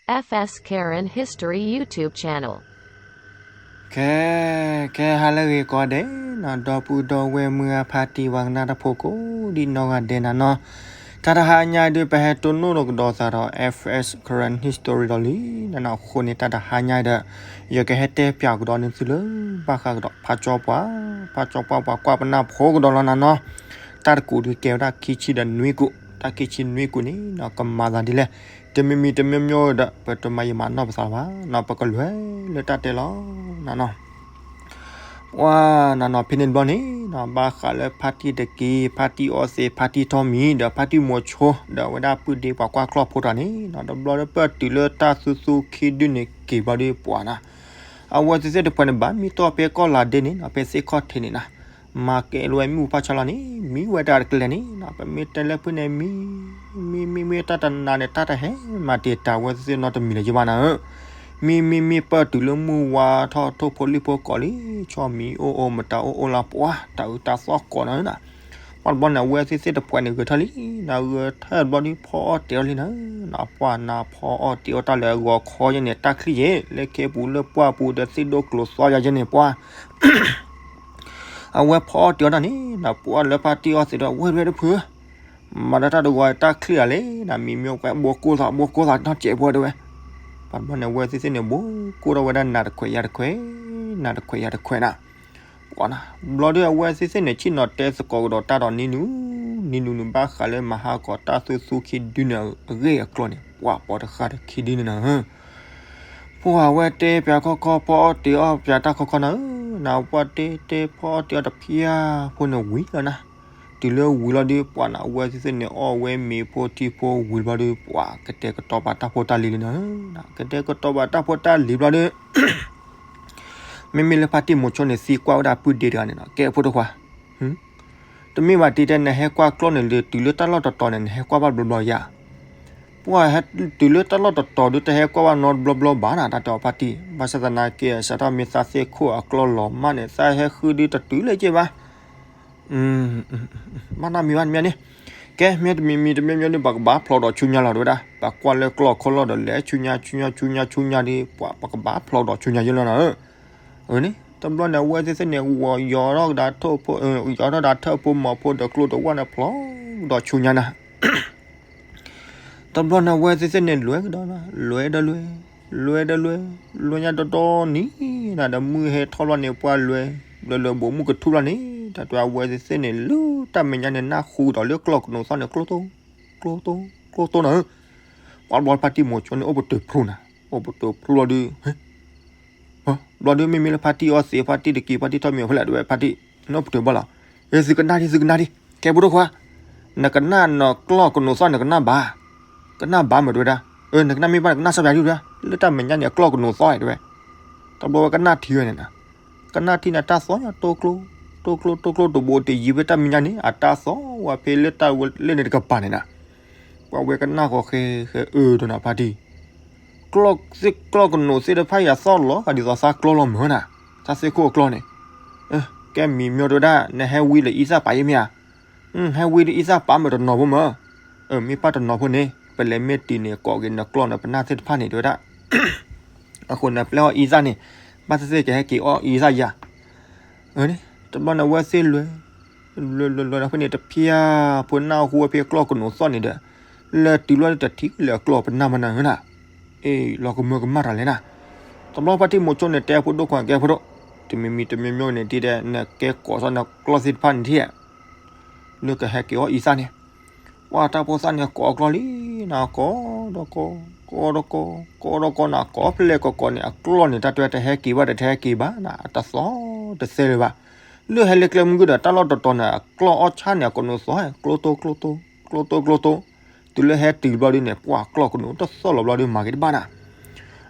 F S Karen History YouTube channel. ခဲ ခဲဟါလၢအဂ့ၤကိးဂၤဒဲးနီၤ, ဒီပုၢ်ဒီဝဲၢ်မုၢ်ဂၢ်ဖါတံၢ်ဝဲကနၣ်တၢ်ဖိကိးဒံနီၢ်ဂၤဒဲးနၤနီၤ, တၢ်တဟါညါဒုး ပဟဲတိၢ်နီၣ်ကဒီးသးဒီး F S Karen History ဒီးလံနၤနီၤ, အဃိန့ၣ် တၢ်တဟါညါဒီး ယကဟဲတဲပၠးကဒီးန့ၢ်သုလၢ ဘၣ်ဃးကဒီး ဖးကၠီပှၤ, ဖးကၠီပှၤ ပှၤကွၢ်ပနၢ်ဖိကဒီးလီၤနၤနီၤ, တၢ်တကူးဒုးကဲဝဲဒၣ်ခံဆံဒီးနွံကူး, တၢ်ခံဆံနွံကူးန့ၣ်နီၤ ကမၤသးဒ်လဲၣ်, တမံၤမံၤတမံၤမံၤဒီး ပတမၤယံာ်မၤနီၢ်ပသးဘၣ်နီၤ, ပကလဲၤလၢတၢ်တဲလီၤနၤနီၤ. ပှၤနၤနီၤ ဖဲန့ၣ်တဘျီန့ၣ်နီၤ ဘၣ်ဃးလၢဖါတံၢ်တက့ၢ် ဖါတံၢ်အီသံး ဖါတံၢ်ထီၣ်မံၤ ဒီးဖါတံၢ်မိၤဆိ ဒီးအဝဲဒၣ်ပုၢ်ဒ့ပှၤကွၢ်ကျီၢ်ဖိတဂၤန့ၣ်နီၤ, တဘျီလၢပၢၢ်တုၤလၢတၢ်သူသူခံဒုန့ၣ်က့ၤဘျီဒုးပှၤနီၤ, အဝဲသ့ၣ်သ့ၣ်တဖၣ်န့ၣ် ဘၣ်မံတီၢ်ဖဲကီၢ်လၤဒ့န့ၣ်နီၤ ဖဲသ့ၣ်ခီၣ်ထံးန့ၣ်နီၤ, မၤကဲလၢဝဲမ့ၣ်အူဖးဆါလီၤန့ၣ် မံဝဲတၢ်တကလဲာ်န့ၣ်နီၤ, ပမ့ၢ်တဲလၢဖုၣ်န့ၣ် မံ မံ မံ မံ တၢ်တနၤန့ၣ် တၢ်တဟဲမၤတ့ၢ်တၢ်ဝဲသ့ၣ်နီတမံၤလၢၤယဘၣ်နၤဧၢ, မံ မံ မံ ပၢၢ်တုၤလၢမုၢ်ဝါထီၣ်ထိၣ်ဖိလံၣ်ဖိကိးလံ, ဆီၣ်မံၤအိၣ်အိၣ် မတၤအိၣ်အိၣ်လၢပှၤ တၢ်အုးတၢ်သီၣ်ကိးနၤဧၢနီၤ, ပှၤတဘျီန့ၣ် အဝဲသ့ၣ်သ့ၣ်တဖၣ်န့ၣ် ဂဲၤထၢၣ်လံနၤ, ဂဲၤထၢၣ်တဘျီဒုး ဖီအီၣ်တ့ၤအီၣ်လံနၤဧၢနီၤ, ပှၤနၤဖီအီၣ်တ့ၤအီၣ်တၢ်လၢအဂီၤခီယဲန့ၣ် တၢ်ချံၣ်ယဲ လၢခဲပူၤလၢပှၢ်ပူၤဒီးသ့ၣ်ဒိၣ်ကျိၤသီယၤယဲန့ၣ် ပှၤ အဝဲဖီအီၣ်တ့ၤအီၣ်တၢ်န့ၣ်နီၤ, ပှၤလၢဖါတံၢ်အီသံးဒီး ဝဲၢ်တဝဲၢ်တဖုဧၢ, မၤဒီးတၢ်တဂီၤတၢ်ချံၣ်ဧါလဲၣ်နီၤ, မံမံကွဲး ဘိကိၢ်သး ဘိကိၢ်သး နီၢ်စဲးဖိတဝဲ, ပှၤတဘျီန့ၣ် အဝဲသ့ၣ်သ့ၣ်န့ၣ် ဘိကိၢ်ထီၣ်ဝဲဒၣ်နၤတခွဲးယၤတခွဲး, နၤတခွဲးယၤတခွဲးနီၤ, ပှၤနီၤ ဘျီဒုးအဝဲသ့ၣ်သ့ၣ်န့ၣ် ဆ့ၣ်နီၤတဲသကိးကဒီးတၢ်ဒီးနံၤနုၤ, နံၤနုၤန့ၣ် ဘၣ်ဃးလၢမၤဟါကီးတၢ်သူသူခံဒုန့ၣ် အဂ့ၢ်အကျိၤန့ၣ် ပှၤပိာ်တဃာ်ဒီးခံဒုန့ၣ်နၤဧၢ ပှၤဝဲတဲပၠးခီခီ ဖီအီၣ်တ့ၤအီၣ်ပၠးတၢ်ခီခီနၤဧၢ, နၤပှၤတဲတဲဖီအီၣ်တ့ၤအီၣ်တဖၠၣ်ဖိန့ၣ်ဝံၤလီၤနၤ, တုၤလၢဝံၤလီၤဒုး ပှၤနၤအဝဲသ့ၣ်သ့ၣ်န့ၣ် အီၣ်ဝဲမ့ၤဖိထံဖိဝံၤဘျီဒုး ပှၤကတဲာ်ကတီၤပာ်တၢ်ဖိတၢ်လံၤလံနၤဧၢ, ကတဲာ်ကတီၤပာ်တၢ်ဖိတၢ်လံၤဘျီဒုး မ့မ့ၢ်လၢဖါတံၢ်မိၤဆိန့ၣ် သံကွၢ်ဝဲဒၣ်ပုၢ်ဒ့တဂၤန့ၣ်နီၤ, ကဲဖိဒိၣ်ခွါ တမ့ၢ်ဘၣ်တံၤတဲ နဟဲကွၢ်ကျီၢ်န့ၣ်ဒီး တုၤလၢတၢ်လီၢ်တတီၤန့ၣ် နဟဲကွၢ်ဘၣ်ဘျီဘျီယၤ, ပှၤဟဲတုၤလၢတၢ်လီၢ်တတီၤဒုး တဟဲကွၢ်ဘၣ်နီတဘျီဘျီဘၣ်နၤ တၢ်တဲအီၤဖါတံၢ်, ဘၣ်ဆၣ်သနာ်က့ စးထီၣ်မ့ၢ်သးသ့ၣ်ခိၣ်အကျီၢ်လီၤမၢ်န့ၣ် သးဟဲဃုဒုးတတုၤလၢၤက့ဘၣ် ဘၣ်နီတမံၤဘၣ်တမံၤန့ၣ်, ကဲ မ့တမံၤမံၤတမံၤမံၤဒုး ပကဘၣ်ဖျိးဒီးဆူညါလီၤ တဲဝဲဒၣ်, ပကွၢ်လၢကျီၢ်ခိၣ်လီၢ်ဒီး လဲၤဆူညါဆူညါဆူညါဆူညါဒုး ပှၤပကဘၣ်ဖျိးဒီးဆူညါယဲလီၤနၤဧၢ, န့ၣ် တဘျီန့ၣ် အဝဲသ့ၣ်သ့ၣ်န့ၣ် ဝီၤယီၤထီၣ်ကဒါထိၣ်ဖိ ယီၤထီၣ်ဒၣ်ထၢၣ်ဖိမီၤဖိဒီးကျိတဝၢ်န့ၣ် ဖျိးဒီးဆူညါနၤ တဘျီန့ၣ် အဝဲသ့ၣ်သ့ၣ်န့ၣ် လဲၤကဒီး လဲၤဒီးလဲၤ လဲၤဒီးလဲၤ လဲၤညါဒီဒီနံၤနၤဒီး မုၢ်ဟဲထီၣ်ဘျီန့ၣ် ပှၤလဲၤ လဲၤလဲၤဘိးမုၢ်ကထူၣ်ဘျီန့ၣ် တၢ်တဲအဝဲသ့ၣ်သ့ၣ်န့ၣ် လၢတၢ်မဲာ်ညါန့ၣ် နၢ်ဟူဒီးလၢကျီၢ်ကနိးသီၣ်န့ၣ် ကျိတိ ကျိတိ ကျိတိနၤဧၢ, ပှၤဘျီဖါတံၢ်မိၤဆိန့ၣ် အိၣ်ပတုာ်ဖျိနၤ အိၣ်ပတုာ်ဖျိဘျီဒုး ဘျီဒုးမ့မ့ၢ်လၢဖါတံၢ်အီသံး ဖါတံၢ်တက့ၢ် ဖါတံၢ်ထီၣ်မံၤအဖဲလဲၣ် တဲဝဲဖါတံၢ် နအိၣ်ပတုာ်ဘၣ်လီၤ, သုကနၣ်ဒံး သုကနၣ်ဒံး ကဲဖိဒိၣ်ခွါ, နကနၣ်နီၢ်ကျီၢ်ကနိးသီၣ် နကနၣ်ဘၣ်, ကနၣ်ဘၣ်မ့ၢ်တဲဝဲဒၣ်, နကနၣ်မ့ၢ်ဘၣ် နကနၣ်စၢ်ပၠးဒုၣ်ဒၣ်, လၢတၢ်မဲာ်ညါန့ၣ် အကျီၢ်ကနိးသီၣ်တဲဝဲ, တဘျီဝဲကနၣ်ထံဝဲန့ၣ်နၤ, ကနၣ်ထံန့ၣ် တၢ်သီၣ်ညါတိကျိ တိကျိတိကျိ တဘိတယံၤဖဲတၢ်မဲာ်ညါန့ၣ် အတၢ်သီၣ်ဝဲဖဲလၢတၢ်ဝဲလၢန့ၣ်တကပၤန့ၣ်နၤ, ပှၤဝဲကနၣ်ဃီဃဲဃဲအၢဒီးနၤဖါတံၢ် ကျီၢ်သ့ၣ်ကျီၢ်ကနိးသ့ၣ်တဖၣ်အံၤအသီၣ်လီၤ ဒ်သိးသးကျီၢ်လီၤမုၢ်နၤ, သးသ့ၣ်ခိၣ်အကျီၢ်န့ၣ်, ကဲမံၤမ့ၢ်တဲဝဲဒၣ် နဟဲဝံလၢအံသၣ်ပာ်ယဲမ့ၢ်ဧါ, ဟဲဝံလၢအံသၣ်ပာ်မ့ၢ်တနီၤဖိမ့ၢ်, မ့ၢ်ပၢ်တနီၤဖိန့ၣ် ပလဲၤမ့ၢ်တုၤန့ၣ် ကိးက့ၤနကျီၢ်နပနၢ်သ့ၣ်တဖၣ်န့ၣ် တဲဝဲဒၣ် အဃိန့ၣ် ပျဲအီၣ်အံသၣ်န့ၣ် ဘၣ်သ့ၣ်သ့ၣ်ကဟဲက့ၤအီၣ်အံသၣ်ယၤ, တဘျီန့ၣ် အဝဲသ့ၣ်လဲၤ လဲၤလဲၤလဲၤဖဲန့ၣ် တဖၠၣ်ဖိနၢ်ဟူဝဲဖဲကျီၢ်ကနိးသီၣ်န့ၣ်ဒီး လဲၤတုၤဘျီတထံၣ်လၢအကျီၢ်ပနၢ်မနၤဧၢနၤ, အ့ၣ် လီၤကမၢကမၣ်တၢ်လဲၣ်နၤ, တဘျီဖါတံၢ်မိၤဆိန့ၣ် တဲဖိဒိၣ်ခွါ ကဲဖိဒိၣ်, တမံၤမံၤတမံၤမံၤန့ၣ် ဒ်တဲ နကဲကိးထီၣ်နကျီၢ်သ့ၣ်တဖၣ်န့ၣ်ထံၣ် လၢကဟဲက့ၤအီၣ်အံသၣ်န့ၣ်, ပှၤတၢ်ဖိသၣ်န့ၣ် ကိးအကျီၢ်လံနၤ, ကိးဒီးကိး ကိးဒီးကိး ကိးဒီးကိးနၤ, ကိးဖျဲၣ်ကိးကိးန့ၣ် အကျီၢ်န့ၣ် တၢ်တဲတဟဲက့ၤဘၣ်ဒီးတဟဲက့ၤဘၣ်နၤ, အတသီၣ်တသဲလၢၤဘၣ်. လၢဟဲလၢကျဲမုၢ်ဂုၢ်ဒီး တၢ်လီၢ်တတီၤန့ၣ် အကျီၢ်အီၣ်ဆၣ်န့ၣ် အကနိးသီၣ် ကျိတိကျိတိ ကျိတိကျိတိ, တုၤလၢဟဲတုၤဘျီဒုန့ၣ် ပှၤကျီၢ်ကနိးတသီၣ်လီၤဘျီဒု မၤက့ၤတဘၣ်နၤ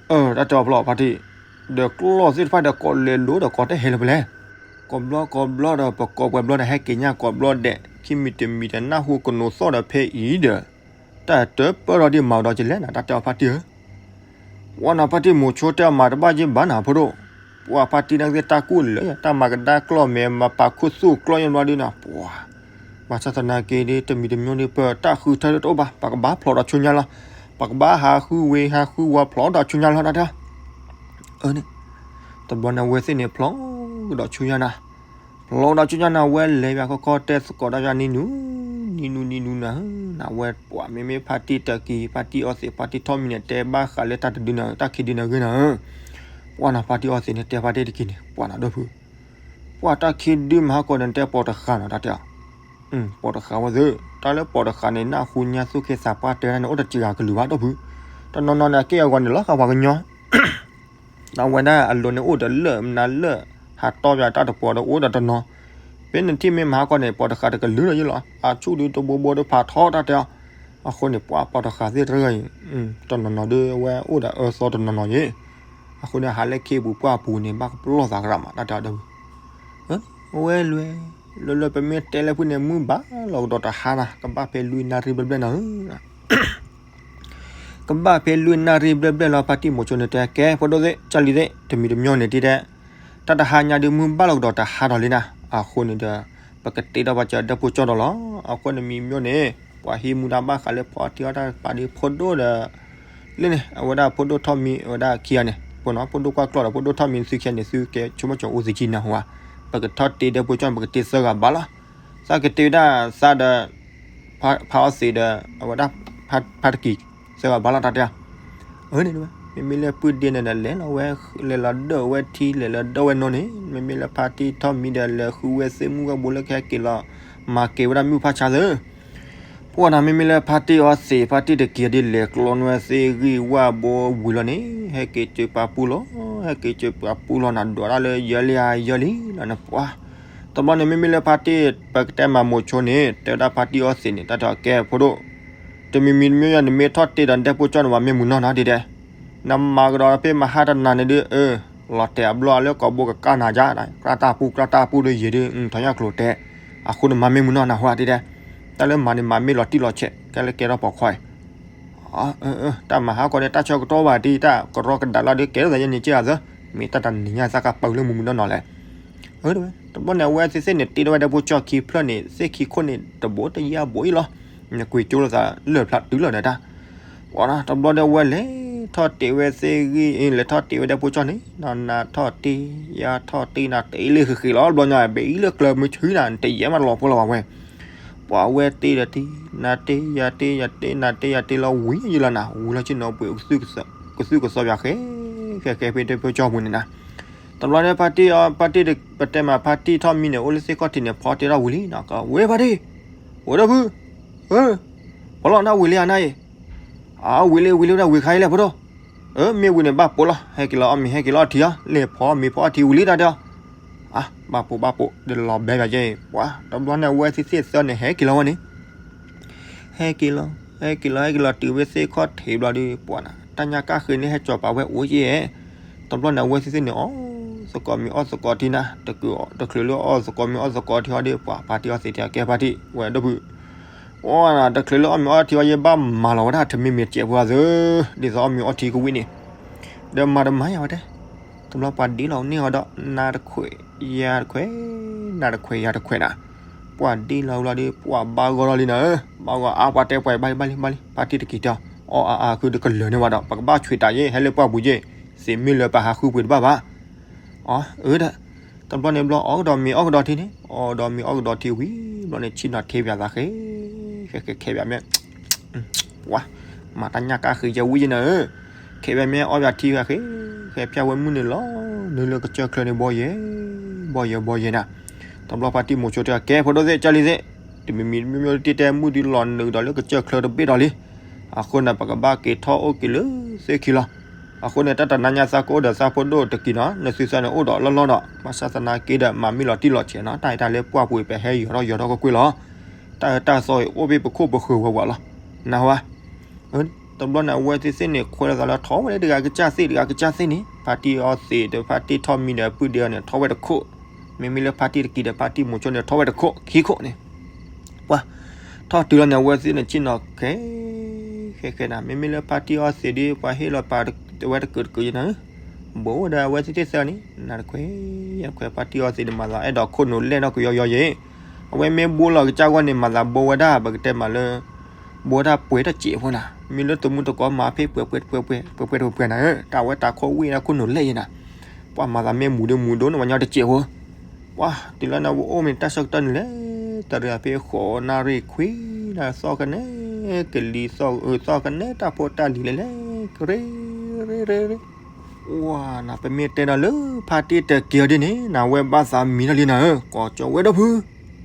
အၢ တၢ်တဲအီၤဖျီဖါတံၢ်, ဒီးကျီၢ်သ့ၣ်တဖၣ်ဒီးကိးလဲၤလိၤဒီးကိးတဟဲလၢၤဖဲလဲၣ်, ကိးဘျီကိးဘျီဒီး ပကိးပှဲၤဘျီဒီး ဟဲက့ၤညါကိးဘျီဒဲး ခံမံၤတမံၤဒီး နၢ်ဟူကနိးသီၣ်ဒီးဖဲအံၤဒီး တၢ်တပၢၢ်ထီၣ်ဒံးမၤကဒီးကလဲၣ်နၤ တၢ်တဲအီၤဖါတံၢ်ဧၢ ပှၤနၤဖါတံၢ်မိၤဆိတဲအီၤမၤတဘၣ်က့ဘၣ်နၤဖိဒိၣ်, ပှၤဖါတံၢ်နာ်က့သ့ၣ်တၢ်ကူၣ်လၢာ် တၢ်မၤကဒါကျီၢ်မဲာ် မၤပာ်ခူသူၣ်ကျီၢ်ယဲၢ်ဘျီဒုနၤ ပှၤ ဘၣ်ဆၣ်သနာ်က့ဒ်တမံၤတမံၤဒ်ပတၢ်ဃုထၢတအိၣ်ဘၣ် ပကဘၣ်ဖျိးဒီးဆူညါလီၤ. ပကဘၣ်ဟးဃုဝ့ၤဟးဃုဝီၤဖျိးဒီးဆူညါလီၤ တၢ်တဲအီၤ. အၢန့ၣ်, တဘျီန့ၣ်အဝဲသ့ၣ်န့ၣ် ဖျိးကဒီးဆူညါနၤ, ဖျိးကဒီးဆူညါနၤ အဝဲလဲၤဘၣ်ခီခီတဲသကိးတၢ်ယၤနံၤနူၤ, နံၤနူၤနံၤနူၤနၤ, နဝဲပှၤမ့မ့ၢ်ဖါတံၢ်တကံၤ ဖါတံၢ်အီသံး ဖါတံၢ်ထီၣ်မံန့ၣ် တဲဘၣ်ဃးလၢတၢ်တဒုနၤ တၢ်ခံဒုနၤဂ့ၤနၤဧၢ, ပှၤနၤဖါတံၢ်အီသံးန့ၣ် တဲဖါတံၢ်တကံၤန့ၣ် ပှၤနၤဒီပုၢ် ပှၤတၢ်ခံဒုမၤဟါကီးန့ၣ် တဲပိာ်တဃာ်နီၤ တၢ်တဲအီၤ. ပိာ်တဃာ်ဝဲသ့ၣ် တၢ်လၢပိာ်တဃာ်န့ၣ် နၢ်ဟူညါသူၣ်က့သးပှၢ်တဲတၢ်န့ၣ် အိၣ်တစှၤကလုာ်ဘၣ်ဒီပုၢ်, တနီၤနီၤန့ၣ် အက့ၢ်အဂီၤန့ၣ် လီၤဃာ်ပှၤကညီ အဝဲဒၣ်အလိၤန့ၣ်အိၣ်ဒီးလၢၢ် မနုၤလၢၢ် ဟးတီၢ်ပှၤတၢ်တပှီၤဒီးအိၣ်ဒီးတနီၤ, ဖဲနထံၣ်မ့ၢ်မၤဟါကီးန့ၣ် ပိာ်တဃာ်တကလုာ်ဒီးယလီၤ အဆူၣ်ဒုးတဘိဘိဒီးဖးထီတၢ်တဲအီၤ, အဃိန့ၣ် ပှၤပိာ်တဃာ်သ့ၣ်တရၢၢ်အံၤ, တနီၤနီၤဒီးအဝဲအိၣ်ဒီးအၢသီတနီၤနီၤယဲ အဃိန့ၣ် ဟးလၢခ့ပူၤပှၢ်ပူၤန့ၣ် ဘၣ်ကပလီၢ်သးကရၣ်မး တၢ်တဲအီၤဒီပုၢ်, အဝဲလွဲၢ် လၢလၢပမ့ၢ်တဲလၢဖုန့ၣ် မုၢ်ဘၣ်လီၤကဒီးတဟါနၤ ကဘၣ်ဖဲလွံၢ်နၣ်ရံၣ်ဘျဲၣ်ဘျဲၣ်နၤဧၢ ကဘၣ်ဖဲလွံၢ်နၣ်ရံၣ်ဘျဲၣ်ဘျဲၣ်လီၤ ဖါတံၢ်မိၤဆိန့ၣ်တဲကဲ ဖိဒိၣ်သ့ၣ် ကၢ်လံၤသ့ၣ် တမံၤတမံၤန့ၣ်တံၢ်တဲ, တၢ်တဟါညါဒုးမုၢ်ဘၣ်လီၤကဒီးတဟါဒီးလံနၤ, အဃိန့ၣ်ဒီး ပကတ့ထီၣ်ပှၤစၢၤဒဲဖိကၠီဒီးလီၤ. အဃိန့ၣ်မံၤမၠိန့ၣ် ပှၤဟံးမူဒါဘၣ်ဃးလၢဖီအီထံအီတၢ်တပၤဒီးဖိဒိၣ်ဒီး လၢန့ၣ် အဝဲဒၣ်ဖိဒိၣ်ထီၣ်မံ အဝဲဒၣ်ခံဂၤန့ၣ် ပနီၤ ဖိဒိၣ်ကွၢ်ကျီၢ်ဒီးဖိဒိၣ်ထီၣ်မံသုခဲန့ၣ် သုကဲဆိကမိၣ်ကၠီအိၣ်သံကံနၢ်ဟူဧါ, ပကထီၣ်တ့ဒဲဖိကၠီန့ၣ် ပကတ့သၢဂၤဘၣ်လီၤ. သးကတ့ဝဲဒၣ်သးဒီး ဖါအီသံးဒီး အဝဲဒၣ် ဖါတကံၤ သၢဂၤဘၣ်လီၤ တၢ်တဲအီၤ. အၢန့ၣ် မ့မ့ၢ်လၢပုၢ်ဒ့န့ၣ်ဒီး လဲၤလီၤဝဲ လဲၤလီၤဒၢၣ်ဝဲထံ လဲၤလီၤဒၢၣ်ဝဲနီၢ်န့ၣ် မ့မ့ၢ်လၢဖါတံၢ်ထီၣ်မံဒီး လဲၤဃုဝဲသ့ၣ်မုၢ်ဂီၢ်ဘိလၢကဟဲက့ၤလီၤ မၤက့ၤဝဲဒၣ်မုၢ်ဖးဆါသၢ ပှၤနၤ မ့မ့ၢ်လၢဖါတံၢ်အီသံး ဖါတံၢ်တကံၤဒ်လဲၤကျီနွဲသ့ၣ်ဂံၢ်ဝၣ်ဘိဝံၤလီၤန့ၣ် ဟဲက့ၤစၢၤပှၤပူလီၤ, ဟဲက့ၤစၢၤပှၤပူလီၤ နဒွးတၢ်လၢယၢလံဧါ ယၢလံလီၤန့ၣ်ပှၤ. တဘျီန့ၣ် မ့မ့ၢ်လၢဖါတံၢ် ပကတဲမၤမိၤဆိန့ၣ် တဲဝဲဒၣ်ဖါတံၢ်အီသံးန့ၣ် တၢ်တဲအီၤကဲ ဖိဒိၣ် တမံၤမံၤတမံၤ နမ့ၢ်ထီၣ်တ့ဒီးဒဲဖိကၠီန့ၣ် ပှၤမ့ၢ်မုာ်နီၢ်နၤဒ်တဲ နမၤကဒီးဖဲမဟါတနၤန့ၣ်ဒုး အၢ လီၤတဲာ်အဘျီလၢကိာ်ဘိကကၢ်နၤယါ ကြၢးတၢ်ပူ ကြၢးတၢ်ပူဒီးယံာ်ဒုး ထီၣ်ညၣ်ကျိၤတဲ အဃိန့ၣ်မၤမ့ၢ်မုာ်နီၢ်နၤဟူဧါဒ်တဲ တၢ်လၢမၤန့ၣ် မၤမ့ၢ်လီၤတံၢ်လီၤဆဲး ကဲလၢကဲထီၣ်ပိာ်ခွါအံၤ တၢ်မၤဟါကီးန့ၣ် တၢ်ဆၢကတီၢ်ဘၣ်ဒ်တၢ်ကရီကဒးလီၤဒုး ကဲထီၣ်သးယဲန့ၣ်က့ဧါသၢ မ့ၢ်တၢ်တနံၤညါသးကပာ်လၢမုာ်မုာ်နီၢ်နီၢ်လဲၣ် တဘျီန့ၣ် အဝဲသ့ၣ်သ့ၣ်န့ၣ် တ့ထီၣ်ဝဲဒၣ်ဖိကၠီခံဖျၢၣ်န့ၣ် သ့ၣ်ခံခိၣ်န့ၣ် တဘိတယၢ်ဘိအံၤလီၤ. နကွံာ်ကၠိလိာ်သးလၢာ်ဖျါတုၤလီၤဒီးတၢ် ပှၤတဘျီဒီးအဝဲလဲၤထီၣ်တ့ဝဲသ့ၣ်ဂံၢ် လဲၤထီၣ်တ့ဝဲဒၣ်ဖိကၠီန့ၣ် နၤထီၣ်တ့ ယၤထီၣ်တ့ နၤတ့လၢဃ့ဃ့လီၤ ဘျီညါ ဘဲအံၤလၢကျၢၤမုၢ်ဆူနၤ နတယဲၢ်မးလီၤဖိလီၤဘၣ်ဝဲ ပှၤဝဲတ့ဒီးတ့ နၤတ့ ယၤတ့ ယၤတ့ နၤတ့ ယၤတ့လီၤဝံၤယံၤလီၤနၤ ဝံၤလီၤဆ့ၣ်နီၤပှ့ၤ ကသူၣ်ကစီၤပၤဃဲ ဃဲဃဲဖဲဒၣ်ဖိကၠီပူၤန့ၣ်နၤ တဘျီန့ၣ် ဖါတံၢ်အီ ဖါတံၢ် ပတဲမးဖါတံၢ်ထီၣ်မံန့ၣ် အိၣ်လၢသ့ၣ်ခီၣ်ထံးန့ၣ် ဖီတ့ထီၣ်ဝံၤလံနီၤ ကဝဲဖါတံၢ် ဝဲဒီပုၢ် ပလီၢ်နၢ်ဝံၤလံဧါနၤအံၤ အဝံၤလံဝံၤလံဝဲဒၣ်ဝံၤခါအံၤလဲၣ်ဖိဒိၣ် အၢ မ့ၢ်ဝံၤန့ၣ် ဘၣ်ပိာ်လီၤ ဟဲက့ၤလီၤအီၣ်မ့ၤ ဟဲက့ၤလီၤအီထံအီ လဲၤဖီမ့ၤဖီအီထံဝံၤလံတၢ်တဲအီၤ အါ ဘၣ်ပိာ်ဘၣ်ပိာ် ဒီးလီၤဘဲဘၣ်က့ ပှၤ တဘျီန့ၣ် အဝဲသ့ၣ်သ့ၣ်သၢန့ၣ် ဟဲက့ၤလီၤဝဲန့ၣ် ဟဲက့ၤလီၤ ဟဲက့ၤလီၤ ဟဲက့ၤလီၤတုၤဝဲသ့ၣ်ခီၣ်ထံးဘျီဒီး ပှၤနၤ တၢ်ညါကၣ်ဃ့န့ၣ် ဟဲကၠီၤပာ်ဝဲအိၣ်ယဲ တဘျီန့ၣ် အဝဲသ့ၣ်သ့ၣ်န့ၣ် အီၣ်သကိးမ့ၤအီၣ်သကိးထံနၤ တချုးလၢအီၣ်သကိးမ့ၤအီၣ်သကိးထံအီၤဒီး ပှၤဖါတံၢ်အီသံးတဲကဲဖါတံၢ် ဝဲဒီပုၢ် အီနၤ တချုးလၢအီၣ်မ့ၤအီၣ်ထံအီၤ ယဘၣ်မၤလီၤဝဲဒၣ်ထမ့ၢ်မ့ၢ်တစဲးဖိသၢ ဒ်သိးအီၣ်မ့ၤအီၣ်ထံကဝံၣ်န့ၣ် ဒီးမၤတမၤယၤဝဲတဲ တဘျီပှၤဒ့လီၤန့ၢ်အီၤဒီး နၤတခွဲး ယၤတခွဲး နၤတခွဲး ယၤတခွဲးနၤ ပှၤဒ့လီၤဝဲလီၤဒီး ပှၤဘၣ်ဂီၤလီၤလံနၤဧၢ ဘၣ်ဂီၤအါ ပှၤတဲပှၤဘၣ်လံ ဘၣ်လံ ဘၣ်လံ ဖါတံၢ်တကံၤတဲအီၤ အီအါအါ ခုဒီးကလၢာ်န့ၢ်ဝဲဒီး ပကဘၣ်ဆွံးတၢ်ယဲ ဟဲလၢပှၢ်ပူၤယဲ သ့ၣ်မ့ၢ်လၢပဟးဃုပှ့ၤတဘၣ်ဘၣ် အၢ အၢဒၣ် တဘျီန့ၣ်ဘျီ အီၣ်ကဒီးမ့ၤအီၣ်ကဒီးထံန့ၣ် အီၣ်ဒီးမ့ၤအီၣ်ကဒီးထံဝံၤ ဘျီန့ၣ် ဆ့ၣ်နီၤထဲပၠးသးဃဲ ဃဲဃဲ ခဲပၠးမ့ၢ် ပှၤ မၤတၢ်ညၣ်ကၣ်ဃ့ယဲဝံၤယဲနၤဧၢ ခဲပၠးမ့ၢ်အီၣ်ပၠးထံဃဲဃဲ ဃဲပၠးဝဲမုၢ်န့ၣ်လီၤ နုာ်လၢကစၢၢ်ချၢန့ၣ်ဘီယဲ ဘီယဲ ဘီယဲနၤ တဘျီဖါတံၢ်မိၤဆိတဲကဲ ဖိဒိၣ်သ့ၣ် ကၢ်လံၤသ့ၣ် တမံၤမံၤမ့ၢ်မ့ၢ်တ့တဲမုၢ်ဒုးလီၤနုာ်ဒီးလၢကစၢၢ်ချၢတဘ့ၣ်ဒီးလံ အဃိန့ၣ် ပကဘၣ်က့ၤထီၣ်အိၣ်က့ၤလၢသ့ၣ်ခံလီၤ အဃိန့ၣ် တၢ်တနါညါသးကအိၣ်ဒီးသးဖိဒိၣ်တကံၤနီၤ နသုသးန့ၣ်အိၣ်ဒီးလီၢ်လီၢ်ဒီး ဘၣ်ဆၣ်သနာ်က့ဒီး မၤမ့ၢ်လီၤတံၢ်လီၤဆဲးနီၤ တၢ်အံၤတၢ်လၢပှၢ်ပူၤအံၤ ပဟဲယီၤထီၣ်ယီၤထီၣ်ကွ့ၢ်ကွ့ၢ်လီၤ တၢ်အၢတၢ်သီအံၤ အိၣ်ဘ့ၣ်ပခိၣ်ပဃၢၤဝဲဝဲလီၤ နၢ်ဟူဧါ တဘျီန့ၣ် အဝဲသ့ၣ်သ့ၣ်န့ၣ် ခွဲးလိာ်သးလၢထီၣ်ဝဲလၢတဂၤကစၢ်သ့ၣ် တဂၤကစၢ်သ့ၣ်န့ၣ် ဖါတံၢ်အီသံးဒီး ဖါတံၢ်ထီၣ်မံဒီး ပုၢ်ဒ့အီၤန့ၣ် ထီၣ်ဝဲတခိၣ် မ့မ့ၢ်လၢဖါတံၢ်တကံၤဒီး ဖါတံၢ်မိၤဆိန့ၣ် ထီၣ်ဝဲတခိၣ်ခံခိၣ်န့ၣ် ပှၤ ထီၣ်တုၤလီၤန့ၣ် အဝဲသ့ၣ်န့ၣ် ဆ့ၣ်နီၤဃဲ ဃဲဃဲနၤ မ့မ့ၢ်လၢဖါတံၢ်အီသံးဒီး ပှၤဟ့ၣ်လီၤပာ်တဝဲတကုာ်တကုာ်ယဲနၤဧၢ ဘိးဝဲဒီးအဝဲသ့ၣ်သ့ၣ်သၢန့ၣ် နၤတခွဲး ယၤတခွဲး ဖါတံၢ်အီသံးန့ၣ် မၤသးအဲၣ်ဒိးခိၣ်နူာ်လဲၢ်နီၢ်ကယီယီယဲ အဝဲမ့ၢ်ဘိလီၤကစၢ်ဂီၢ်န့ၣ် မၤသးဘိဝဲဒၣ် ပကတဲမးလၢ ဘိဝဲဒၣ်ပှဲၤတစဲးဖိနၤ မ့ၢ်လၢတမူတကိးမၤဖဲပှဲၤပှဲၤပှဲၤပှဲၤပှဲၤပှဲၤတပှဲၤနၤဧၢ, တၢ်ဝဲတၢ်ခိၣ်ဝံၣ်တၢ်ခိၣ်နူာ်လဲၣ်ယဲနၤ, ပှၤမၤသးမ့ၢ်မူၤဒီးမူၤဒိၣ်န့ၣ် ပှၤညီတစဲးဖိ, ပှၤတုၤလၢနဝဲအိၣ်မ့ၢ်တၢ်ဆၢကတီၢ်န့ၣ်လဲၣ်, တရံးဖဲဃိးနၣ်ရံၣ်ခွံနၤ သီၣ်ကနဲ ကလံၤသီၣ်အၢသီၣ်ကနဲ တၢ်ဖိတၢ်လံၤလဲၣ်လဲၣ် ကရ့ရ့ရ့ရ့, ဝၤနၤ ပမ့ၢ်တဲဒီးလၢဖါတံၢ်တက့ၤအီၤဒ်န့ၣ် နဝဲဘၣ်သးမံထီၣ်လံနၤဧၢ, ကိးကၠီဝဲဒီပုၢ်,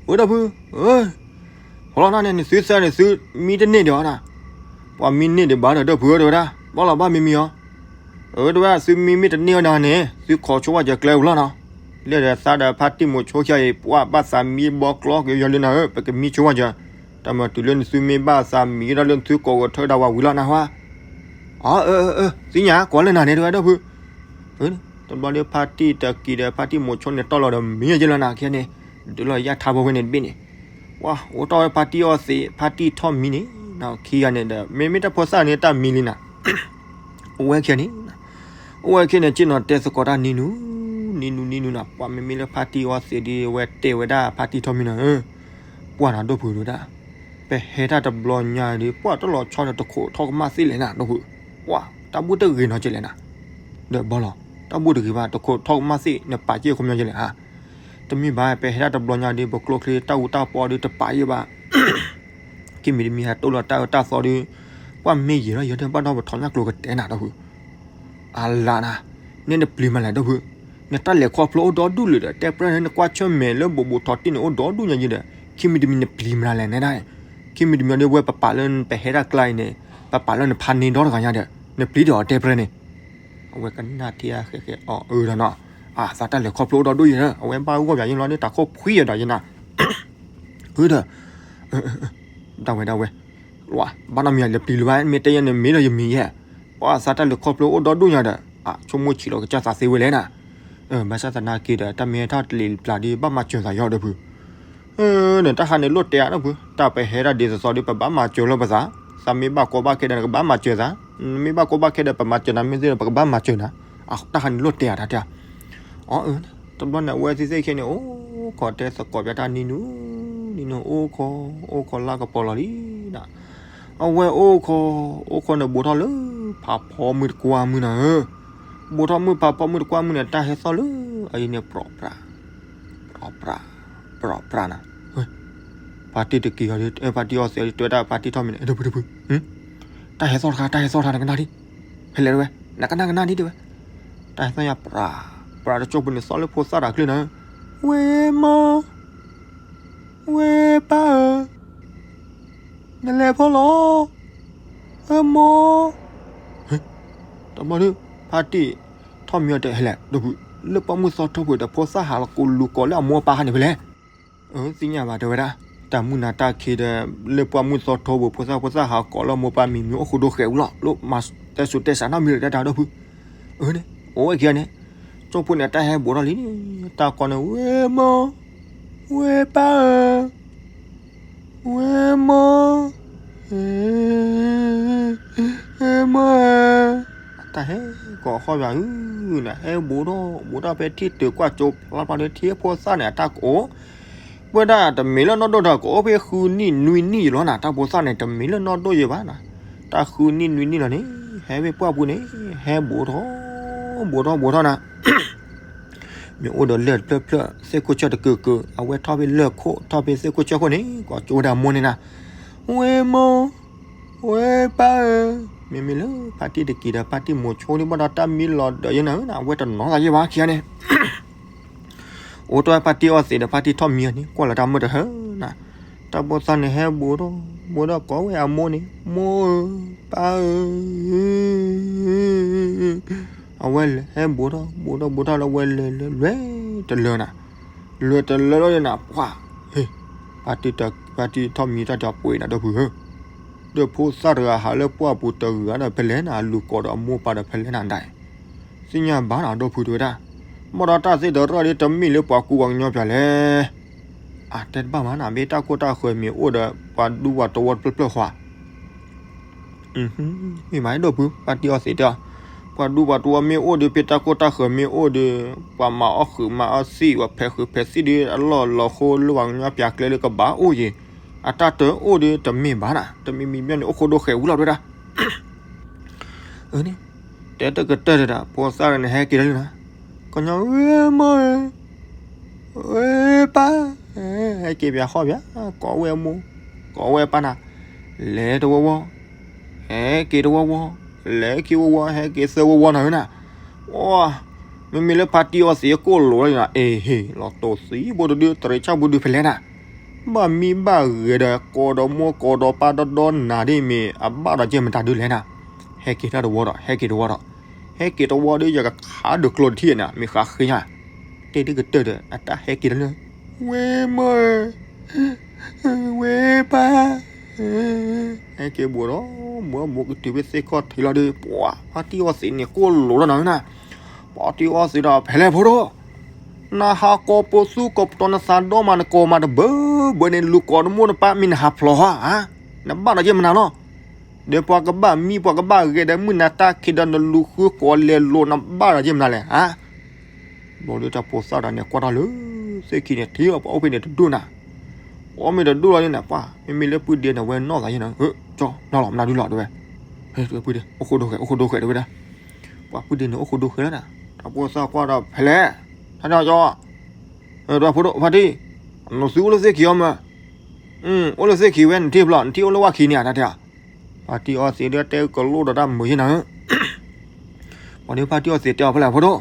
ဝဲဒီပုၢ်, ဟိလီၤနၤန့ၣ် နသုသၢနသုမံတန့ၢ်ဒီးအီၤနၤ, ပှၤမံန့ၢ်ဒံးဘၣ်ဒီးဒီပုၢ်ဧၢ တဲဝဲဒၣ်, ဘၣ်လီၤဘၣ်မံမံအီၤ, အၢ တဲဝဲဒၣ် သုမံမ့ၢ်တန့ၢ်အီၤနၤန့ၣ် သုခိးဆိဝဲကၢၤကျဲဝံၤလီၤနီၤ, လၢဒီးသးဒီးဖါတံၢ်မိၤဆိခံဂၤအံၤ ပှၤဘၣ်သးမံဘီကျီက့ၤယီၤလံနၤဧၢ, ပကမံဆိဝဲကၢၤ, တၢ်မၤတုၤလၢနသုမ့ၢ်ဘၣ်သးမံဒီးလၢနသုကိးဂီၤထၢဒၣ်ဝဲဝံၤလီၤနၤဟါ, အၢ အၢ အၢ သ့ၣ်ညါ ကိးလၢနၤန့ၣ် တဲဝဲဒီပုၢ် တဘျီဒီးဖါတံၢ်တက့ၤဒီးဖါတံၢ်မိၤဆိန့ၣ် တီၢ်လီၤဒီးမံယဲလီၤနၤ ခံဂၤန့ၣ်, ဒုးလီၤယၣ်ထါဘိဝဲန့ၣ်တဘ့ၣ်န့ၣ်, ဝၤ အိၣ်တီၢ်ဝဲဖါတံၢ်အီသံး ဖါတံၢ်ထီၣ်မံန့ၣ်, ခံဂၤန့ၣ်ဒီး မ့မ့ၢ်တၢ်ဖိသၣ်န့ၣ် တၢ်မံလံနၤ, အိၣ်ဝဲခံဂၤန့ၣ်, အိၣ်ဝဲခံဂၤန့ၣ် က့ၤနီၤတဲသကိးတၢ်နံၤနူၤ, နံၤနူၤနံၤနူၤနၤ, ပှၤမ့မ့ၢ်လၢဖါတံၢ်အီသံးဒီး အဝဲတဲဝဲဒၣ်ဖါတံၢ်ထီၣ်မံနၤဧၢ ပှၤနၤဒီပုၢ်တဲဝဲဒၣ်, ပဟဲတၢ်တဘျီညါဒီး ပှၤတလီၤဆီဒီးတခိးထီၣ်ကမၣ်သ့လဲၣ်နၤ ဒီပုၢ်, ပှၤတၢ်ဘူၣ်တဂ့ၤနီၤကလဲၣ်နၤ, ဒီးဘီလီၤ တၢ်ဘူၣ်တဂ့ၤဘၣ် တခိးထီၣ်ကမၣ်သ့ နပာ်က့ၢ်ခီပညီကလဲၣ်ဧါ, တမ့ၢ်ဘၣ် ပဟဲတၢ်တဘျီညါဒီး ပကျိချံတၢ်အူတၢ်ပီဒီးတပာ်ယဲဘၣ် ခံမံၤတမံၤဟဲတိၢ်လီၤတၢ်အၢတၢ်သီဒီး ပှၤမ့ၢ်ယံာ်လီၤယံာ်ဒီး ဘၣ်ဒီးပထီၣ်ညၣ်ကျိၤကတဲနၤ ဒီပုၢ်, အလါနၤ, နဲနပျံၤမးလဲၣ် ဒီပုၢ်, နတၢ်လဲၤခီဖျိအိၣ်ဒီဒူၣ်လၢာ်ဒီး တဲပြဲန့ၣ် နကွၢ်ဆၢၣ်မဲာ်လၢဘိးဘိးထီၣ်တံၢ်န့ၣ် အိၣ်ဒီဒူၣ်ညါယံာ်ဒီး ခံမံၤတမံၤနပျံၤမးလဲၣ် နဲဒၣ်, ခံမံၤတမံၤဒီး ဝဲပပာ်လၢပဟဲတၢ်ကျါအံၤန့ၣ် ပပာ်လၢနဖးန့ၢ်ဒီတဂၤညါဒီး နပျံၤဒီးအီၤတဲပြဲန့ၣ် အဝဲကနၣ်ထံအါဃဲးဃဲးအီၤအၢဒီးနီၤ, အသးတၢ်လဲၤခီဖျိအိၣ်ဒီဒူၣ်ယံာ်ဒီး အဝဲဘၣ်ဂီၢ်ပယၤယံာ်လီၤဒီး တၢ်ခိၣ်ဖှံယံာ်ဒီးယံာ်နၤ အၢဒီး ဒၣ်ဝဲဒၣ်ဝဲ, ဘၣ်နီတမံၤလဲၤပျံၤလၢၤဘၣ် မ့ၢ်တဲယဲန့ၣ် မ့ၢ်ဒီးယမံၤယဲ, ပှၤသးတၢ်လဲၤခီဖျိအိၣ်ဒီဒူၣ်ညါဒီး အဆိကမိၣ်ဆံးလီၤကစၢ်သးသ့ဝဲလဲၣ်နၤ, ဘၣ်ဆၣ်သနာ်က့ဒီး တၢ်မ့ၢ်ဟဲထီၣ်တလံၤတပျၢ်ဒီး ဘၣ်မၤစၢၤသးယီၤဒီပုၢ် ဒီးတၢ်ဟးန့ၣ်လိၣ်တဲဧါဒီပုၢ်, တၢ်ပဟဲတၢ်ဒ်သိးသိးဒီး ပဘၣ်မၤစၢၤလၢပသး, သးမ့ၢ်ဘၣ်ကီဘၣ်ခဲဒီး နကဘၣ်မၤစၢၤသး, နမ့ၢ်ဘၣ်ကီဘၣ်ခဲဒီး ပမၤစၢၤနၤမ့ၢ်သ့ဒီး ပကဘၣ်မၤစၢၤနၤ, တၢ်ဟးန့ၣ်လိၣ်တဲဧါတၢ်တဲ, အၢ တဘျီန့ၣ် အဝဲသ့ၣ်သ့ၣ်ခဲန့ၣ် အိၣ်ခိးတဲသကိးပျးတၢ်နံၤနူၤ, နံၤနူၤအိၣ်ခိး, အိၣ်ခိးလါကပီၤလီၤလံနၤ, အဝဲအိၣ်ခိး, အိၣ်ခိးန့ၣ် ဘူးထီၣ်လၢဖးဖီမုၢ်တကွၢ်မုၢ်နၤဧၢ, ဘူးထီၣ်မုၢ်ဖးဖီမုၢ်တကွၢ်မုၢ်န့ၣ် တၢ်ဟဲသီၣ်လၢအအံၤန့ၣ် ပြီးပြး, ပြီးပြး, ပြီးပြးနၤ, ဖါတံၢ်တက့ၤအီၤဒီး ဖါတံၢ်အီသံးအီၤဒီး တဲဝဲဒၣ်ဖါတံၢ်ထီၣ်မံၤန့ၣ် ဒီပုၢ်ဒီပုၢ်, တၢ်ဟဲသီၣ်တခါ တၢ်ဟဲသီၣ်တခါ နကနၣ်ဒံး, ဖဲလဲၣ်တဲဝဲ, နကနၣ်ကနၣ်ဒံးတဲဝဲ, တၢ်ဟဲသီၣ်ညါ ပြး, ပြးတကၠိၢ်ဖိန့ၣ် သီၣ်လၢဖိသၣ်တၢ်ချၢနၤ, ဝဲမီၢ်, ဝဲပၢ်ဧၢ, နလဲၤဖီလီၤ, အၢမီၢ်, တဘျီဒီး ဖါတံၢ်ထီၣ်မံၤအီၤတဲ ဟဲလဲၣ် ဒီပုၢ်, လၢပှၢ်မုၢ်သီထီဖိဒီး ဖိသၣ်ဟးလီၤကိးလူၤကိးလၢအမိၢ်အပၢ်ခါန့ၣ်ဖဲလဲၣ်, သ့ၣ်ညါဘၣ်တဲဝဲဒၣ်, တၢ်မုၢ်နၤတၢ်ခံဒီး လၢပှၢ်မုၢ်သီထီဖိ ဖိသၣ်ဖိသၣ်ဟးကိးလၢအမိၢ်ပၢ်မံၤမံၤအိၣ်ဃိဒိၣ်ဃဲးဝံၤလီၤ လၢမၤတဲစိၤတဲစးနီတမံၤဒီးတၢ်ဒီပုၢ်, အၢန့ၣ် အိၣ်ဝဲခံဂၤန့ၣ်, ကၠိၢ်ဖိန့ၣ် တၢ်ဟဲဘူးထီၣ်လံ, တၢ်ကိးန့ၣ် ဝဲမီၢ်, ဝဲပၢ်ဧၢ, ဝဲမီၢ်, ဝဲမီၢ်ဧၢ, အတၢ်ဟဲကိးဃီၣ်ယွၤဧၢ, နဟဲဘူးထီၣ်ဘူးထီၣ်ဖဲထံၣ်တုၤကွၢ်ကၠိဖျါဖျါဒီး ထံၣ်ဖိသၣ်န့ၣ် အတၢ်ကိး ပဝဲဒၣ်တမ့ၢ်လၢနီၢ်ဒိၣ်ဒီး ကအိၣ်ဖဲဃုနံၣ်နွံနံၣ်ယံၤလီၤနၤ, တၢ်ဖိသၣ်န့ၣ် တမ့ၢ်လၢနီၢ်ဒိၣ်ယံၤဘၣ်နၤ, တၢ်ဃုနံၣ်နွံနံၣ်လီၤန့ၣ် ဟဲဖဲပှၢ်ပူၤန့ၣ် ဟဲဘူးထီၣ် ဘူးထီၣ်ဘူးထီၣ်နၤ မ့ၢ်အိၣ်ဒီးလၢၢ်တဖျၢၣ်ဖျၢၣ် သ့ၣ်ခိၣ်ဆၢၣ်တကုာ်ကုာ် အဝဲထီၣ်ဖဲလၢၢ်ခိၣ် ထီၣ်ဖဲသ့ၣ်ခိၣ်ဆၢၣ်ခိၣ်န့ၣ် ကိးကၠိဝဲဒၣ်အမိၢ်န့ၣ်နၤ, ဝဲမိၢ်, ဝဲပၢ်ဧၢ, မ့မ့ၢ်လၢဖါတံၢ်တက့ၤဒီး ဖါတံၢ်မိၤဆိဒ်ဘၣ်ဒီး တၢ်မံလီၤဒီးယဲနၤဧၢနၤ အဝဲတနီၤသးယဲဘၣ်ခံဂၤန့ၣ် အိၣ်တီၢ်ဖါတံၢ်အီသံးဒီး ဖါတံၢ်ထီၣ်မံၤအီၤန့ၣ် ကွၢ်လီၤတၢ်မုၢ်တဟၢနၤ, တၢ်ဖိသၣ်န့ၣ်ဟဲဘူးထီၣ် ဘူးထီၣ်ကိးဝဲအမိၢ်န့ၣ် မိၢ်ဧၢ, ပၢ်ဧၢ, အဝဲလဲၤဟဲဘူးထီၣ် ဘူးထီၣ်ဘူးထီၣ်လၢဝဲလဲၤလဲၤလဲၤတလၢနၤ, လဲၤတလၢလီၤနၤ ပှၢ်, ဟ့ၣ်, ဖါတံၢ်ထီၣ်မံၤတၢ်တပှ့ၤနၤ ဒီပုၢ်ဧၢ, ဒီးဖိသၣ်တဂၤဟးလၢပှၢ်ပူၤတဂၤဒီးဖဲလဲၣ်နၤ လူၤကိးဒီးအမိၢ်ပၢ်ဒီးဖဲလဲၣ်နၤဒၣ် သ့ၣ်ညါဘၣ်နၤ ဒီပုၢ်တဲဝဲဒၣ်, ဘၣ်ဒီးတၢ်သ့ၣ်တရၣ်ဒ်တမ့ၢ်လၢပှၤကူပှၤကညီပၠးလဲၣ်, အတဲတဘၣ်မးနၤ မ့ၢ်တၢ်ကိၢ်တၢ်ဃၢၤမ့ၢ်အိၣ်ဒီး ပှၤဒူပှၤတဝီတဖျၢၣ်ဖျၢၣ်ဃီ မ့ၢ်မး ဒီပုၢ် ဖါတံၢ်အီသံးတဲအီၤ, ပှၤဒူပှၤတဝီမ့ၢ်အိၣ်ဒီး ဖဲတၢ်ကိၢ်တၢ်ဃၢၤမ့ၢ်အိၣ်ဒီး ပှၤမၤအီၣ်ဃုာ်မၤအီၣ်သံး ပှၤဖဲးဃုာ်ဖဲးသံးဒီး အလီၢ်လီၤဃိလၢပှၤကညီပၠးကျဲဒီးကဘၣ်အိၣ်ယံၤ, အတၢ်တအိၣ်ဒီးတမ့ၢ်ဘၣ်နၤ, တမံၤမံၤမ့ၢ်န့ၣ် အိၣ်ဃိဒိၣ်ဃဲးဝံၤလီၤတဲဝဲဒၣ် အန့ၣ် တဲတကတၢၢ်ဒီး ဖိသၣ်န့ၣ်ဟဲက့ၤလီၤလံနီၤ, ကညီဧၢ မိၢ်ဧၢ, ဝဲပၢ်, ဟဲက့ၤပၠးဃီပၠး, ကိးဝဲမိၢ်, ကိးဝဲပၢ်နၤ, လဲၤတဝီဝီ, ဟဲက့ၤတဝီဝီ, လဲၤခံဝီဝီ ဟဲက့ၤသၢဝီဝီနီၤဧၢနၤ, အိ, မ့မ့ၢ်လၢဖါတံၢ်အီသံးကိၣ်လိာ်လီၤနီၤ, အ့ဟ့ၣ် လီၤတိာ်သံးဘိတဒု တရံးဆၣ်ဘိဒုဖဲလဲၣ်နၤ, ဘၣ်မံဘၣ်ဂဲၤဒီး ကိးဒီးမိၢ်ကိးဒီးပၢ်ဒီဒီနၤဒ်မ့ၢ် အဘၣ်ဒီးကဲမတၤဒုလဲၣ်နၤ, ဟဲက့ၤတၢ်တဝီဒီး ဟဲက့ၤတဝီဒီး, ဟဲက့ၤတဝီဒီး ယကခးဒုးကျိတထံၣ်နၤ မ့ၢ်ဃးဃ့ညါ, တဲဒ်ကတၢၢ်ဒီး အတၢ်ဟဲက့ၤတၢ်လၢ ဝဲမိၢ်ဧၢ, ဝဲပၢ်, ဟဲက့ၤဘိးဒီး မိၢ်မိၢ်ကတုၤဖဲသ့ၣ်ခီၣ်ထံးလီၤဒီး ပှၤဖါတံၢ်အီသံးန့ၣ် ကိၣ်လိာ်လီၤနီၤဧၢနၤ, ဖါတံၢ်အီသံးဒီး ဖဲလဲၣ်ဖိဒိၣ်, နဟးကိးပသူကိးပတီၤနသးဒီမး နကိးမးတဘၢဘၢန့ၣ် လူၤကိးနမိၢ်နပၢ် မ့ၢ်နဟးဖျိးဧါ, နဘၣ်ဒီးကဲမနၤလီၤ, ဒီးပှၤကဘၣ်မံပှၤကဘၣ်ဂဲၤဒီး မုၢ်နၤတၢ်ခံးဒီး နလူၤဃုကိးလဲၤလိာ် နဘၣ်ဒီးကဲမနၤလဲၣ်ဧါ. ဘျီဒုးတၢ်ဖိသၣ်တဂၤန့ၣ် ကွၢ်ထီၣ်လၢသ့ၣ်ခံန့ၣ် ထံၣ်ပှၤအိၣ်ဖဲန့ၣ်တဒိၣ်နၤ, အိၣ်မ့ၢ်တဒိၣ်လီၤန့ၣ် ပှၤ မ့မ့ၢ်လၢပုၢ်ဒ့န့ၣ် ဝဲနီၢ်သးယဲနီၤ, ကၠီနီၢ်လီၤ မနုၤဒုလီၤတဲဝဲ, ပုၢ်ဒ့ အိၣ်ဃိဒိဃဲၤ အိၣ်ဃိဒိဃဲၤတဲဝဲဒၣ်, ပှၤပုၢ်ဒ့န့ၣ် အိၣ်ဃိဒိဃဲၤလီၤနၤ, တၢ်ဖိသၣ်ကွၢ်ဒီးဖဲလဲၣ်, တၢ်တဲအီၤကၠီ, ဒီးဖိဒိၣ်ဖါတံၢ်, နသုအိၣ်လၢသ့ၣ်ခံအီၤမး, အိၣ်လၢသ့ၣ်ခံဝဲ နထံၣ်ဖျီ နထံၣ်အိၣ်လၢဝၣ်ခံန့ၣ်ဧါ တၢ်တဲအီၤ ဖါတံၢ်အီသံးဒီးတဲကလိၣ်ဒီးတၢ်မုာ်ယဲနၤဧၢ, ပှၤဒုးဖါတံၢ်အီသံးတဲအီၤဖဲလဲၣ်ဖိဒိၣ်,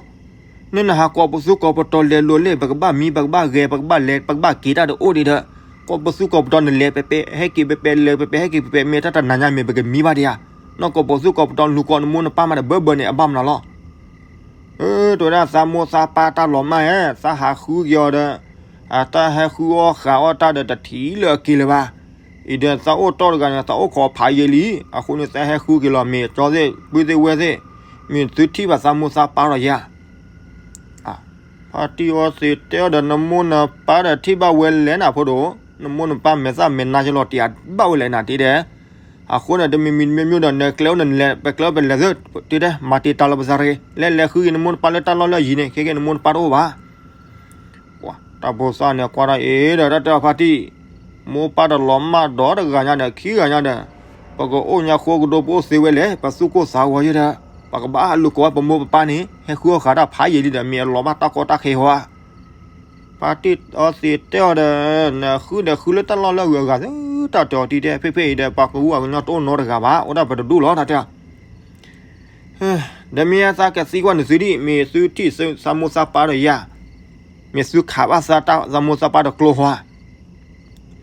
န့ၣ်နဟးကိးပသူကိးပတီၤလဲၤလိာ်လဲၣ် ပကဘၣ်မံပကဘၣ်ဂဲၤ ပကဘၣ်လဲၤပကဘၣ်က့ၤတၢ်တအိၣ်ဒံးဒီး, ကိးပသူကိးပတီၤနလဲၤပဲပဲ ဟဲက့ၤပဲပဲ လဲၤပဲပဲ ဟဲက့ၤပဲပဲ မ့ၢ်တၢ်တနၤညါမ့ၢ် ပကမံဘၣ်ဒံးဧါ, နီၢ်ကိးပသူကိးပတီၤလူၤကိးနမိၢ်နပၢ်မးတဘၢဘၢန့ၣ် အဘၣ်မနုၤလီၤ တဲဝဲဒၣ်သးမိၢ်သးပၢ်တၢ်လီၤမၢ်ဧါ, သးဟးဃုက့ၤအီၤဒီး, အတၢ်ဟဲဃုအီၣ်ဃာ်အီၣ်တၢ်ဒီးတထံၣ်လၢအက့ၤလၢၤဘၣ်. အံၤဒီးသးအိၣ်တီၢ်တဂၤန့ၣ် သးအိၣ်ခိးဖးယံာ်လံ, အဃိန့ၣ်သးဟဲဃုက့ၤလီၤ မ့ၢ်ကၠီသ့ၣ် ပုၢ်သ့ၣ်ဝဲၢ်သ့ၣ်, မ့ၢ်သုထံၣ်ဘၣ်သးမိၢ်သးပၢ်ဒီးယၤ ဖါတံၢ်အီသံးတဲအီၤဒီး နမိၢ်နပၢ်ဒီး ထံၣ်ဘၣ်ဝဲလဲၣ်နၤဖိဒိၣ်, နမိၢ်နပၢ်မဲာ်သၣ်မဲာ်နါယလီၤတံၢ်အဘၣ်ဝဲလဲၣ်နၤတံၢ်ဒဲး, အဃိန့ၣ် တမံၤမံၤတမံၤမံၤဒီး နကျဲအိၣ်နလဲၤ ပကျဲအိၣ်ပလဲၤသ့ၣ်တံၢ်ဒဲး မၤတံာ်တာ်လီၤပသးတဂ့ၤ, လဲၤလဲၤဃုက့ၤနမိၢ်နပၢ်လၢတၢ်လီၢ်လၢအယံၤန့ၣ် ခဲကနံၣ်အံၤနမိၢ်နပၢ်တအိၣ်ဘၣ် တၢ်ဖိသၣ်န့ၣ်ကွၢ်ထီၣ်အံၤဒီး တၢ်တဲအီၤဖါတံၢ်, မိၢ်ပၢ်တလီၤမၢ်ဒီးတဂၤညါဒီး ခံဂၤညါဒီး, ပကအိၣ်ညါဃိကဒိ ပအိၣ်သ့ဝဲလဲၣ်, ပသူၣ်ကိၢ်သးဂီၤယဲဒီး, ပကဘၣ်လူၤကိးဝဲပမိၢ်ပပၢ်န့ၣ် ဟဲဃုအီၣ်ဃာ်တၢ်ဖးယံာ်လံဒီး မ့ၢ်အလီၤဘၣ်တၢ်ကီတၢ်ခဲဧါ. ဖါတံၢ်အီသံးတဲအီၤဒီး, နဃုဒီးဃုလၢတၢ်လီၢ်လၢအဂုၤအဂၤသ့, တၢ်တဲအီၤတံၢ်တဲ ဖဲဖဲအံၤဒီး ပှၤကဝူအကညီတအိၣ်နီတဂၤဘၣ်, အိၣ်ဒၣ်ပတဒူၣ်လီၤ တၢ်တဲအီၤ ဒီးမ့ၢ်သးကသံကွၢ်နသုဒံး, မ့ၢ်သုထံၣ်သးမိၢ်သးပၢ်ဒီးယၤ, မ့ၢ်သုခးဘၣ်သးမိၢ်သးပၢ်ဒီးကျိဧါ.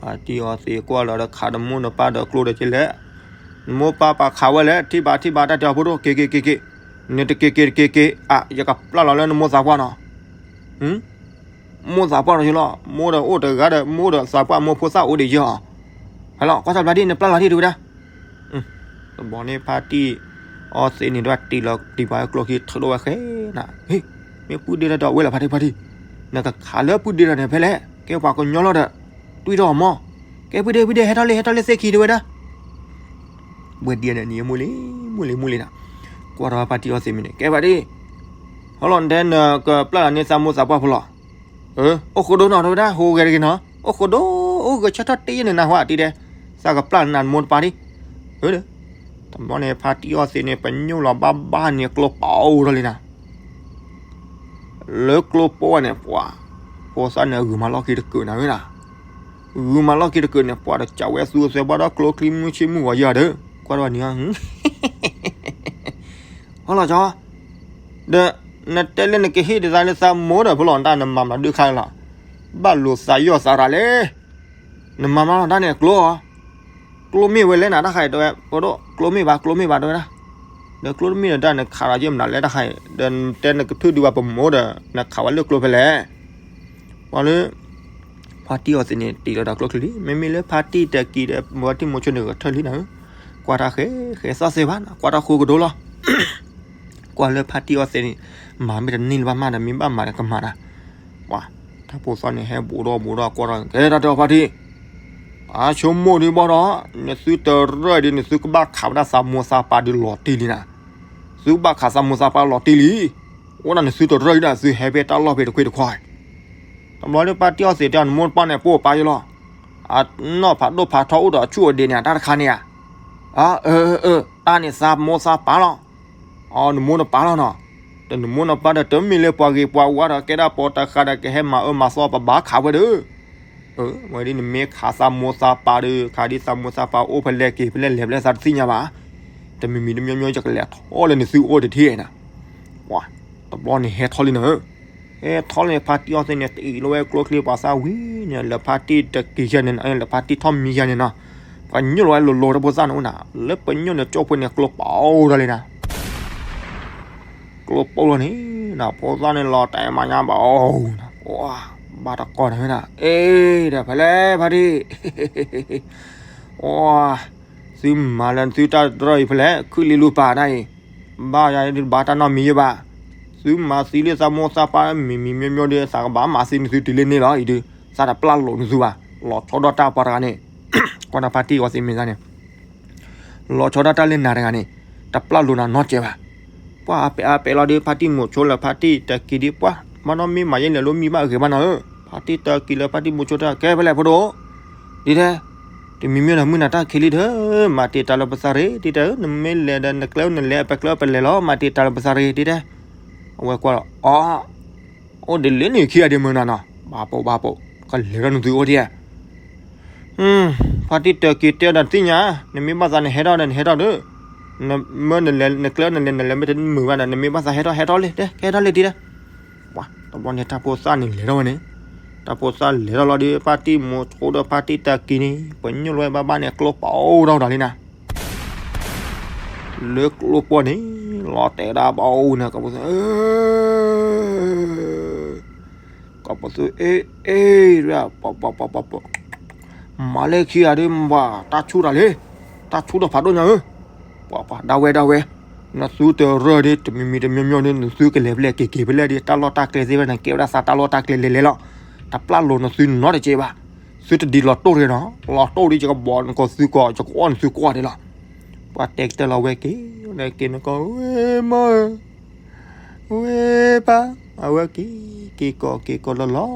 ဖါတံၢ်အီသံးကွၢ်လီၤဒီး ခးနမိၢ်နပၢ်ဒီးကျိဒီးကလဲၣ်, နမိၢ်ပၢ်ပာ်ခးဝဲလဲၣ်, ထံၣ်ဘၣ်ထံၣ်ဘၣ်တၢ်တဲအီၤဖိဒိၣ်, က့ၤက့ၤက့ၤက့ၤ, နတက့ၤက့ၤတက့ၤက့ၤ, အါ ယကပျၢ်လီၤလၢနမိၢ်သးပှၢ်နီၤ. မိၢ်သးပှၢ်နီၤယလီၤ, မိၢ်ဒီးအိၣ်တဂၤဒီး မိၢ်ဒီးသးပှၢ်မိၢ်ဖိသၣ်အိၣ်ဒံးယီၤ, ဟဲလီၤ ကွၢ်တဘျီဒံး နပျၢ်လီၤဒံးတဲဝဲဒၣ် တဘျီန့ၣ်ဖါတံၢ်အီသံးန့ၣ် ဒွးတံၢ်လီၤတံၢ်ပှၤကျိခံထုးထီၣ်ဝဲဃဲနၤ, ဟ့ၣ်, မ့ၢ်ပုၢ်ဒ့တၢ်ဒီးဝဲလီၤ ဖါတံၢ်ဖါတံၢ်, နကခးလၢပုၢ်ဒ့တၢ်န့ၣ်ဖဲလဲၣ်, ကဲပှၤကညီလီၤဒီး, တွံၢ်ထီၣ်အီၤမး, ကဲပုၢ်ဒ့ပုၢ်ဒ့ ဟဲထီၣ်လံ ဟဲထီၣ်လံသ့ၣ်ခံတဲဝဲဒၣ် ဘှဲၣ်ဒံးန့ၣ်နံၤမုၢ်လံ, မုၢ်လံမုၢ်လံနၤ, ကွၢ်ထီၣ်ဖါတံၢ်အီသံးမ့ၢ်န့ၣ် ကဲဖါတံၢ်, ဟီလီၤနတဲနကပျၢ်လီၤန့ၢ်သးမိၢ်သးပှၢ်ဖိလီၤ, အိၣ်ဃိဒိနီၤ တဲဝဲဒၣ် ဟိဂဲၤတဂ့ၤနီၤ, အိၣ်ဃိဒိ, အိၣ်ဂဲၤဆၢထၢၣ်တ့ၢ်န့ၣ်နၤဟါ တံၢ်တဲ, သးကပျၢ်လီၤနၤနမိၢ်နပၢ်ဒံး, တဘျီန့ၣ်ဖါတံၢ်အီသံးန့ၣ် ပညိၣ်လီၤဘၣ်ဘၣ်န့ၣ်ကျိပာ်အိၣ်ထီၣ်လံနၤ လၢကျိပိဝဲန့ၣ် ပှၤ, ဖိသၣ်န့ၣ်ဂုာ်မၤလီၢ်ခံတကုာ်နၤဧၢနၤ, ဂုာ်မၤလီၢ်ခံတကုာ်န့ၣ် ပှၤတကးဝဲသူအသွဲဘၣ်ဒီးကျိချံမုၢ်ဆ့ၣ်မုၢ်ဂီၤယၤဒီး, ကွၢ်တဘၣ်နံၤဧါ, ဟီလီၤကၠီ, ဒီး, နတဲလၢနကဟ့ၣ်ဒသးလၢသးမိၢ်ဒီးဖိလီၤတၢ် နမၤမၤဒုးခါလီၤ, ဘၣ်လိာ်သးယီၢ်သးရၤလဲၣ်, နမၤမၤလီၤတၢ်န့ၣ်ကျိဧါ ကျိမ့ၢ်ဝဲလဲၣ်နၤ တၢ်ခါအံၤတဲဝဲ ဖိဒိၣ် ကျိမ့ၢ်ဘၣ် ကျိမ့ၢ်ဘၣ်တဲဝဲဒၣ်, ဒီးကျိတမ့ၢ်ဒီးတၢ်နခးဒီးယဲၢ်မနုၤလဲၣ်တၢ်ခါအံၤ ဒီးနတဲနကထုးဒုးဘၣ်ပမိၢ်ဒီး နခးဝဲလၢကျိဖဲလဲၣ်, ပှၤလၢ ဖါတံၢ်အီသံးန့ၣ် တံၢ်လီၤဒီးကျိချံလံ မ့မ့ၢ်လၢဖါတံၢ်တက့ၤဒီး ဖါတံၢ်မိၤဆိန့ၣ်ဂဲၤထၢၣ်လံနၤ, ကွၢ်တၢ်ဃဲ ဃဲသၣ်သ့ဘၣ်နၤ ကွၢ်တၢ်ဃိကဒိလီၤ ကွၢ်လၢဖါတံၢ်အီသံးန့ၣ် မၤမ့ၢ်တန့ၢ်လၢၤဘၣ်မးဒီး မ့ၢ်ဘၣ်မၤဒီးကမၤတၢ်, ပှၤ, တၢ်ဖိသၣ်န့ၣ် ဟဲဘူးဒီးဘူးဒီးကွၢ်ဒီး ကဲတၢ်တဲအီၤဖါတံၢ်, အဆိကမိၣ်ဒံးဘၣ်ဒီး နသုတရၢၢ်ဒံး နသုကဘၣ်ခးဝဲဒၣ်သးမိၢ်သးပၢ်ဒုးလီၤတံၢ်လံနၤ, သုကဘၣ်ခးသးမိၢ်သးပၢ်လီၤတံၢ်လံ, အိၣ်ဒၣ်နသုတရၢၢ်ဒံးဒီး သုဟဲဖဲတၢ်လီၢ်ဖဲတခွ့တခွါ တဘျီလၢဖါတံၢ်အီသံးတဲအီၤ နမိၢ်နပၢ်န့ၣ် ပိာ်ပာ်ယလီၤ, အနီၢ်ဖးဒိၣ်ဖးထီအိၣ်ဒီးအဆူၣ်အဒ့န့ၣ် တၢ်တခါန့ၣ်ဧါ, အၢ အၢ အၢ အန့ၣ်သးမိၢ်သးပၢ်လီၤ. အီ နမိၢ်နပၢ်လီၤနီၤ. တနမိၢ်နပၢ်ဒီး တမ့ၢ်လၢပှၤဂ့ၤပှၤဝါဒီး ကဲဒၣ်ပိာ်တဃာ်ဒီး ကဟဲမၤအၢမၤသီပဘၣ်ခးဝဲဒီး အဝဲဒ်နမ့ၢ်ခးသးမိၢ်သးပၢ်ဒီး ခးဒ်သးမိၢ်သးပၢ်အိၣ်ဖဲလဲၣ်က့ၤဖဲလဲၣ်လဲၤဖဲလဲၣ်သးတသ့ၣ်ညါဘၣ်. တမံၤမံၤတမံၤမံၤ ယကလဲၤထီၣ်လၢနသုအိၣ်တထံၣ်နၤ. တဘျီန့ၣ်ဟဲထီၣ်လံနၤဧၢ. ဟဲထီၣ်လံဖါတံၢ်အီသ့ၣ်န့ၣ် တအံၤလီၤဝဲကျိချံပှၤသၣ်ဝံၤန့ၣ် လၢဖါတံၢ်တက့ၤယဲန့ၣ် လၢဖါတံၢ်ထီၣ်မံယဲန့ၣ်နီၤ. ပှၤညိၣ်လီၤဝဲလိၤလိၤတၢ်ဖိသၣ်န့ၣ်အိၣ်နၤ လၢပညိၣ်န့ၣ်ကၠိဖိန့ၣ် ကျိပိၢ်ဒီးလံနၤ ကျိပိၢ်လီၤန့ၣ် နဖိသၣ်န့ၣ်လီၤတဲာ်မၤညါဘၣ်အိၣ်နၤ, ပှၤဘၣ်တကီၢ်နၤဝဲဒၣ်, အ့ ဒီးဖဲလဲၣ်ဖါတံၢ်, ပှၤ သုမၤလၢသုတၢ်တြီၢ်အံၤဖဲလဲၣ် ခုၣ်လံလူၤပာ်နၤအံၤ, ဘၣ်ယၤဘၣ်တၢ်နီတမံၤယဘၣ်, သုမၤသံလၢသးမိၢ်သးပၢ်မံၤမံၤမံၤမံၤဒီး သးကဘၣ်မၤသံနသုတုၤလၢန့ၣ်လီၤအံၤဒုး, သးတပျၢ်လိာ်နသုဘၣ်, လီၤဆီဒၣ်တၢ်ပှၤတဂၤန့ၣ်, ကွၢ်နဖါတံၢ်အီသ့ၣ်မ့ၢ်သးန့ၣ် လီၤဆီဒၣ်တၢ်လၢနၤတဂၤန့ၣ်, တပျၢ်လိာ်နၤနီတစဲးဘၣ်. ပှၤအပဲာ်အါပဲာ်လီၤဒီး ဖါတံၢ်မိၤဆိလၢဖါတံၢ်တက့ၤဒီး ပှၤ ဘၣ်နီတမံၤမၤယဲလဲၣ်လိမံၤဘၣ်အဂ့ၤဘၣ်နီၤဧၢ, ဖါတံၢ်တက့ၤလၢဖါတံၢ်မိၤဆိတၢ် ကဲဖဲလဲၣ်ဖိဒိၣ်, ဒ်တဲ, တမံၤမံၤဒီးမုၢ်နၤတၢ်ခံးလံဒီး, မၤတ့ၢ်တၢ်လၢပသးရ့ ဒ်တဲဧၢ, နမ့ၢ်လဲၤဒီးနကျဲနလဲၤ ပကျဲပလဲၤလီၤ မၤတ့ၢ်တၢ်လၢပသးရ့ ဒ်တဲ, အဝဲကွၢ်လီၤ အီ အိၣ်ဒ်လဲၣ်န့ၣ်ခံဂၤဒ်မုၢ်နၤနီၤ, ဘၣ်ပိာ်ဘၣ်ပိာ်, ကလဲၤထီၣ်နသုအိၣ်ဒံးဧါ. ဖါတံၢ်တက့ၤတဲဒီးသ့ၣ်ညါ, နမ့ၢ်ဘၣ်သးနဟဲထီၣ်ဒီးနဟဲထီၣ်ဒီး, နမ့ၢ်နလဲၤနကျဲနလဲၤနလဲၤမ့ၢ်တမုာ်ဘၣ်ဒီး နမ့ၢ်ဘၣ်သးဟဲထီၣ်ဟဲထီၣ်လံ, တဲ ကဟဲထီၣ်လံဒ်တဲ. ပှၤ တဘျီန့ၣ် တၢ်ဖိသၣ်န့ၣ်လဲၤထီၣ်ဝဲန့ၣ်, တၢ်ဖိသၣ်လဲၤထီၣ်လီၤဒီး ဖါတံၢ်မိၤဆိဒီးဖါတံၢ်တက့ၤန့ၣ် ပညိၣ်လီၤဝဲဘၣ်ဘၣ်န့ၣ် ကျိပိၢ်ဒီးဒီးလံနၤ လၢကျိပိၢ်န့ၣ် လီၤတဲာ်ဒၣ်ဘၣ်အိၣ်နၤ ကပီၤသု ကပီၤသု အ့ အ့ ပ ပ ပ ပ မၤလၢခံဂၤဒီး မၤတၢ်ဆူၣ်တၢ်လံ, တၢ်ဆူၣ်ဒီးဖးဒိၣ်ညါဧၢ, ပှၤပှၤဒၣ်ဝဲဒၣ်ဝဲ, နသုတရၢၢ်ဒီး တမံၤမံၤတမံၤမံၤဒီး နသုကလဲၤဖဲလဲၣ်က့ၤက့ၤဖဲလဲၣ်ဒီး တၢ်လီၢ်တၢ်ကျဲသ့ၣ်ဝဲန့ၣ် ကဲဝဲဒၣ်သးတၢ်လီၢ်တၢ်ကျဲလဲၤလဲၤလီၤ, တပျၢ်လိာ်နသုနီတစဲးဘၣ်, သုတဒ်လီၤတိၢ်တဂ့ၤနီၤ, လီၤတိၢ်ဒီး ယကဘီနကီၢ်သုကီၢ် ယကအီၣ်နသုကွၢ်ဒံးလီၤ. ပှၤတဲကတၢၢ်လီၤဝဲက့ၤ, က့ၤနကီၢ် ဝဲမၢဧၢ, ဝဲပၢ်, အဝဲက့ၤ က့ၤကီၢ်က့ၤကီၢ်လီၤလီၤ,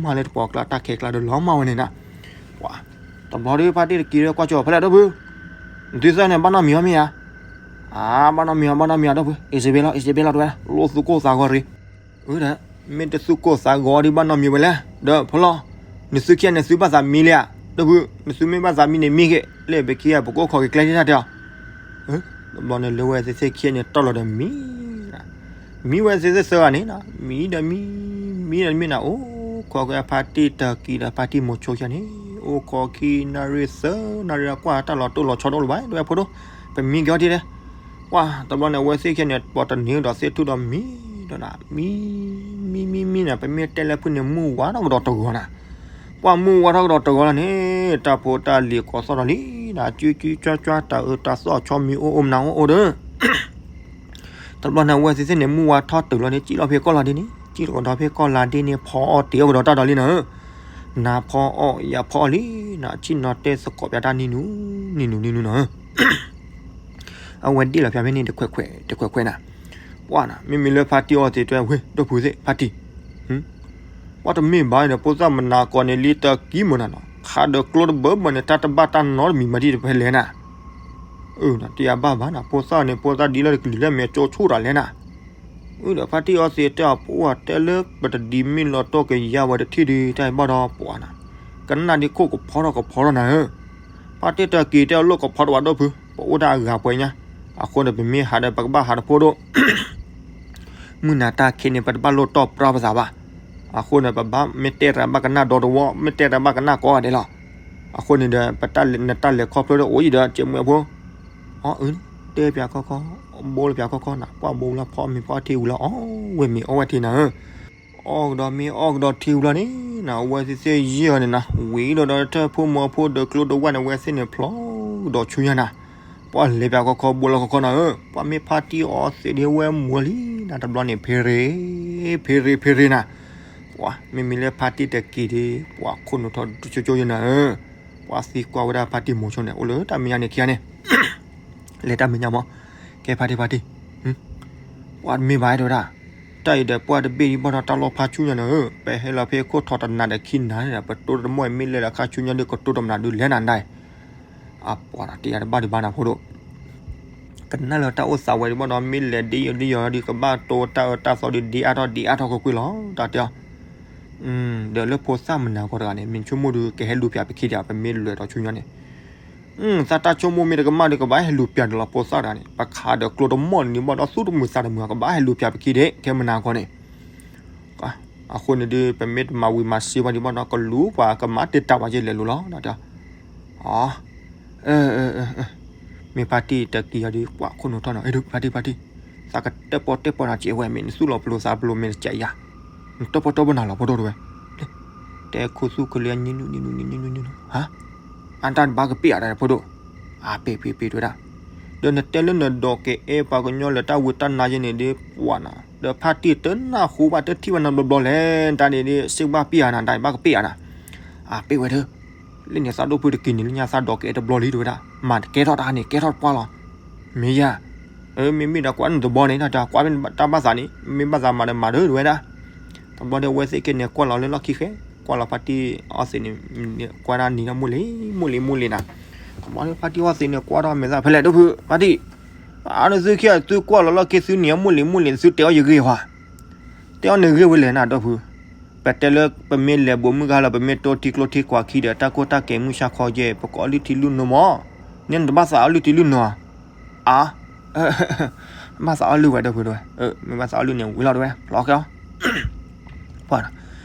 မၤလၢတပှီၢ်ကျါတၢ်ခဲကျါဒီးလီၤမၢ်ဝဲန့ၣ်နၤ, ပှၤ တဘျီဒီးဖါတံၢ်တက့ၤဒီးကွၢ်ကၠီၤဖဲလဲၣ်ဒီပုၢ်, နသုသၣ်န့ၣ် ဘၣ်နီတမံၤအီၤမ့ၢ်ဧါ, အါ ဘၣ်နီတမံၤအီၤ ဘၣ်နီတမံၤအီၤဒီပုၢ်, အ့စဘ့လီၤ အ့စဘ့လီၤ တဝဲ လိၣ်သုကိၢ်သးဂီၤရ့ၤ အၢ ဒီး မ့ၢ်တသုကိၢ်သးဂီၤဒံးဘၣ်နီတမံၤဝဲလဲၣ်, ဒီးဖိလီၤ, နသုခံဂၤန့ၣ်သုဘၣ်သးမံလံဧါ, ဒီပုၢ် နသုမ့ၢ်ဘၣ်သးမံန့ၣ်မံက့ၤ, လၢပခံဂၤပကအိၣ်ခိးက့ၤကျဲဒၣ်တဲအီၤ, တဘျီန့ၣ်လၢဝဲသ့ၣ်သ့ၣ်ခံဂၤန့ၣ် တီၢ်လီၤဒီးမံ, မံဝဲသ့ၣ်သ့ၣ်သၢဂၤန့ၣ်, မံဒီးမံ, မံဒီးမံနၤ အိၣ်ခိးက့ၤဖါတံၢ်တက့ၤဒီးဖါတံၢ်မိၤဆိခံဂၤန့ၣ်, အိၣ်ခိးခံနၣ်ရံၣ်သၢနၣ်ရံၣ် ကွၢ်တၢ်လီၤတိၢ်လီၤဆီတအိၣ်လၢၤဘၣ်, ဒီးဝဲဖိဒိၣ်, ပမံက့ၤအီၤဒ်လဲၣ် ပှၤ တဘျီန့ၣ် အဝဲသ့ၣ်ခံဂၤန့ၣ် ပိာ်တန့ၢ်ဒီးသ့ၣ်ထူၣ်ဒီးမံဒီးနၤ, မံ မံ မံ မံန့ၣ် ပမ့ၢ်တဲလၢဖုၣ်န့ၣ် မုၢ်ဝါထီၣ်ကဒီးတဂီၤနၤ, ပှၤမုၢ်ဝါထီၣ်ကဒီးတဂီၤလီၤန့ၣ်, တၢ်ဖိတၢ်လံၤကိးသီၣ်ဒီးလံ, နၤ ကၠူကၠူကၠွါကၠွါ တၢ်အၢတၢ်သီၣ်ဆီမံၤအိၣ်အိၣ်မနုၤအိၣ်အိၣ်ဒီး တဘျီန့ၣ် အဝဲသ့ၣ်သ့ၣ်န့ၣ် မုၢ်ဝါထီၣ်တုၤလီၤန့ၣ် စံၣ်လီၤဖဲကီၢ်လၤဒ့န့ၣ်, စံၣ်လီၤကဒီးဖဲကီၢ်လၤဒ့န့ၣ် ဖီအီၣ်တ့ၢ်အီၣ်ကဒီးတၢ်ဒီးလံနၤဧၢ, နၤဖီအီၣ် ယၤဖီအီၣ်လံ, နၤဆ့ၣ်နီၤတဲသကိးပၠးတၢ်နံၤနူၤ, နံၤနူၤ နံၤနူၤနၤဧၢ, အဝဲဒ့ၣ်လီၤဖၠးဖဲန့ၣ်တခွဲးခွဲး တခွဲးခွဲးနၤ, ပှၤနၤ မ့မ့ၢ်လၢဖါတံၢ်အီသံးတဲဝဲ ဒီပုၢ်သ့ၣ် ဖါတံၢ် ပှၤတမ့ၢ်ဘၣ်ဒီး ဖိသၣ်မနၤကိးန့ၣ်လံတကံမုၢ်နၤနီၤ, ခးဒီးကျိတဘၢဘၢန့ၣ် တၢ်တဘၣ်တၢ်နီတမံၤမးဒ်တဖဲလဲၣ်နၤ, အၢ တယၤဘၣ်ဘၣ်နၤ, ဖိသၣ်န့ၣ် ဖိသၣ်ဒ်လၢတကလုာ်လၢမဲာ်ကၠိဆိၣ်တၢ်လဲၣ်နၤ, အၢဒီးဖါတံၢ်အီသံးတဲအီၤ ပအိၣ်တဲလၢပတဒ်မ့ၢ်လီၤတိၢ်ကယါဝဲတထံၣ်ဒီး တၢ်အံၤဘၣ်ဒီးပှၤနၤ, ကနၣ်ဒ်ခိၣ်ကဖီထီၣ်ကဖီထီၣ်နၤဧၢ, ဖါတံၢ်တကံးတဲအီၤလိၣ်ကဖီတဝးဒီပုၢ်, ပအိၣ်တၢ်အဂၤပှဲၤညါ, အဃိန့ၣ် ပမ့ၢ်ဟးဒီးပကဘၣ်ဟးတဖိဒိၣ် မုၢ်နၤတၢ်ခံးန့ၣ် ပတဘၣ်လိၣ်တီၢ်ပြၢပသးဘၣ်. အဃိန့ၣ် ပဘၣ်မ့ၢ်တဲတၢ်ဘၣ်ကနၣ်ဒီတဝီ, မ့ၢ်တဲတၢ်ဘၣ်ကနၣ်ကိးဂၤဒဲးလီၤ. အဃိန့ၣ်ဒီး ပတၢ်လဲၤခီဖျိဒီးအိၣ်ယံၤဒီး ကဲမွဲဖိ, အီၣ်အုန့ၣ် တဲပၠးခီခီ, ဘိလၢပၠးခီခီနၤ, ပှၢ်ဘိလၢဖီအီၣ်မ့ၤဖီအီၣ်ထံဝံၤလီၤ အီၣ်ဝဲမ့ၤအီၣ်ဝဲထံနၤဧၢ အီၣ်ကဒီးမ့ၤအီၣ်ကဒီးထံဝံၤလီၤန့ၣ်နၤ, အဝဲသ့ၣ်သ့ၣ်ယံာ်အီၤန့ၣ်နၤ, ဝံၤဒီးဒီးတၢ်ဖိမီၤဖိဒီးကျိတဝၢ်န့ၣ် အဝဲသ့ၣ်န့ၣ်ဖျိကဒီးဆူညါနၤ, ပှၢ်လဲၤပၠးခီခီဘိလၢခီခီနၤဧၢ, ပှၢ်မ့ၢ်ဖါတံၢ်အီသံးဒ်ဝဲမူၤလံနၤ, တဘျီန့ၣ် ဖ့ရ့ ဖ့ရ့ ဖ့ရ့နၤ, ပှၢ်မ့မ့ၢ်လၢဖါတံၢ်တက့ၤဒ် ပှၢ်ခိၣ်နူာ်ထီၣ်ကၠိကၠိယနၤဧၢ, ပှၢ်သံကွၢ်ဝဲဒၣ်ဖါတံၢ်မိၤဆိန့ၣ် အိၣ်လၢတၢ်မဲာ်ညါန့ၣ်ခံဂၤန့ၣ် လဲၤတၢ်မဲာ်ညါမး, ကဲဖါတံၢ်ဖါတံၢ်, ပှၢ်တမ့ၢ်ဘၣ်အဲၣ်ဒိးဝဲဒၣ်, တၢ်အံၤဒီးပှၢ်တဘ့ၣ်ဒံးဘၣ်ဒီးတၢ်လီၢ်ဖးဆူညါန့ၣ်ဧၢ, ပဟဲလီၤဖဲခိၣ်ထီၣ်တနၤဒီးခံနၤန့ၣ်ဒီး ပတိတမီၢ်အံၤမ့ၢ်လဲၤလၢခါဆူညါဒီး ကတိတမနၤဒုးလဲၤနၤဒၣ်အံၤ, အပှၢ်တယၤတဘၣ်ဒံးဘၣ်နၤဖိဒိၣ်, ကနၣ်လၢတၢ်အိၣ်သးဝဲဒံးဘၣ်ဒီး မ့ၢ်လဲၤဒ်ယိးဒ်ယိးဒီး ကဘၣ်တိတၢ်အၢတၢ်သီဒီး ဒ်အါထီၣ်ဒ်အါထီၣ်ကွ့ၢ်ကွ့ၢ်လီၤ တၢ်တဲအီၤ. ဒီးလၢဖိသၣ်မနၤကီတဂၤန့ၣ် မ့ၢ်ဆိကမိၣ်ဒီး ကဟဲလူၤပၠးပခံဒံး ပမ့ၢ်လဲၤဒီးဆူညါန့ၣ်, သးတၢ်ဆိကမိၣ်မ့ၢ်တကမၣ်ဒီး ကဘၣ်ဟဲလူၤပၠးဒီးလီၤ ဖိသၣ်တဂၤန့ၣ် ပခးဒီးကျိတမီၢ်န့ၣ်ဘၣ်ဒီး သူၣ်တမုာ်သးတမုာ် ကဘၣ်ဟဲလူၤပၠးပခံဒံး ခဲမနၤကီန့ၣ် အဃိန့ၣ်ဒီး ပမ့ၢ်တမၤဝံၤမၤစ့ဝဲဒံးဘၣ်ဒီး ကလူၤပှၤကမၤတ့ၢ်တၢ်ဝဲယဲလဲၤလိၤလီၤ တၢ်တဲအီၤ. အ မ့ၢ်ဖါတံၢ်တက့ၤအီၤဒီး ကွၢ်ခိၣ်နူာ်ထီၣ်နီၤ, အ့ၣ်ဒုး ဖါတံၢ် ဖါတံၢ်, သးကတဲပီၣ်တဲပီၣ်နၤစဲးဝဲ မ့ၢ်နသူၣ်လီၤပလိာ်သးပလိာ်မ့ၢ်တစဲးယၤ, နတဲပီၣ်တဲပီၣ်နၤလီၤ ဖိဒိၣ်တဝဲ, တဲခိၣ်သူၣ်ကလၢနံၤနံၤနံၤနံၤနံၤနံၤနံၤ, ဟါ, အတၢ်တဘၣ်ကပ့ၢ်အတၢ် ဖိဒိၣ်, အပ့ၢ်ပ့ၢ်ပ့ၢ်တဝဲဒၣ်, ဒီးနတဲလၢနဒိးကအဲၣ်ပှၤကညီလၢတၢ်ဝံတၢ်နါယဲန့ၣ်ဒီး ပှၤနၤ, ဒီးဖါတံၢ်တနၢ်ဟူဘၣ်တထံၣ်ဘၣ်နၤဘျီဘျီလဲၣ်, တၢ်န့ၣ်ဒီး စ့ၢ်ဘၣ်ပ့ၢ်အနၤ တၢ်ဘၣ်ကပ့ၢ်အနၤ, အပ့ၢ်ဝဲဒၣ် လၢန့ၣ်သးဒိၣ်ဖုတက့ၤန့ၣ် လၢညါသးဒိးကအဲၣ်တဘျီလံတဝဲဒၣ်, မၤတကဲထီၣ်တၢ်န့ၣ် ကဲထီၣ်တပှၢ်လီၤ, မ့ၢ်ယၤ, မ့မ့ၢ်ဒီးကွၢ်နတဘီန့ၣ် တၢ်ကွၢ်တၢ်ဘၣ်သးန့ၣ် မ့ၢ်ဘၣ်သးမၤဒီးမၤဒၢတဝဲဒၣ်, တဘျီဒီးအဝဲသ့ၣ်က့န့ၣ် ကွၢ်လီၤလၢလီၢ်ခံဃဲ, ကွၢ်လီၤဖါတံၢ်အီသံးန့ၣ်, ကွၢ်ဒၣ်နံၤဒီးမိၢ်လံၤ မိၢ်လံၤ မိၢ်လံၤနၤ, တဘျီဒီးဖါတံၢ်အီသံးန့ၣ် ကွၢ်ထီၣ်မဲာ်သၣ်ဖဲလဲၣ်ဒိၣ်ဖု, ဖါတံၢ်, အါနသုခံဂၤသုကွၢ်လီၤလီၢ်ခံသုနံၤအမိၢ်လံၤ မိၢ်လံၤ သုတဲအီၣ်ယဂ့ၢ်ဟီ တဲအီၣ်န့ၣ်ဂ့ၢ်ဝဲလဲၣ်နၤဒီးဖု, ပတဲလၢပမ့ၢ်လဲၤဘိးမုၢ်ဂၤလီၤ ပမ့ၢ်တိထံကျိထံကွၢ်ခံဒီး တၢ်ကိၢ်တၢ်ကဲမုၢ်ဆါခီယဲၢ် ပကအီၣ်လုၢ်ထံလုၢ်နိမး, န့ၣ်နတဘၣ်သးအီၣ်လုၢ်ထံလုၢ်နိဧါ, အါ, ဘၣ်သးအီၣ်လုၢ်ဝဲဒီးဖုတဝဲ, မ့ၢ်ဘၣ်သးအီၣ်လုၢ်န့ၣ် ဝံၤလီၤတဝဲ ဖျီကဲအီၤ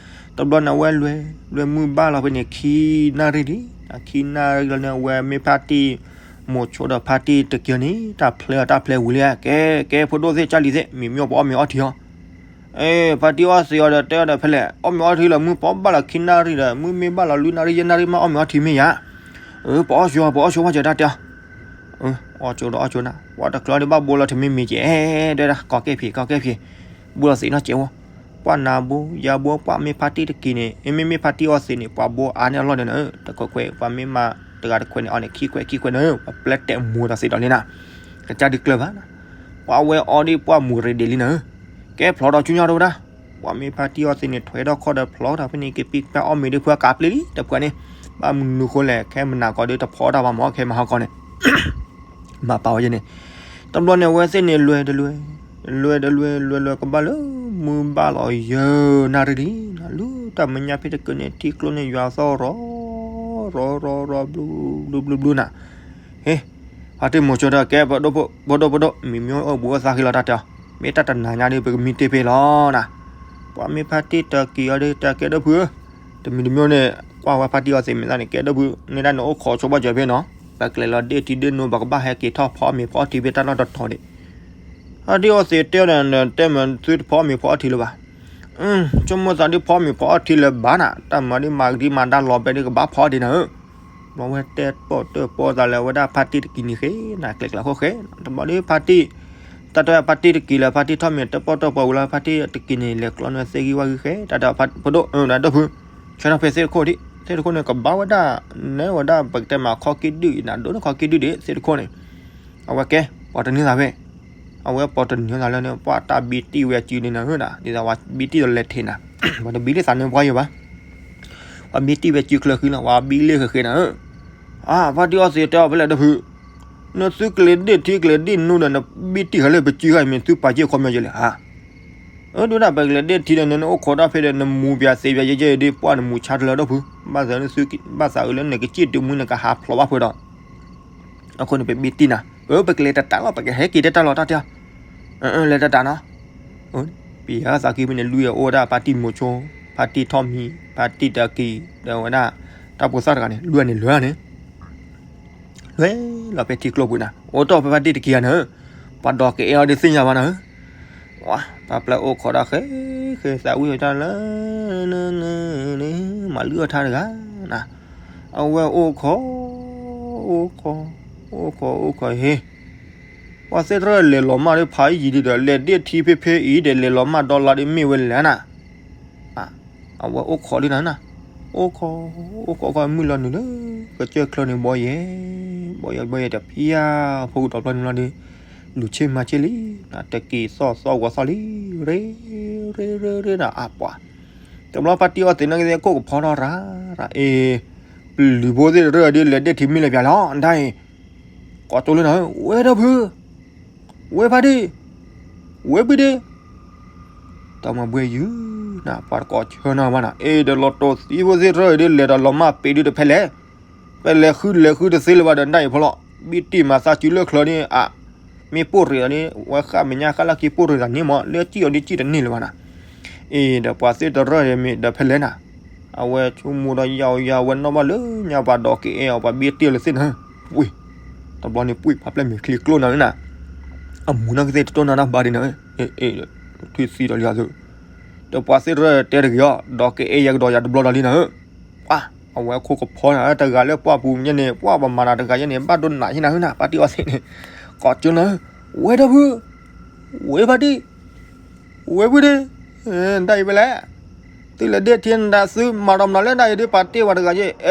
တဘျီန့ၣ်အဝဲလွဲၤ, လွဲၤမုၢ်ဘၣ်လီၤဖဲန့ၣ် ခံနၣ်ရံၣ်ဒံး, ခံနၣ်ရံၣ်လီၤန့ၣ် အဝဲမ့ၢ်ဖါတံၢ်မိၤဆိဒီးဖါတံၢ်တက့ၤန့ၣ် တၢ်ဖျဲအီၤတၢ်ဖျဲဝံၤလံ, ကဲ, ကဲ ဖိဒိၣ်သ့ၣ်ကၢ်လံၤသ့ၣ် မ့မ့ၢ်ပှၤအီၣ်မ့ၤအီထံအီၤ, ဖါတံၢ်အီၣ်သံးအီၤဒီးတဲအီၤဒီးဖဲလဲၣ် အီၣ်မ့ၤအီထံလီၤ မုၢ်ပှၤဘၣ်လီၤခံနၣ်ရံၣ်ဒီး မုၢ်မ့ၢ်ဘၣ်လီၤလွံၢ်နၣ်ရံၣ်ယဲၢ်နၣ်ရံၣ်မ့ၢ်အီၣ်မ့ၤအီထံမ့ၢ်ယၤ, ပှၤအီၣ်ဆိ ပှၤအီၣ်ဆိ ပှၤစၢၤတၢ်တဲအီၤ, အီၣ်ဆိဒီးအီၣ်ဆိနၤ ပှၤတကျီဒီးဘၣ်ဘိလီၤတမ့ၢ်မ့ၢ်ကဲ, တဲဒၣ် ကီကဲၣ်ဖံး ကီကဲၣ်ဖံး, ဘိလီၤသံးနီၢ်ကဲဝဲ, ပှၤနၤဘိ ယၤဘိ ပှၤမ့ၢ်ဖါတံၢ်တက့ၤန့ၣ် မ့မ့ၢ်ဖါတံၢ်အီၣ်သံးန့ၣ် ပှၤဘိအါန့ၢ်အလီၢ်န့ၣ်နၤ, တခွဲးခွဲး ပှၤမ့ၢ်မၤတဂၤတခွဲးန့ၣ် အီၣ်န့ၣ်ခံခွဲးခံခွဲးနၤ, ပှၤပျဲတဲမူတၢ်သ့ဒီးလံနၤ, ကစၢ်ဒုးကျၢၢ်ဘၣ်နၤ, ပှၤဝဲအီၣ်ဒ်ပှၤမူၤရ့ဒ့းလံနၤ, ကဲဖျီဒီးဆူညါတဝဲဒၣ်, ပှၤမ့ၢ်ဖါတံၢ်အီၣ်သံးန့ၣ် ထွဲထီၣ်ခီၣ်ဒီးဖျီတၢ်ဖဲန့ၣ် ကပံကပၢ်အီၣ်မ့ၤဒ်ဖုအကါပျ့ၤလံ တပှၤန့ၣ်, ဘၣ်မနုၤဃိလဲၣ် ခဲမနၤကီဒီးတဖီတၢ်ဘၣ်မး ခဲမဟါကီန့ၣ် မၤပာ်ဝဲယဲန့ၣ်, တဘျီန့ၣ် အဝဲသ့ၣ်န့ၣ်လွဲၤတလွဲၤ, လွဲၤတလွဲၤ လွဲၤလွဲၤကဘၣ်လၢ မုၢ်ဘၣ်လီၤယဲၢ်နၣ်ရံၣ်ဒံး, လၢတၢ်မဲာ်ညါဖဲတကၢန့ၣ် ထံကျိန့ၣ်ယွၤသီၣ်ရီၤ, ရီၤရီၤရီၤ ဘျုးဘျုးဘျုးဘျုးနၤ, ဟ့ၣ်, ဖါတံၢ်မိၤဆိဒီးကဲ ပဒိၣ်ပဒိၣ်ပဒိၣ် မ့မ့ၢ်အိၣ်ဘူးအိၣ်သါဃံလီၤတၢ်တဲအီၤ, မ့ၢ်တၢ်တနၤညါဒီး ပကမံတ့ၢ်ဖဲလီၤနၤ, ပှၤမ့ၢ်ဖါတံၢ်တက့ၤအီၤဒီး တၢ်ကဲဒိၣ်ဖုဧၢ, တမံၤတမံၤန့ၣ် ကွၢ်ဝဲဖါတံၢ်အီၣ်သံးမဲာ်သၣ်န့ၣ် ကဲဒိၣ်ဖု, န့ၢ်ဒၣ်န့ၣ်အိၣ်ခိးဆိဘၣ်စၢၤဖဲနီၤ, ပကလဲၤလီၤဒ့ၣ်ထံဒ့ၣ်နိ ပကဘၣ်ဟဲက့ၤထီၣ်ဖီမ့ၤဖီအီထံဖဲတၢ်လီၢ်တတီၤဒံး, ဖါတံၢ်အီၣ်သံးတဲအီၤဒီး တဲမ့ၢ်သုတဖီမ့ၤဖီအီထံလၢၤဘၣ်, ဆိကမိၣ်သးဒ်ဖီမ့ၤဖီအီထံလၢၤဘၣ်နၤ, တၢ်မၤဒ်မၤကဒံမၤဒါလီၤဘဲဒ် ကဘၣ်ဖီဒံးနၤဧၢ, ဘျီဝဲတဲပီၣ်တဲပီၣ်သးလၢဝဲဒၣ်ဖါတံၢ်တက့ၤန့ၣ်ဃ့နၤ ကျဲကျဲဃိဃ့, တဘျီဒီးဖါတံၢ် တၢ်တဲဖါတံၢ်တက့ၤလၢ ဖါတံၢ်ထီၣ်မ့ၤတပီၣ်တပီၣ်ဝံၤလီၤ ဖါတံၢ်တက့ၤန့ၣ် လဲၤကျီန့ၣ်သ့ၣ်ဂံၢ်ဝၣ်ဂံၢ်ဃဲ တၢ်တဲဖါဒိၣ် ဒိၣ်ဖု, ဆၢထီၣ်ဖဲသ့ၣ်တခိၣ်ဒံး သ့ၣ်တခိၣ်န့ၣ် ကဘၣ်ဝဲဒၣ် နဲဝဲဒၣ် ပကတဲမးခီက့ၣ်ဒုၣ်အံၤနၤ ဒိၣ်န့ၢ်ခီက့ၣ်ဒုၣ်ဒံး သ့ၣ်တခိၣ်န့ၣ်, အဝဲကဲ ပှၤတန့ၢ်သးဖဲ အဝဲပှၤတန့ၢ်သးလၢန့ၣ် ပှၤတၢ်ဘံတံၢ်ဝဲစုန့ၣ်နၤဧၢဒၣ် ဒ်သိးပှၤဘံတံၢ်ဒီးလဲၤထဲးနၤ, ပှၤတဘံတ့ၢ်သးန့ၣ်ပှၤယိာ်ဘၣ်, ပှၤဘံတံၢ်ဝဲစုချၢဃံလီၤ ပှၤဘံလ့ၣ်ဃဲဃဲနၤဧၢ, အါ ဖါတံၢ်အီၣ်သံးတဲအီၤဖဲလဲၣ်ဒိၣ်ဖု, နသုကလဲၤဒ့ၣ်ထံကလဲၤဒ့ၣ်နိဒီး နဘံတံၢ်ဃာ်လၢပစုဃာ်အံၤ မ့ၢ်သုပာ်က့ၢ်ခီပညီယဲလဲၣ်ဧါ, အၢ ဒိၣ်ဒၣ်ပကလဲၤဒ့ၣ်ထံဒီး နအိၣ်ခိးတၢ်ဖဲဒီး နမူၤပၠးသ့ပၠးယဲယဲအံၤဒ် ပှၤနမူၤဆါတလၢဒိၣ်ဖု, ဘၣ်သးလၢသု ဘၣ်သးအၢလၢနကစံၣ်တုၤမုၢ်နကဟးဖျိးဘၣ်ဖုဒီး အဃိန့ၣ် ပဘံတံၢ်နၤ, အၢ ပကလဲၤတတးလီၤ ပကဟဲက့ၤတတၢ်လီၤတၢ်တဲ, လဲၤတတးနီၤ, ပယီၤသးကံၢ်မ့ၢ်န့ၣ် လွံၢ်အအိၣ်ဝဲဒၣ် ဖါတံၢ်မိၤဆိ, ဖါတံၢ်ထီၣ်မံၤ, ဖါတံၢ်တၢ်ကံၢ် ဒီးဝဲဒၣ် တၢ်ဖိသၣ်တဂၤန့ၣ် လွံၢ်န့ၣ်လွဲၢ်န့ၣ် လွဲၢ်လီၤဖဲထံကျိပူၤနၤ, အိၣ်တီၢ်ဖဲဖါတံၢ်တကံၢ်ဧါနၤ, ပှၤဒီးကအဲၣ်အီၤဒ်သ့ၣ်ညါဘၣ်နၤ, ဝါ ပှၤပျဲအိၣ်ခိးတၢ်ဃဲ ဃဲသးဝံၣ်ဝဲတၢ်လၢ မၤလုၢ်အီၣ်ထါတဂၤနၤ, အဝဲအိၣ်ခိး အိၣ်ခိး အိၣ်ခိး အိၣ်ခိးဟ့ ပှၤသ့ၣ်တဖၣ်လဲၤလီၤမၢ်ဒီးဖးယံာ်ဒံးဒီး လဲၤဒ့ၣ်ထံဖဲဖဲအံၤဒီး လဲၤလီၤမၢ်ဒီလါဒီးမ့ၢ်ဝဲလဲၣ်နၤ, အဝဲအိၣ်ခိးဒ်နၤနၤ, အိၣ်ခိး အိၣ်ခိး အိၣ်ခိးမုၢ်လီၤနုာ်လၢ ကစၢၢ်ချၢန့ၣ်ဘီယဲၢ် ဘီယဲၢ် ဘီယဲၢ်တဖျၢၣ် ဖိကဒီးဖျၢၣ်န့ၣ်လီၤဒီး လူၤဆ့ၣ်မၤဆ့ၣ်လံ, တက့ၤသီၣ်သီၣ်ဂီၤသီၣ်လံ, ရ့ ရ့ ရ့ နၤအပှၤ, တဘျီဖါတံၢ်အီၣ်သံးန့ၣ်ကသ့ၣ်ကိၣ်ကဖီထီၣ်ရၤ ရၤ အ့ ပျုၤဖိသ့ၣ်တရၢဒီး လဲၤဒ့ၣ်ထံမ့ၢ်လၢပျၢၤလီၤ ဒ်အံၤ, ကိးတိၢ်လၢနၤ ဝဲဒီဖု, ဝဲဖါတံၢ်, ဝဲဘုဒ့, တၢ်မၤဘှဲယုၢ်နၤ ပှၤတကိးဆၢနၤဘၣ်နၤ, အ့ ဒီးလီၤတိၢ်သံဖိသ့ၣ်တဖၣ်ဒ်လဲၣ်ဒီးလီၤမၢ်ပ့ၤဒုတဖဲလဲၣ်, ဖဲလဲၤဃုလဲၤဃုတသ့လၢၤဘၣ်ဒီး နတၢ်အံၤဖီလီၤ, ဘံၣ်တံၢ်မၤသးစုလၢချၢန့ၣ် အ မ့ၢ်ပိၢ်ရ့ၤအီၤန့ၣ် ဝဲဃၣ်မဲာ်ညါဃၣ်လၢက့ၤပိၢ်ရ့ၤသးန့ၣ်မး လၢကံၣ်အီၤဒ်ကံၣ်တန့ၢ်လၢၤဘၣ်နၤ, အ့ ဒီးပှၤသ့ၣ်တဖၣ်ဒီးမ့ၢ်ဒီးဖဲလဲၣ်နၤ, အဝဲဆိကမိၣ်ဒီးယၤအီၤယၤဝဲနီၣ်ဘၣ်လၢညါပှၤဒီးက့ၤအဲၣ်အီၤပှၤဘံၣ်တံၢ်လၢသ့ၣ်နၤ, ဝ့ၢ်, တဘျီန့ၣ်ပှ့ၤဖးဖျဲၣ်မ့ၤချံကျိၣ်နၤနၤ, အမူနီၢ်ကသ့ၣ်တတိၢ်နၤနၤဘၣ်ဒ်နၤ, ထွံၣ်သံဒီးလံအသု, ဒီးပှၤသ့ၣ်တဖၣ်တဲတဂ့ၤအီၤ ဒီးက့ၤအဲၣ်ယၤကဒီးယၤတဘျီဒီးလံနၤ, ပှၤ, အဝဲခိၣ်ကဖီနၤတဂၤလၢပှၢ်ပူၤညါန့ၣ် ပှၤပမၤနၤတဂၤယဲန့ၣ် ဘၣ်ဒိနးဟံနၤဟၢနၤ ဖါတံၢ်အီသံးန့ၣ်, ကိးကၠိနၤ, ဝဲဒီပုၢ်, ဝဲဖါတံၢ်, ဝဲဖါတံၢ်, တၢ်အံၤဖဲလဲၣ်, သုလဲၤဒ့ထံနဒၣ်သုမၤဒီးမနုၤလၢတၢ်အံၤဒ်ပှၤတ့ဝဲတဂၤယဲ, အဲ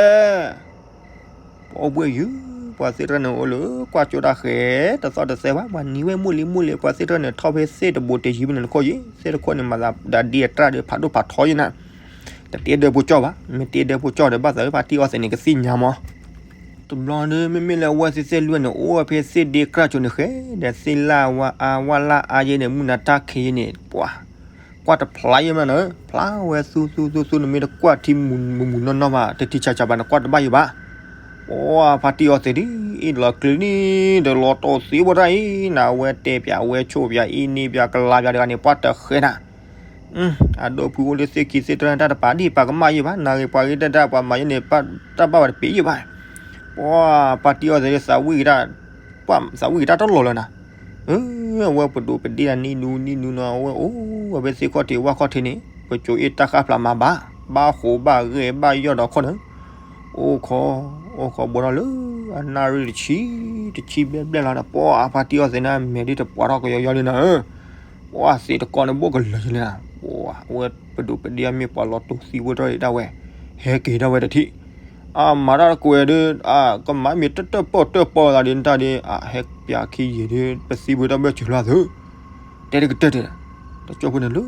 ပှၤဘှဲယုၢ်, ပှၤသ့ၣ်တဖၣ်န့ၣ်အိၣ်လၢကွၢ်ကၠိတၢ်ဃဲၤ တသီၣ်တသဲဘၣ်, ပှၤနံၤဝဲမိၢ်လံမိၢ်လံ ပှၤသ့ၣ်တဖၣ်န့ၣ် ထီၣ်ဖဲသ့ၣ်တဘိတယံၤဖဲန့ၣ်တခိၣ်ယံၤ, သ့ၣ်တခိၣ်န့ၣ် မၤသးဒ်အတၢ်ဒီးဖးဒိၣ်ဖးထီယံၤနၤ, တတဲဒၢဖိကၠီၣ်ဘၣ်, မ့ၢ်တဲဒၢဖိကၠီၣ်ဒီး ဘၣ်သးဖါတံၢ်အီသံးန့ၣ်ကသ့ၣ်ညါမး, တဘျီဒီး မ့မ့ၢ်လၢအဝဲသ့ၣ်သ့ၣ်လွဲၢ်န့ၣ် အိၣ်ဝဲဖဲသ့ၣ်ဒ့ကြၢ်ကၠိန့ၣ်ဃဲၤဒီး သ့ၣ်လၣ်ဝါအါဝါလၣ်အါယဲန့ၣ် မုၢ်နၤတၢ်ခံးယဲန့ၣ် ပှၤ ကွၢ်တဖျါယဲမးနၤ, ဖျါဝဲသူသူသူသူ နမ့ၢ်တကွၢ်ထံမုၢ်မုၢ်နီၢ်နီၢ်ဘၣ် တထံၣ်ဆးဆးဘၣ် နကွၢ်တဘၣ်ယံၤဘၣ်, ပှၤဖါတံၢ်အီသံးဒ်အံၤ လီၤကျုးန့ၣ် ဒီးလီၤတိၢ်သံဖိတၢ်အံၤ နဝဲတဲပၠးဝဲဆိၣ်ပၠးအံၤန့ၣ်ပၠးကလၤပၠးတဂၤန့ၣ် ပှၤတဃဲနၤ အဒိၣ်ဖုအိၣ်လၢသ့ၣ်ခံသ့ၣ်တဖၣ်န့ၣ် တၢ်တပာ်ဒံးပာ်ကမၣ်ယံၤဘၣ်, နဂ့ၤပှၤဂ့ၤတၢ်တၢ်ပှၤမၤယဲန့ၣ် တၢ်ဘၣ်ပှၤတပ့ၤယံၤဘၣ်, ပှၤဖါတံၢ်အီသံးဒ်သးဝံၣ်က့ၤတၢ်, သးဝံၣ်က့ၤတၢ်တလီၢ်လၢနၤ, အဝဲပဒိးပဒ့တၢ်နံၣ်နူနံၣ်နူနီၤ အဝဲအိၣ်ဝဲဖဲသ့ၣ်ခီၣ်ထံးဝၣ်ခီၣ်ထံးန့ၣ် ပစိၤအ့ၣ်တၢ်ဃၣ်ဖျါမၤဘၣ်, ဘၣ်ဃိးဘၣ်ဂဲၤဘၣ်ယီၢ်ဒီးခီၣ်န့ၣ်, အိၣ်ခိး, အိၣ်ခိးဘှီထီၣ်လၢ အနၣ်ရံၣ်တဆံ, တဆံဘျဲၣ်ဘျဲၣ်လီၤဒီး ပှၤဖါတံၢ်အီသံးန့ၣ် မဲာ်ဒ်တပှၤထီၣ်ကယီယီလံနၤဧၢ, ပှၤသ့ၣ်တကီန့ၣ်ဘိၣ်ကလၢာ်လံနၤ, အဝဲပဒိးပဒ့အမ့ၢ်ပှၤလီၤတိၢ်သံဖိတၢ်အံၤဒၣ်ဝဲ, ဟဲက့ၤဒၣ်ဝဲတထံၣ်, အမၤတၢ်တကွဲးဒ်, ကမၤမ့ၢ်တၢ်တၢၣ်ပီၣ်တၢၣ်ပီၣ်သးဒ်နတၢ်ဒ်, ဟဲပၠးခံယံာ်ဒ် ပသံဖိတၢ်ဘၢၣ်စၢၤလီၤသု, တဲတကတၢၢ်တဲ, တကၠိဖိန့ၣ်လၢ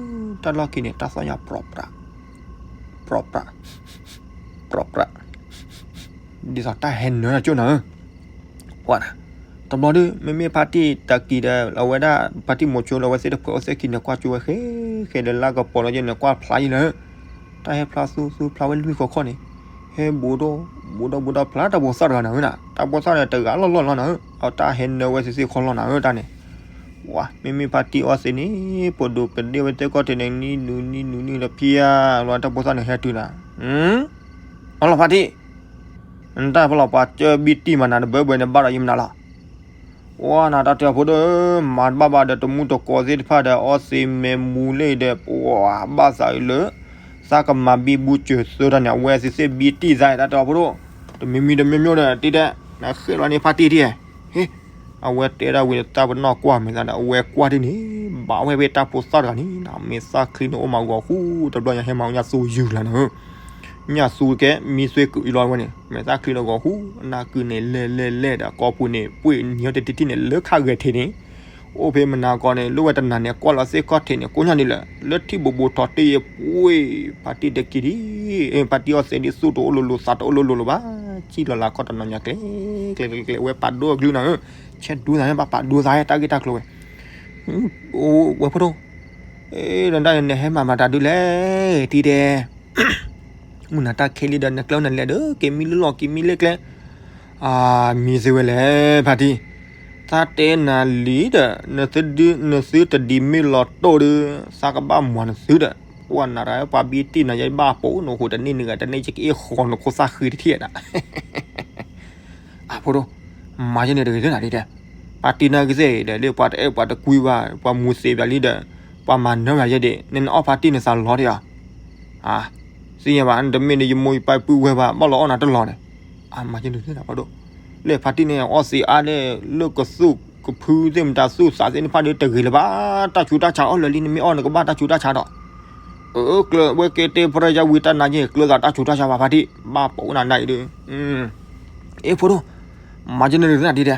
တၢ်လီၢ်ခံန့ၣ် တၢ်သီၣ်ညါပြီ, ပြီ, ပြီ, ဒ်သိးတၢ်ဟဲနၢၤကၠိနၤဧၢ, ကွၢ်နၤ, တဘျီဒ် မ့မ့ၢ်ဖါတံၢ်တၢ်ကံၤဒီး အဝဲဒၣ် ဖါတံၢ်မိၤဆိလၢအဝဲသ့ၣ်တဖၣ်အိၣ်သ့ၣ်ခံန့ၣ် ကွၢ်ကၠိဝဲဃဲဃဲဒီးလၢကပီၤလီၤယဲန့ၣ် ကွၢ်ဖျါယံၤလၢ တၢ်ဟဲဖျါသူသူဖျါဝဲလွံၢ်ဃီခီၣ်န့ၣ်, ဟဲဘူးဒီး, ဘူးဒီးဘူးဒီးဖျါတၢ်ဖိသၣ်တဂၤနၤဧၢနၤ, တၢ်ဖိသၣ်န့ၣ်တဂၤလီၢ်လီၢ်လီၤနၤဧၢ, အတၢ်ဟဲနၢၤဝဲသ့ၣ်သ့ၣ်ခီလီၤနၤဧၢတၢ်န့ၣ်, ဝါ မ့မ့ၢ်ဖါတံၢ်အီသံးန့ၣ် ပဒိးပဒ့ဝဲသ့ၣ်ခီၣ်ထံးန့ၣ် နံၣ်နူနံၣ်နူနံၣ်လီၤဖျါ, လီၤတၢ်ဖိသၣ်န့ၣ်ဟဲတုၤနၤ, အလီၤဖါတံၢ် နတၢ်ဖီလီၤပှၤကၢဘံၣ်တံၢ်မးနၤ တဘၢဘၢန့ၣ်ဘၣ်ဒီးယမနုၤလီၤ, ဝါနၤတၢ်တဲအီၤဖိဒိၣ်, မၤတဘၣ်ဘၣ်ဒီးတမူတကိးသ့ၣ်တဖၣ်ဒီး အီသံးမဲာ်မူလ့ၣ်ဒီး ပှၤဘၣ်သးအံၤလၢ သးကမၤဘံဘူစၢၤသၢတၢ်န့ၣ် အဝဲသ့ၣ်သ့ၣ်ဘံၣ်တံၢ်သးတၢ်တဲအီၤဖိဒိၣ်, တမံၤမံၤတမံၤမံၤဒီး တံၢ်တဲ, နဃ့ၢ်လီၤန့ၢ်ဖါတံၢ်တံၢ်, ဟ့ၣ်, အဝဲတဲဒၣ်ဝံၤဒီးသးပနီၣ်ကွၢ်မဲာ်သးဒီး အဝဲကွၢ်တံၢ်န့ၣ် ဘၣ်ဝဲဖဲတၢ်ဖိသၣ်တဂၤန့ၣ် မ့ၢ်သးချံန့ၣ်အိၣ်မးဂီၤဃူ, တဘျီညါဟဲမၤညၣ်သူယုၢ်လီၤနၤ ညၣ်သူကဲ မံသွဲကုာ်အံၤလီၤဝဲန့ၣ် မဲာ်သၣ်ချံလီၤဂီၤဃူ, အနၢ်ကုန့ၣ်လဲၤလဲၤလဲၤဒီး ကိာ်ပူၤန့ၣ် ပှ့ၤနံၤဟီတထံၣ်န့ၣ် လၢခါဂဲၤထံးန့ၣ်, အိၣ်ဖဲမနၤကီးန့ၣ် လၢဝဲတနၤန့ၣ် ကွၢ်လီၤသ့ၣ်ခီၣ်ထံးန့ၣ် ကိညါဒ်လဲၣ် လၢထံၣ်ဘိးဘိးထီၣ်တ့ၢ်ယဲပှ့ၤ, ဖါတံၢ်တကံဒံ, ဖါတံၢ်အီသံးဒ်သူၣ်တအိၣ်လိၤလိၤ သးတအိၣ်လိၤလိၤလၢၤဘၣ်, စံၣ်လီၤလၢခီၣ်တနီၤညါကျဲ, ကျဲကျဲကျဲ ဝဲပာ်ဒိၣ်အကလုၢ်နၤဧၢ, ဆဲးဒူသးန့ၣ် ဘၣ်ပာ်ဒိၣ်သးတၢ်ဂ့ၢ်တၢ်ကျိၤဝဲ ဝဲဖိဒိၣ်, နတၢ်နဟဲမၤမၤတၢ်ဒုးလဲၣ်, တံၢ်တဲ, မုၢ်နၤတၢ်ခံးလံဒီး နကျဲနလဲၤဒီး က့ၤမံလၢလီၢ်က့ၤမံလၢကျဲ, မံသ့ဝဲလဲၣ် ဖါတံၢ်, သးတဲနၤလံဒီး နသုတဒံးမ့ၢ်လီၤတိၢ်ဒီး သးကဘၣ်မၤနသုဒီး, ပှၤနၤတၢ်ပှၤဘံၣ်တံၢ်နၤယဲဘၣ်ပိာ်နဃိတန့ၢ်နဂၤတန့ၢ် ယကအ့ၣ်ဃီနခိၣ်သၣ်ဃံတထံၣ်ဒၣ် အဖိဒိၣ်, မၤယဲန့ၣ်တဂ့ၤသ့နၤဒ်တဲ, ဖါတံၢ်နၤဂ့ၤသ့ဒီး လၢပှၤတအဲၣ်ပှၤတကွံဘၣ် ပှၤမူသ့ဘၣ်လံဒီး, ပှၤမၤနၢၤဘၣ်ယဲဒၣ် နနအီၣ်ဖါတံၢ်နသးလီၤတယၤ, သ့ၣ်ညါဘၣ် နတမ့ၢ်န့ၣ် ယမိၢ်ယပၢ်ပုၢ်ဝဲၢ်ဘၣ် ဘၣ်လီၤအီၣ်နၤတလီၤန့ၣ်, မၤယဲန့ၣ်သ့နၤဖးဒိၣ်, လၢဖါတံၢ်န့ၣ် အီသံးအါဒီး လၢကသူၣ်ကဖုသ့ၣ်မတၤသူၣ်သးသ့ၣ်တဖၣ်ဒီးတဂ့ၤလၢၤဘၣ်, တၢ်ဆူးတၢ်ဆါအီၣ်လၢာ်လံ နမ့ၢ်အီၣ်နကဘၣ်တၢ်ဆူးတၢ်ဆါဒီး အၢ ကျၢၤဝဲကဲတဲပရၢယါဝံၤတၢ်နါယဲၢ် ကျၢၤသးတၢ်ဆူးတၢ်ဆါဘၣ်ဖါတံၢ် ဘၣ်ပိာ်နၤနၤအံၤဒီး, အ့ၣ်ဖိဒိၣ်, မၤယဲန့ၣ်တဂ့ၤသ့နၤဒ်တဲ,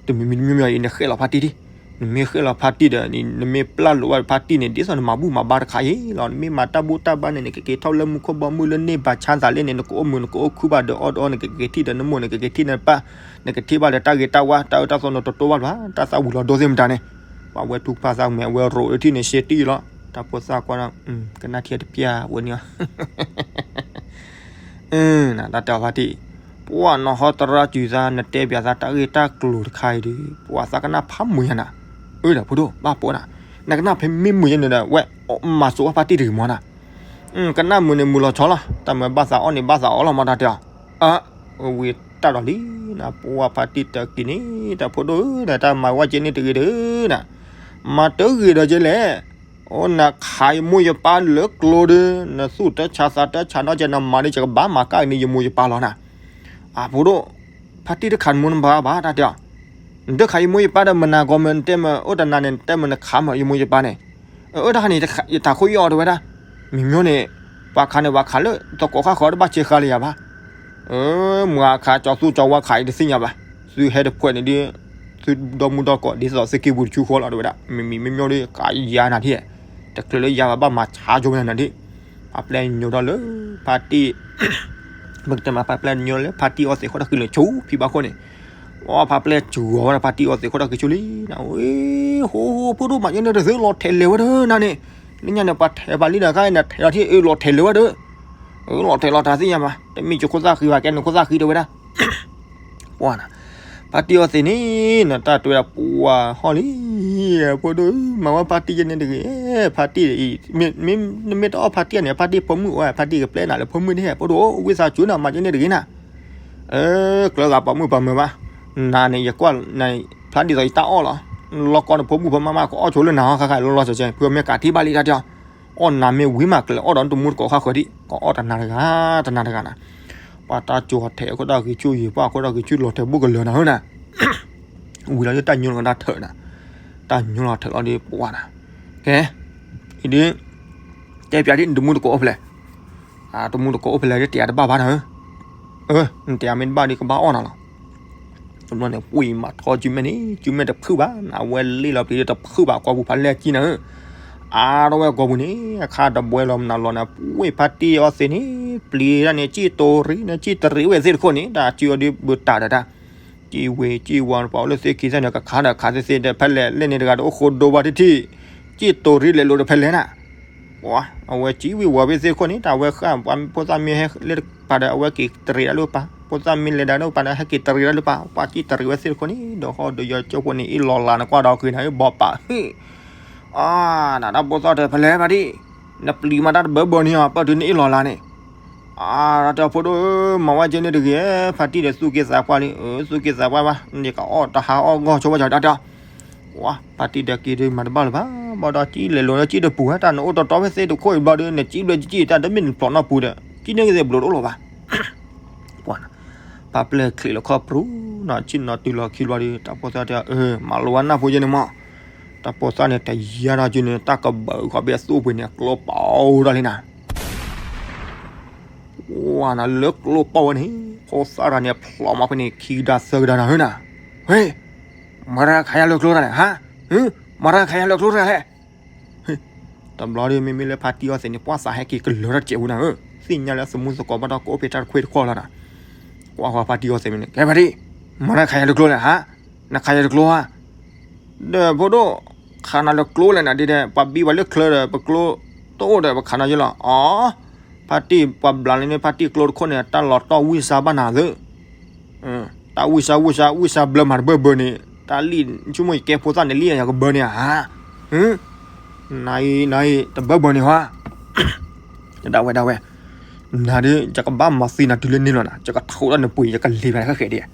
တမံၤမံၤတမံၤမံၤအံၤ နဃဲၣ်လီၤဖါတံၢ်ဒံး, နမ့ၢ်ဃဲၣ်လီၤဖါတံၢ်ဒီး နမ့ၢ်ပျၢ်လိာ်ဝဲဖါတံၢ်န့ၣ် ဒ်သိးနမၤဘူၣ်မၤဘါတခါအံၤလီၤ, နမ့ၢ်မၤတၢ်ဘူၣ်တၢ်ဘါန့ၣ် နကက့ၤထီၣ်လၢမူခိၣ်ဘီမုၢ်လၢန့ၢ်ဘၣ်ဆါသးလၢန့ၣ် နကအိၣ်မုာ်နကအိၣ်ခုၣ်ဘၣ်ဒီးအီၣ်ဒီးအီ နကက့ၤထံၣ်ဒီးနမိၢ် နကက့ၤထံၣ်နပၢ်, နကထံၣ်ဘၣ်ဒီးတၢ်ဂ့ၤတၢ်ဝါ တၢ်အၢတၢ်သီနတတိဘၣ်လၢၤဘၣ်, တၢ်သၣ်ဝံၤလီၤဒိသ့ၣ်မတၤန့ၣ် ပှၤဝဲထူၣ်ဖးသးမဲာ်ဝဲရိးလၢထံၣ်န့ၣ် ရှဲတံၢ်လီၤ. တၢ်ဖိသၣ်ကွၢ်ဒီး ကနၣ်ထံတပျၢ်ဝဲန့ၣ်လီၤ. တၢ်တဲအီၤဖါတံၢ်, ပှၤနီၢ်ဟီတရၢစူၤသး နတဲပၠးသးတၢ်ဂ့ၢ်တၢ်ကျိၤတခါအံၤဒီး ပှၤသးကနၣ်ဖးမုာ်ယါနၤ. အၢ ဒီးဖိဒိၣ် ဘၣ်ပိာ်နၤ, နကနၣ်ဖဲမ့ၢ်မုာ်ယါန့ၣ်ဒီး ဝဲမၤစိာ်အီၣ်ဖါတံၢ်တဂ့ၤမီၤနၤ. ကနၣ်မုာ်န့ၣ်မုာ်လီၤဆီလီၤ, တၢ်မုာ်ဘၣ်သးအီၣ်န့ၣ်ဘၣ်သးအီၣ်လီၤမီၤ တၢ်တဲအီၤ. အၢ ဝံၤတၢ်ဒီးလံနၤ ပှၤဖါတံၢ်တဲက့ၤန့ၣ် တၢ်ဖိဒိၣ်ဧၢ နတၢ်မၤဝဲကဲန့ၣ်တဂ့ၤဒီး န မၤတဂ့ၤဒီးကဲလဲၣ်. အိၣ်နခးယမိၢ်ယပၢ်လၢကျိဒီး နသူၣ်တဆါသးတဆါနီတကဲ နမၤဒီး ယကဘၣ်မၤကၣ်န့ၢ်ယမိၢ်ယပၢ်လီၤနၤ. အဖိဒိၣ်, ဖါတံၢ်တခးနမိၢ်နပၢ်ဘၣ် တၢ်တဲအီၤ. နတခးယမိၢ်ယပၢ်ဒီး မနၤဂီၢ်မၢ နတဲမၢ အိၣ်တနၤန့ၣ် နတဲမၢနခးမၢယမိၢ်ယပၢ်န့ၣ်. အၢ တၢ်ခါန့ၣ် ယထးခိၣ်ယအီၤတဲဝဲဒၣ်. မ့မ့ၢ်န့ၣ် ပှၤခးန့ၣ် ပှၤခးလၢသကိးဃၣ်ဃီတဘၣ်ဆဲးဃါလၢယၤဘၣ်. အၢ မၤခးကၠီသူကၠီဝါခးအံၤတသ့ၣ်ညါဘၣ်. သုဟဲတဖှဲးန့ၣ်ဒီး သုဒီမုၢ်ဒီကီး ဒ်သိးသုက့ၤပူၤတဆူဃီလီၤတဲဝဲဒၣ်. မ့မ့ၢ်မ့မ့ၢ်ဒီး ကယၤနၤထံၣ်, တချုးလၢယၤဘၣ်ဘၣ်မၤဆါကၠိဝဲနၤနၤဒ်. ပှၤပျဲညိဒီးလၢ ဖါတံၢ် ပကတဲမး ပှၤပျဲညိလၢ ဖါတံၢ်အီၣ်သ့းခိၣ်တၢ်ဃံလၢာ်ဆူဖံဘၣ်ခိၣ်န့ၣ်. ပှၤပျဲစူၤဝဲဒၣ် ဖါတံၢ်အီၣ်သ့းခိၣ်တၢ်ဃံဆူလံနၤ. အ့ ဟိဟိ ဖိဒိၣ်မးယဲန့ၣ်တသ့ လီၤထဲးလဲၤဝဲဒၣ်နၤန့ၣ်. လၢညါန့ၣ် ပှၤထဲးပှၤလံဒီးခါအံၤ နထဲးလီၤထံၣ်အၢ လီၤထဲးလဲၤဝဲဒၣ်. အၢ လီၤထဲးလီၤထးသ့ၣ်ညါဘၣ်, တမ့ၢ်ကၠိခိၣ်သၣ်ဃံဘၣ် ကဲနခိၣ်သၣ်ဃံတဲဝဲဒၣ်. ပှၤနၤ, ဖါတံၢ်အီၣ်သ့းန့ၣ် နတၢ်တဲဝဲဒၣ် ပှၤဟီၣ်လံ. ဖိဒိၣ် မၤဝဲဖါတံၢ်ယဲန့ၣ်တဂ့ၤ, ဖါတံၢ်အံၤ မ့ၢ်နမ့ၢ်တအီၣ်ဖါတံၢ်န့ၣ် ဖါတံၢ်ဖိမုၣ်အိၣ် ဖါတံၢ်ကပျဲနၤလၢဖိမုၣ်န့ၣ် ဖိဒိၣ် ဝံသးစူၤနၤ မၤယဲန့ၣ်တဂ့ၤနၤ. အၢ ကျၢၤဂၤပှၤမုၣ်ပှၤမၢၤဘၣ်, နၤန့ၣ် ယကွၢ်နၤ ဖျါဒ်သိးယတၢ်အီၣ်လီၤ. လီၤကီၢ်နဖိမုၣ်ဖိမါမး ကအီၣ်ဆိလၢနၤဟီ ခါခါလီၤလီၤဆီဆီ ဖုမ့ၢ်ကးထံၣ်ဘၣ်လံတၢ်တဲအီၤ. အီၣ်နၤမ့ၢ်ဝံၤမး ကျဲၤအီၣ်ဒီးနတမူတကိးဃၣ်ဃၢၤဒံး ကအီၣ်တနၤတဂၤ တနၤတဂၤနၤ. ပှၤတၢ်ကၠိၤထဲးအခိၣ်တၢ်ဂ့ၤဆူၣ်ယံၤ ပှၤအခိၣ်တၢ်ဂ့ၤဆူၣ်လီၤထဲးဘူးကလၢၤနၤဧၢနၤ. ဝံၤလီၤလၢတၢ်ညိလီၤကဒါထၢၣ်နၤ, တၢ်ညိလီၤထၢၣ်လီၤဒီးပှၤနၤ, ကဲ, အံၤဒ်, တဲပၠးဒ်နတမူတကိးအိၣ်ဖဲလဲၣ်, တမူတကိးအိၣ်ဖဲလဲၣ်ဒ်တဲယၤတဘၣ်ဘၣ်နၤဧၢ, အၢ နတဲယၤမ့ၢ်တဘၣ်ဒ်ကဘၣ်အီၣ်နၤလီၤ. တဘျီန့ၣ် ပှ့ၤမၤထီစုမဲာ်န့ၣ် စုမဲာ်တဖုၣ်ဘၣ် နဝဲလ့ၣ်လီၤပျံၤဒီးတဖုၣ်ဘၣ် ကွၢ်ပူၤဖးလဲၢ်ကံနၤဧၢ, အါထီၣ်ဝဲကွၢ်ပူၤန့ၣ် အခါတဘှဲလီၤမနုၤလီၤနၤ ပှ့ၤဖါတံၢ်အီၣ်သ့ၣ်န့ၣ် ပျံၤဒၣ်န့ၣ် စံၣ်တိၤရံၣ်န့ၣ် စံၣ်တရံးဝဲသ့ၣ်တခိၣ်န့ၣ် တၢ်စုအီၤဒ်ဘုတၢ်ဒီးတၢ် စံၣ်ဝ့ၤစံၣ်ဝီၤ ပှၤအိၣ်လၢသ့ၣ်ခံသ့ၣ်န့ၣ် ကခးဒီးခးသ့ၣ်သ့ၣ်ဒီး ဖဲလဲၣ်လဲၣ်န့ၣ်တဂၤဒီး အိၣ်ဃိဒိဘၣ်တထံၣ်, စံၣ်တိၤရံၣ်လဲၤလိာ်ဒီးဖဲလဲၣ်နၤ, ပှၤ အဝဲစံၣ်ဝ့ၤဝီၤဝဲသ့ၣ်ခိၣ်န့ၣ် တၢ်ဝဲဃၣ် ပှၤဖိသၣ်မ့ၢ်ဟဲလၢပာ်ဒီး အဝဲက့ၤတရံးဒၣ်လၢပာ်, ဖိသၣ်မ့ၢ်လဲၤဒၣ်လၢပာ်ဒီး ဟဲက့ၤတရံးဒၣ်လၢပာ်, ပှၤစံၣ်တရံးဝဲသ့ၣ်တခိၣ်န့ၣ် ဒီးဟီၣ်ဒီးယီၤကၠိဖိန့ၣ် အ့ၣ်လီၤလၤနကွၢ်ဒီးဃ့နၤ အ့ၣ်ဘီပာ်ဟ့ၣ် အါ နတၢ်ဖိသၣ်တဲဖဲလဲၣ်ဖါတံၢ်, နပျံၤမးတၢ်တဘၢဘၢန့ၣ် ပၢၢ်တုၤနအ့ၣ်လီၤလၤန့ၣ်, အါ တၢ်တဲဖိဒိၣ်ဧၢ မၤဝဲကဲန့ၣ်တဂ့ၤ, ဖါတံၢ်ဒီးသူၣ်က့သးပှၢ်လံ, သူၣ်က့သးပှၢ်ဘၣ်, ယကအီၣ်တဟါအီၣ်ဂီၢ်ဆိဝဲကီးတၢ်တဲ, ဖါတံၢ်ဒီးက့ၤဒီးမၤတဘၣ်လၢၤဘၣ်, ဘၣ်ဒီးစံၣ်လဲၤလိာ်ဒီးစံၣ်တပူၤ, တၢ်နအိၣ်တီတီဖဲသ့ၣ်တခိၣ်အံၤဘျီဒီး နစံၣ်ဘျဲစံၣ် တၢ်တမ့ၢ်နဖျိးနီၢ်ပူၤဒီး စံၣ်န့ၣ်ကသ့ဘျိးတအိၣ်လၢၤဘၣ် ပှၤ ဖါပျဲၢ်ချံးလီၤခီၣ်ပြူၤနီၤ, ဆ့ၣ်နီၤတုၤလီၤခံဘျီဒီး တၢ်ဖိသၣ်တဲ အၢ မၤလိဝဲနၢ်ဖိယဲန့ၣ်မး, တၢ်ဖိသၣ်န့ၣ် တယါဒီးက့ၤန့ၣ် တၢ်ကဘၢဃီၤဘ့အသိၣ်ပှ့ၤန့ၣ် ကျိပီၤဒီးလံနၤ, ဝါနၤလၢကျိပီၤဝဲန့ၣ် ဖိသၣ်တဂၤန့ၣ် ဖျိးမးဖဲန့ၣ် ခံကဒါသၢကဒါနၤဧၢနၤ, ဝ့ၢ် မၤတၢ်ခးယၤလၢကျိတၢ်လဲၣ် ဟါ, မၤတၢ်ခးယၤလၢကျိတၢ်လဲၣ် တဘျီဒီး မ့မ့ၢ်လၢဖါတံၢ်အီၣ်သ့ၣ်န့ၣ် ပှၢ်သးဟဲက့ၤကလၢၤတၢ်တစဲးဝဲနၤဧၢ, သ့ၣ်ညါလၢအသမူသကိးဘၣ်ဒီးကအိၣ်ဖဲတၢ်တခွ့ၣ်တခီၣ်လီၤနၤ, ကွၢ်ဃီၤဖါတံၢ်အီၣ်သ့ၣ်မ့ၢ်န့ၣ် ကဲဖါတံၢ်, မၤတၢ်ခးယၤလၢကျိလဲၣ်ဟါ, နခးယၤလၢကျိဧါ, ဒီးဖိဒိၣ်, ခးနၤလၢကျိလဲၣ်နၤဒ်ဒီး ပှၤဘံပှၤလၢချၢဒီး ပကျိတအိၣ်ဒီး ပခးနၤယဲလီၤ, အီ ဖါတံၢ်ပှၤဘျးလၢန့ၣ် ဖါတံၢ်ကျိတခိၣ်န့ၣ် တၢ်လီၤတီၢ်ဝံၣ်စါဘၣ်နၤသု တၢ်ဝံၣ်စါဝံၣ်စါ ဝံၣ်စါဘျၢမၤတဘၢဘၢန့ၣ် တၢ်လံၣ် ဆိကမိၣ်ယကဲဖိသၣ်န့ၣ် လံၣ်ယကဘၢန့ၣ်ဧါ, နအံၤ နအံၤ တဘၢဘၢန့ၣ်ဟါ, ဒၣ်ဝဲ ဒၣ်ဝဲ, နၤဒီး ယကဘၣ်မၤသံနၤတုၤလၢန့ၣ်လီၤနၤ, ယကထိးဒၣ်နပှ့ၤ ယကလ့ၤဖဲဃဲဃဲဒံး,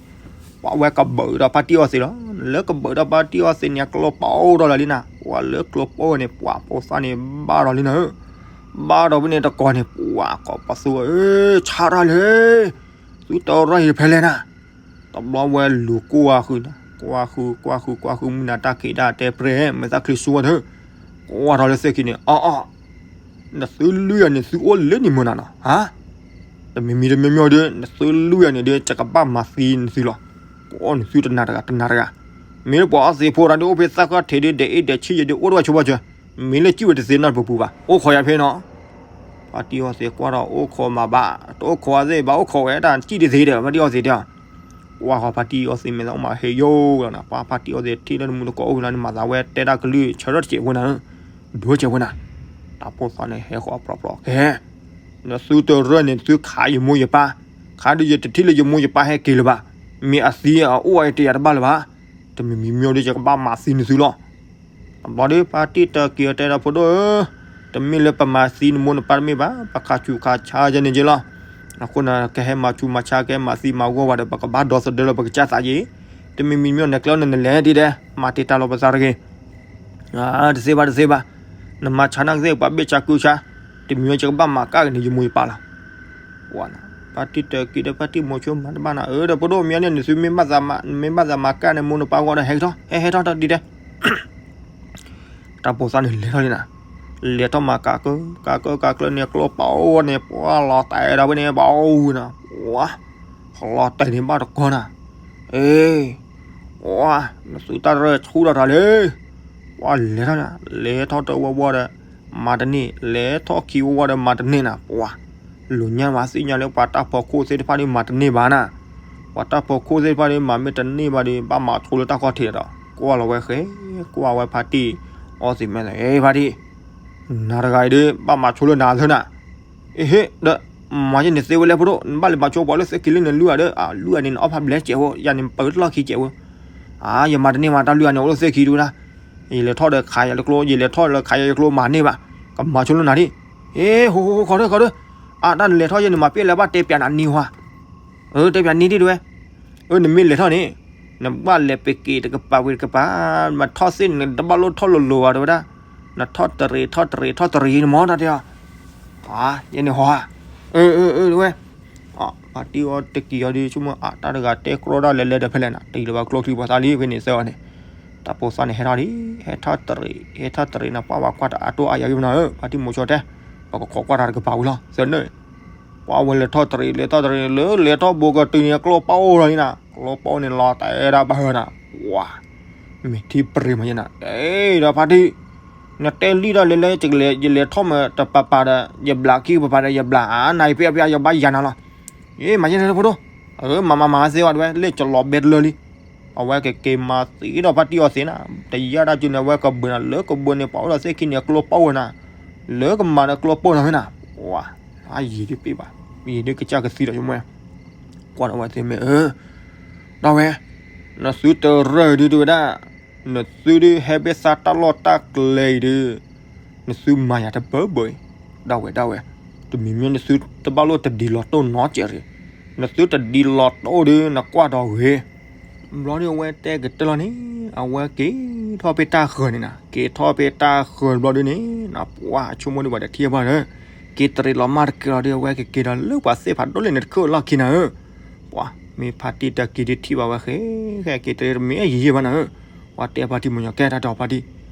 ပှၤဝဲကဘၢဒီးဖါတံၢ်အီၣ်သ့ၣ်လီၤ, လၢကဘၢဒီးဖါတံၢ်အီၣ်သ့ၣ်န့ၣ် အကျိပီၤဒီးလီၤလံနၤ, ပှၤလၢကျိပီၤဝဲန့ၣ် ပှၤဖိသၣ်န့ၣ် ဘၣ်ဒီးလံနၤဧၢ, ဘၣ်ဒီးဖဲန့ၣ်တကိးန့ၣ် ပှၤကိးပသူဧၢ, ဆါတၢ်လဲၣ် သုတရၢ်အံၤဖဲလဲၣ်နၤ, တဘျီဝဲလူၤကွၢ်ဃုာ်နၤ, ကွၢ်ဃုာ် ကွၢ်ဃုာ် ကွၢ်ဃုာ် မုၢ်နၤတၢ်က့ၤဒၣ်တဲပြဲၢ် မဲာ်သၣ်ချံဆူဝဲဒၣ်, ကွၢ်ထီၣ်လၢသ့ၣ်ခံန့ၣ် အီ အီ နသုလွံၢ်ဂၤန့ၣ် သုအိၣ်လၢန့ၣ်မုၢ်နၤနီၤ, ဟါ, တမံၤမံၤတမံၤမံၤဒီး နသုလွံၢ်ဂၤန့ၣ်ဒီး ယကဘၣ်မၤသံနသုလီၤ, ကိးနသုတနၤတဂၤ တနၤတဂၤ, မ့ၢ်လၢပှၤအီသံးဖိတဂၤဒီး အိၣ်ဖဲသၣ်ဃၢၣ်ထံးဒီး ဒဲးအ့ၣ်ဒဲးဆံၣ်ယဲဒီး အိၣ်တဝဲဆိဝဲဆိ မ့ၢ်လၢစံၣ်ဝဲတသ့နီတပူၤပူၤဘၣ် အိၣ်ခိးယၤဖဲနီၤ, ဖါတံၢ်အီသံးကွၢ်ဒီး အိၣ်ခိးမးဘၣ်, တအိၣ်ခိးအသ့ၣ်ဘၣ် အိၣ်ခိးဝဲတၢ်စံၣ်တသ့ဒီး ဖါတံၢ်အီသံးတဲ, ကွၢ်ဃီဖါတံၢ်အီသံးမဲာ်သးအိၣ်မးဟဲယိၣ်လီၤနၤ, ပှၤဖါတံၢ်အီသံးထံၣ်လၢနမူတကိးအိၣ်လီၤန့ၣ် မၤသးဝဲတဲတၢ်ကလုၢ်ဆၢထၢၣ်တစဲးဝဲနၤ, ဒိစဲးဝဲနၤ, တၢ်ဖိသၣ်န့ၣ်ဟဲဃီၤပြီပြီကဲ, နသုတရၢၢ်န့ၣ် သုခးယမိၢ်ယပၢ်, ခးဒီးယတထံၣ်လၢယမိၢ်ယပၢ်ဟဲက့ၤလၢၤဘၣ်, မ့ၢ်အသံအအိၣ်အတယာ်တဘၣ်လၢၤဘၣ်, တမံၤမံၤမ့ၢ်ဒီးယကဘၣ်မၤသံနသုလီၤ. တဘျီဒီးဖါတံၢ်တက့ၤအတဲဒီးဖိဒိၣ်ဧၢ, တမ့ၢ်လၢပမၤသံနမိၢ်နပၢ်တမ့ၢ်ဘၣ်, ပခးဆူးခးဆါယဲန့ၣ်က့လီၤ. အဃိန့ၣ် ကဟဲမၤဆူးမၤဆါ ကဟဲမၤသံမၤဂီၢ်ဝဲဒီး ပကဘၣ်ဒီသဒၢလၢပကစၢ်သးက့, တမံၤမံၤမ့ၢ်နကျဲနနလဲၤဒ်ဒဲး မၤတ့ၢ်တၢ်လီၤပသးတဂ့ၤ တသ့ဘၣ်တသ့ဘၣ်, နမၤဆါနာ်ကသ့ၣ် ပှၤဘ့ၣ်ဆါကုဆါ, တမံၤဝဲယကဘၣ်မၤကၣ်က့ၤန့ၣ် ယမိၢ်ယပၢ်လီၤ. ပှၤနၤ, ဖါတံၢ်တက့ၤဒီးဖါတံၢ်မိၤဆိမၤတဘၣ်နၤ, အၢ ဒီးဖိဒိၣ်မ့ၢ်န့ၣ် နသုမ့ၢ်ဘၣ်သးမၤ, မ့ၢ်ဘၣ်သးမၤကၣ်န့ၣ် မိၢ်နပၢ်ဂီၢ်ဒီး ဟဲကထီၣ် ဟဲဟဲထီၣ်ထီၣ်ဒ်ဒဲး တၢ်ဖိသၣ်န့ၣ်လဲၤထီၣ်လံနၤ, လဲၤထီၣ်မၤကးကၢကးကၢကးကျၢန့ၣ် ကျိပာ်အိၣ်န့ၣ် ပှၤလီၤတဲာ်ဒီးဝဲန့ၣ် ပှၤအိၣ်ဝဲနၤ, ပှၤ လီၤတဲာ်န့ၣ်ဘၣ်တကီနၤ, အ့ ပှၤ နသုတၢ်ရဲၣ်ဆူၣ်ထီၣ်ထီၣ်လံ, ပှၤလဲၤထီၣ်နၤ, လဲၤထီၣ်တဝီဝီဒီး မၤတန့ၢ်, လဲၤထီၣ်ခံဝီဝီဒီးမၤတန့ၢ်နၤ, ပှၤ လိာ်ညါမၤသ့ၣ်ညါလၢပှၤတၢ်ဖီခိၣ်သ့ၣ်တဖၣ်န့ၣ်မၤတန့ၢ်ဘၣ်နၤ, ပှၤတၢ်ဖီခိၣ်သ့ၣ်တဖၣ်န့ၣ် မၤမ့ၢ်တန့ၢ်ဘၣ်ဒီး ဘၣ်မၤဆိလၢတၢ်ခီၣ်ထံးဒီး ကွၢ်လီၤဝဲဃဲ, ကွၢ်ဝဲဖါတံၢ်အီသံးမဲာ်သး, အ့ ဖါတံၢ် နၤတဂၤအံၤဒီး ဘၣ်မၤဆိလၢနၤသၢနၤ, အ့ဟ့ၣ် ဒီး မၤယဲန့ၣ်သ့ဝဲလဲၣ်ဖိဒိၣ်, နဘၣ်လဲၤမၤဆိပှၤလၢသ့ခံလၢနလုၢ်အီၤဒီး အလုၢ်အီၤန့ၣ် နအီၣ်ဖးဘျဲးစဲးဝဲ, ယၤန့ၣ်ပၢတလီၢ်ခံစဲးဝဲ, အါ ယမၤတန့ၢ်မး တၢ်လုၢ်အီၤန့ၣ် အိၣ်လၢသ့ခံဒုဝဲဒၣ်, ယလဲၤထီၣ်ဒီးခးယၤလၢကျိ, ယလဲၤထီၣ်လၢခးယၤလၢကျိမၤန့ၢ်ဘၣ်, ကမၤဆိလၢနၤဒ်, အ့ ဟိဟိဟိ ခီဒၢခီဒၢ, အါ တၢ်နလဲၤထီၣ်ယဲန့ၣ် မၤပ့ၣ်လဲၣ် ဘၣ်တဲပၠးနၤနံၤဟါ အၢ တဲပၠးနံၤဒ်တဝဲ, အၢ နမ့ၢ်လဲၤထီၣ်န့ၣ် နဘၣ်လဲၤပက့ၤတကပၤဝံၤတကပၤ, မၤထီၣ်သ့ၣ်နတဘၣ်လိၣ်ထီၣ်လိၤလိၤဘၣ်တဝဲဒၣ်, နထီၣ်တရံးထီၣ်တရံးထီၣ်တရံးန့ၣ်မ့ၢ်တၢ်တဲအီၤ, အါ ယဲန့ၣ်ဟီဧါ, အၢ အၢ အၢ တဝဲ, ဖါတံၢ်အီတက့ၤအီၤဒီး ဆိကမိၣ်အါ တၢ်တဂၤတဲကြီဒၣ်လဲာ်လဲၤဒီးဖဲလဲၣ်နၤ, တအံၤလၢၤဘၣ်ကျိချံပှၤသးလံ ဖဲန့ၣ်သၢအီၤန့ၣ်, တၢ်ဖိသၣ်န့ၣ်ဟဲထီၣ်လံ, ဟဲထီၣ်တရံး ဟဲထီၣ်တရံးနၤ, ပှၤဝဲကွၢ်တအါတိၢ်အါယၤဝံၤနၤဧၢ, ဖါတံၢ်မိၤဆိတဲ, ပကခိးကွၢ်တၢ်တကပၤဝံၤလီၤ သၢနၢ် ပှၤဝဲလဲၤထီၣ်တရံး လဲၤထီၣ်တရံး လၢလဲၤထီၣ်ဘူးကတုၤန့ၣ် ကျိပာ်အိၣ်လီၤလံနၤ, ကျိပာ်အိၣ်န့ၣ် လီၤတဲာ်ဒၣ်ဘၣ်ဟၢနၤ, ပှၤ မ့ၢ်ထံပြံမးယဲနၤ, တဲဒီးဖါတံၢ်, နတဲလံတၢ်လဲၤလဲၤ ယလဲၤထီၣ်မ့ၢ်တပၤပၤဒီး ယဘျးခံပၤပၤဒီး ယဘျးအါနၤ ယပျဲပျဲ ယဘၣ်ယၤနၤလီၤ, ယမၤယဲနၤဖိဒိၣ်, မၤမၤမၤသ့ဝဲတဝဲ လၢကလီၤဘဲတလၢလံ အဝဲကက့ၤမၤသံဒီးဖါတံၢ်အီသံးနၤ, တယါတၢ်ကၠူန့ၣ် အဝဲကဘၢနၤ လၢကဘၢန့ၣ် ပှၤအိၣ်ဒီးသ့ၣ်ခံန့ၣ် ကျိပာ်အိၣ်နၤ, လၢကမၤဒီးကျိပာ်နၤဝဲနၤ, ပှၤ အယံာ်ဒုးပ့ၢ်ဘၣ်, ယံာ်ဒုးကစၢ်ကသံဒီးယမွဲ, ကွၢ်ဒီးဝဲသ့ၣ်မ့ၢ်အၢ, ဒီးဝဲ, နသုတရၢၢ်ဒုးတဝဲဒၣ်, နသုဒုးဟဲဘၣ်သးတၢ်လီၢ်တၢ်ကျဲအံၤဒုး, နသုမၤယၤတဘၢဘၢအံၤ, ဒီးဝဲဒၣ်ဝဲ, တမံၤမ့ၢ်နသုတဘၣ်လိၣ်တဒ်လီၤတိၢ်နီတစဲးရံၣ်, နသုတဒ်လီၤတိၢ်ဒုး နကွၢ်ဒီးဂ့ၤ ဘျီဒုးအဝဲတဲကတၢၢ်လီၤန့ၣ်, အဝဲက့ၤထီၣ်ဖဲတၢ်ဃၢၤန့ၣ်နၤ, က့ၤထီၣ်ဖဲတၢ်ဃၢၤဘျီဒုးန့ၣ်, နပှၢ်အဆိကမိၣ်ဒုးပှၤတထံၣ်ဘၣ်ဒီး, က့ၤတရံးလီၤမၢ်တက့ၢ်လီၤဒုး အဝဲကက့ၤဒီးလၢပှၤသ့ၣ်ဖးဒိၣ်လဲၣ်န့ၣ်တခၢၣ်လီၢ်ခံနၤဧၢ, ပှၤ မ့ၢ်ဖါတံၢ်တၢ်က့ၤဒုးထံၣ်ဘၣ်ဝဲဃဲ, ဃဲက့ၤတရံးတမ့ၢ်ယံာ်ယံာ်ဘၣ်နၤဧၢ, ပှၤတဲဖါတံၢ်မိၤညီၤ ကဲတၢ်တဲဖါတံၢ်,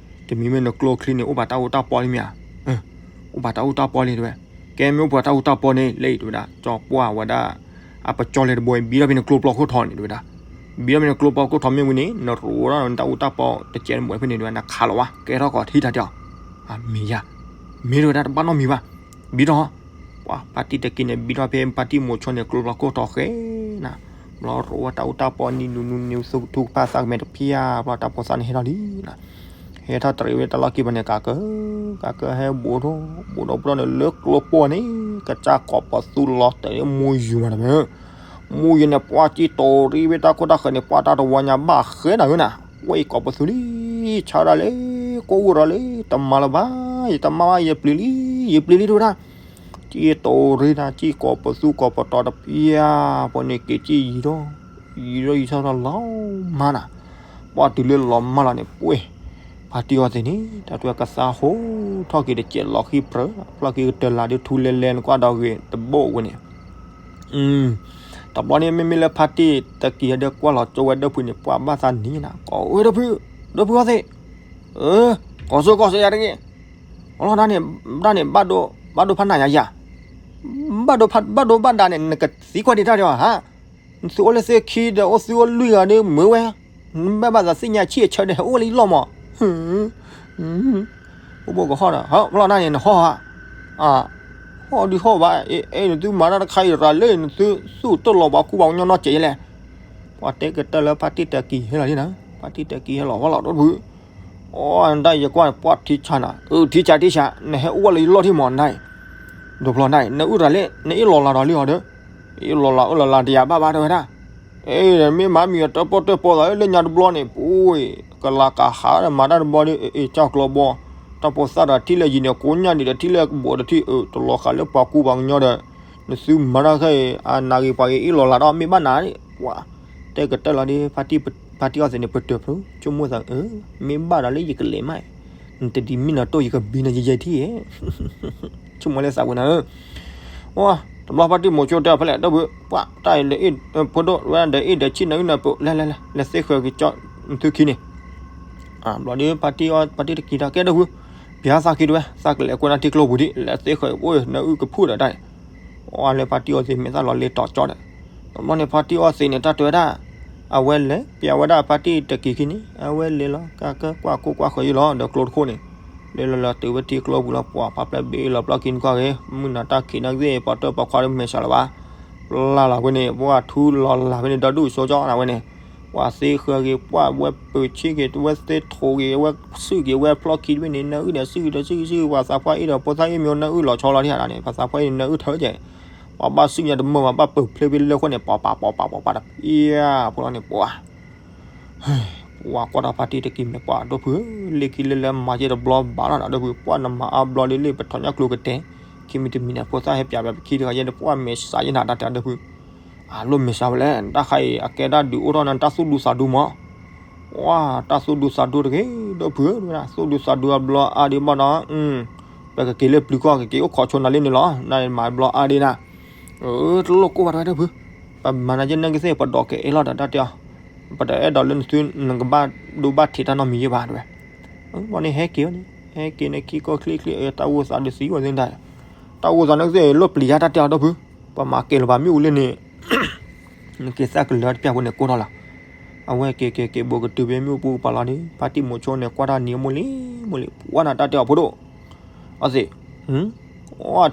တမံၤမ့ၢ်နကျိချံန့ၣ် အိၣ်ဘၣ်တၢ်အူတၢ်ပီလံမ့ၢ်ဧါ, အိၣ်ဘၣ်တၢ်အူတၢ်ပီလံတဝဲ, ကဲမ့ၢ်အိၣ်ဘၣ်တၢ်အူတၢ်ပီန့ၣ် လၢအံၤတဝဲဒၣ် ကၠီပှၢ်ဝဲဒၣ် အပကၠီလဲၤတဘိ ဘံထီၣ်ဖဲန့ၣ်ကျိပျီခိၣ်ထီန့ၣ်တဝဲဒၣ်, ဘံထီၣ်ဖဲန့ၣ်ကျိပျီခိၣ်ထီမ့ၢ်ဝံၤန့ၣ် နရိးထီၣ်နတၢ်အူတၢ်ပီတစဲးတဘိဖဲန့ၣ်တဝဲ နခးလီၤဝဲ ကဲထီၣ်ကီးထံၣ်တၢ်တဲအီၤ, အမ့ၢ်ယၤ, မ့ၢ်တဝဲဒၣ်တဘၣ်နီတမံၤဘၣ်, ဘံထီၣ်, ပှၤဖါတံၢ်တက့ၤန့ၣ် ဘံထီၣ်ဖဲဖါတံၢ်မိၤဆိန့ၣ် ကျိပျီခိၣ်ထီဃဲနၤ, ဘျီရိးဝဲတၢ်အူတၢ်ပီနံၤနူနူနံၤ ထူကဖၣ်သးကမဲာ်တဖၣ် ဘျီတၢ်ဖိသၣ်န့ၣ်ဟဲထီၣ်လံနၤ ဟဲထီၣ်တရံးဝဲတၢ်လီၢ်ခံဘၣ်န့ၣ် ကးကၢ, ကးကၢဟဲဘူးထီၣ်, ဘူးထီၣ်ဘူးထီၣ်န့ၣ် လၢကျိပျီန့ၣ် ကစၢ်ကိးပသူလီၤတဲာ်လၢမူယူၤမးတမ့ၢ်, မူယူၤန့ၣ် ပှၤကံတိၤရံဝဲတၢ်ခိၣ်တၢ်ဃၢၤန့ၣ် ပှၤတၢ်တဝီညါဘၣ်ဃဲနၤဧၢနၤ, ဝဲအံၤကိးပသူလံ, ဆါဒၣ်လၢ ကိးအိၣ်ဒီးလံ, တမၤလၢၤဘၣ်, ယတမၤဘၣ် ယပျံၤလံ, ယပျံၤလံတဝဲဒၣ် ကံတိၤရံနၤ ကံကိးပသူကိးပတီၤတဖၣ်, ပှၤန့ၣ်က့ၤကံယံၤထီၣ်, ယံၤထီၣ်ယံၤထီၣ်လီၤမၢ်နၤ, ပှၤတုၤလၢလီၤမၢ်လီၤန့ၣ် ပှဲၤ, ဖါတံၢ်အီသံးန့ၣ် တၢ်တဝဲကသါဟိထီၣ်က့ၤတစဲးလီၤဃံပြၢ, ဖျီၣ်က့ၤကတၢၢ်လၢ်ဒုးထူလဲလဲနကွၢ်ဒီးဂ့ၤတဘိဝဲန့ၣ် တဘျီန့ၣ် မ့မ့ၢ်လၢဖါတံၢ်တက့ၤဒီးကွၢ်လီၤကၠိဝဲဒီပုၢ်န့ၣ် ပှၤဘၣ်သးနံၤနၤ, ကိးဝဲဒီပုၢ်, ဒီပုၢ်အီသံး, ကိးစိကိးစိယၤတဂ့ၤ, အလီၢ်ဒၣ်န့ၣ်, ဒၣ်န့ၣ်ဘၣ်ဒိ, ဘၣ်ဒိဖးနးယၤယၤ, ဘၣ်ဒိဖး, ဘၣ်ဒိဘၣ်ဒါန့ၣ် နကသံကွၢ်ဒံးတၢ်ဒီးဧါ, နသုအိၣ်လၢသ့ၣ်ခံဒီးအိၣ်သုအိၣ်လွံၢ်ဂၤဒီးမုာ်ဝဲ, နဘၣ်ဘၣ်သးသ့ၣ်ညါဆံၣ်အဆၢဒီးဟဲအိၣ်လၢယလီၢ်မး အိၣ်ဘိကဟီၣ်ဒီး ဟၢဖျီၣ်နၢ်န့ၣ် နဟီၣ်ဧါ, ဟီၣ်ဒုးဟီၣ်ဘၣ်, အဲ နသုမၤတၢ်တခါအံၤရၤလၢ နသုသူၣ်တလီၤပှၤကူပှၤကညီနီတစဲးယဲလဲၣ်, ပှၤတဲကတၢၢ်လၢဖါတံၢ်တကံၤဟဲလီၤဒ်နၤ, ဖါတံၢ်တကံၤဟဲလီၤဝဲလီၤဒီပုၢ်, အိၣ်ဒၣ်ယကွၢ်န့ၣ် ပှၤထံဆးနၤ, အၢ ထံဆးထံဆး နဟဲအိၣ်ဝဲလၢယလီၢ်ထံမးနၤ, ဒိးဖျီနၤ နအုၣ်တၢ်လဲၣ် နအ့ၣ်လီၤလးဒီးလံအီၤဒီး, အ့ၣ်လီၤလးအၢၣ်လီၤလးတယၤဘၣ်ဘၣ်တဲဝဲဒၣ်, အ့ မ့ၢ်မၤမံၤအတၢၣ်ပီၣ်တၢၣ်ပီသးလၢညါတဘျီန့ၣ် ပူၤ ကလၤကဟးဒီးမၤတၢ်တဘျီဒီး အ့ၣ် ကၠီကျီဘီ, တၢ်ဖိသၣ်ဒီးထံၣ်လၢယံၤန့ၣ် ကိးညါဒံးဒီးထံၣ်လၢကဘိးဒီးထံၣ်အၢ တလီၤဃာ်လၢပှၤကူပှၤကညီဒီး နသုမၤတၢ်ခဲအံၤ အနၢ်ဂ့ၤပှၤဂ့ၤအ့ၣ်လီၤလးဒီးမ့ၢ်ဘၣ်နၤန့ၣ် ပှၤ တဲကတၢၢ်လီၤဒ် ဖါတံၢ်အီသံးန့ၣ် ပတၢၢ်ဖျိ ဆိကမိၣ်သးအၢ မ့ၢ်ဘၣ်ဒီးလၢယကလဲၤမး, နတဒ်မ့ၢ်နၤတိၢ်ယကဘံနၤယယဲၢ်ထံၣ် ဆိကမိၣ်လၢသးဝဲနၤဧၢ, အိ တဘျီဖါတံၢ်မိၤဆိတဲဖဲလဲၣ် ဒီပုၢ် ပှၤတၢ်အံၤ ဖိဒိၣ်ဝဲဒီးအ့ၣ်ဒီးဆံၣ်နၤအုၣ်နၤပၢၢ် လဲၤလဲၤလဲၤ လဲၤသ့ဃၢၤက့ၤကၠီနသုခံန့ၣ်, ဘျီဒ် ဖါတံၢ်တကံၤတၢ်ကဲဒီပုၢ်, ပျၢ်သးခံတဝဲ သးကလဲၤကွဲနၤထံကျိပူၤဒံး လဲၤသ့ဃၢၤအိၣ်နၤအုၣ်ကဖုၣ်ဒီးတၢ်န့ၣ်, အိ လၢဖါတံၢ်အီသံးမ့ၢ်သၣ်လီၤလ့ၤတီၤကၠီဒီး, တဘျီန့ၣ် ဖါတံၢ်အီသံးန့ၣ် တၢ်တဲဝဲဒၣ် အဝဲလဲၤပျၢ်ဝဲဒၣ်ဖါတံၢ်တကံၤခံန့ၣ် အဝဲလဲၤလီၤ ကကကွၢ်ကိၢ်ကွၢ်ဃၢၤယံလီၤ ဒီးကျိတခိၣ်န့ၣ်, လဲၤလီၤလီၤတုၤဝဲထံကျိပူၤလီၤ ပှၤဖါပျဲၢ်ဘ့ၣ်လီၤပျီၢ်ခံနကွၢ်ဂ့ၤ မုၢ်နၤတၢ်ခံးနၢ်ကသ့ၣ် ပှၤတၢၣ်ပှၤခွါတမဲာ်ဆှးလၢၤဘၣ်, ပျၢ်လီၤဝဲန့ၣ် ပှၤထူလီၤလးဝဲန့ၣ် ဒီဒူၣ်စိကၠီနၤဝဲန့ၣ်, ပှၤသ့ဃၢၤက့ၤ ပှၤဝဲပၢၤဆ့ၣ်က့ၤ ဝဲသ့ထိးက့ၤ ဝဲစုၣ်က့ၤ ဝဲဖျီၣ်ခံတဘ့ၣ်န့ၣ် နၢအုၣ်ဒီးစုၣ်ဒီးစုၣ်စုၣ် ပှၤသးပှၢ်အ့ၣ်ဒီးဖိသၣ်အ့ၣ်မ့ၢ်နၢအုၣ်လီၤဆီလီၤဒံးနၤန့ၣ် ပှၤသးပှၢ်အ့ၣ်န့ၣ် နၢအုၣ်ထၢကဲ ပှၤဘၣ်စုၣ်ညါတမၢၢ်ဘၣ် ဘၣ်ပၢၤဖျ့ဖဲလၢဃိန့ၣ် ပှၤပာ်ပှၤပာ်ပှၤပာ်တပျၢ် ဖိလီၤန့ၣ် ပှၤ ပှၤကွၢ်တၢ်ဖါတံၢ်တကံၤမ့ၢ်ပှၤဒီပုၢ်ဧၢ, လ့ၢ်ခံလၢလၢမၤယဲၢ်တဘျီဘၣ်လီၤဒီပုၢ်, ပှၤနမၤအါဘျီလံလ့ၢ်ပထီၣ်ညၣ်ကျိၤကတဲာ်, ခံမံၤတမံၤန့ၣ် ဖိသၣ်ဟဲပျးပျးပခံတဂၤယဲၢ်န့ၣ် ပှၤမဲာ်ဆှးယဲၢ်နၤတၢ်တဲဒီပုၢ်, အလိၣ်မဲာ်ဆှးဝဲလဲၣ်, တၢ်ခါအံၤအကဲတၢ်ဒုးအိၣ်ထီၣ်နတၢ်သူၣ်ဒူသးဒူမး, ပှၤတၢ်သူၣ်ဒူသးဒူတဂ့ၤ ဒီပုၢ်ဧၢ, သူၣ်ဒူသးဒူအဘျီအါဒံးဘၣ်ဒီး ပကက့ၤလၢပျုၤကီၢ်ကက့ၤအိၣ်ခိးဆိနၤလံန့ၣ်လီၤ, နမၤဘျီအါဒံးနၤ, တလိၣ်ကိၢ်ဘၣ်တဝဲဒီပုၢ်, ပမၤနၤယဲၢ်နၢ်ကသ့ၣ် ပဒိးကအဲၣ်လီၤဒီးတၢ်တဲအီၤ, ပတအဲၣ်ဒိးလၢနသုနကဘၣ်ဒိဘၣ်ထံးတၢ်နီတမံၤယဲၢ်ဘၣ်တဝဲ, ဘျီန့ၣ်ဟဲက့ၤန့ၣ် ဟဲက့ၤန့ၣ်ခံကိၢ်ချ့ချ့ တၢ်အိၣ်သးဒုးသံဝဲသ့ၣ်ဒၣ်, တၢ်အိၣ်သးနၢ်ကသ့ၣ်လိၣ်ပျံၤယါတၢ်တဲအီၤဒီပုၢ်, ပမၤကဲလၢၤဘၣ်မ့ၣ်အူလ့ၢ်န့ၣ် နက့ၤသၣ်ကလၢၤတပျၢ်ဖိန့ၣ်ကိၢ်ထီၣ်လီၤ, အဝဲက့ၤက့ၤက့ၤဘူးကတုၤဖဲမ့ၣ်အူပူၤကပၤလီၤဒီး ဖါတံၢ်မိၤဆိန့ၣ်ကွၢ်တၢ်နံၤအမိၢ်လံ မိၢ်လံ ပှၤနၤတၢ်တဲအီၤဖိဒိၣ်, အီသံး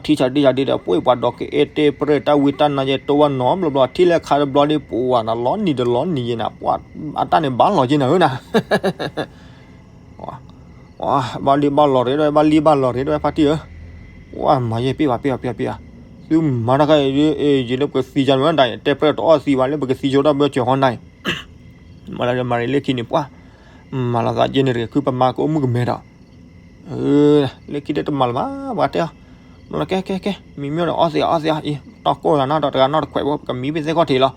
အီထံဆးဒံဆးဒံဒီး ပှၤပှၤဒိးကအဲၣ်တဲပရဲၣ်တၢ်ဝံတၢ်နါယဲၢ်တိဝဲနီတဘျီဘျီ ထံၣ်လၢခါတဘျီဒီး ပှၤနၤလီၤနံၤဒီးလီၤနံၤယဲၢ်နၤ ပှၤအတၢ်န့ၣ်ဘၣ်လီၤက့နၤဧၢနၤ ဘၣ်လံဘၣ်လီၤရ့ဒဝဲ ဘၣ်လံဘၣ်လီၤရ့ဒဝဲ ဖါတံၢ်ဧၢ, ပှၤမၤယဲၢ်ပ့ၢ်ဘၣ်ပ့ၢ်ဘၣ်ပ့ၢ်ဘၣ်ပ့ၢ်ဘၣ်, သုမၤတၢ်ခါအံၤ ယံာ်လၢပကသံယါန့ၣ်ဝဲဒၣ် တဲပရဲၣ်တအီၣ်သံဘၣ်လၢပကသံဆိတၢ်ဘၢစၢၤဃီနၤအံၤ, မၤလၢမၤရ့လၢခံန့ၣ် ပှၤ မၤလီၤသးယဲၢ်န့ၣ်တဂ့ၤ ခုပမၤကအိၣ်မုၣ်ကမဲဒီး လၢခံတမၤလၢၤဘၣ် ပှၤတဲအီၤ, မၤလီၤကဲကဲကဲ မံၤမ့ၢ်ဒီးအီသံးအီသံးအီ တၢ်ကိၢ်သးနီတဂၤနီတခွဲးဘၣ် ပကမံဘ့ၣ်သ့ၣ်ခီၣ်ထံးလီၤ,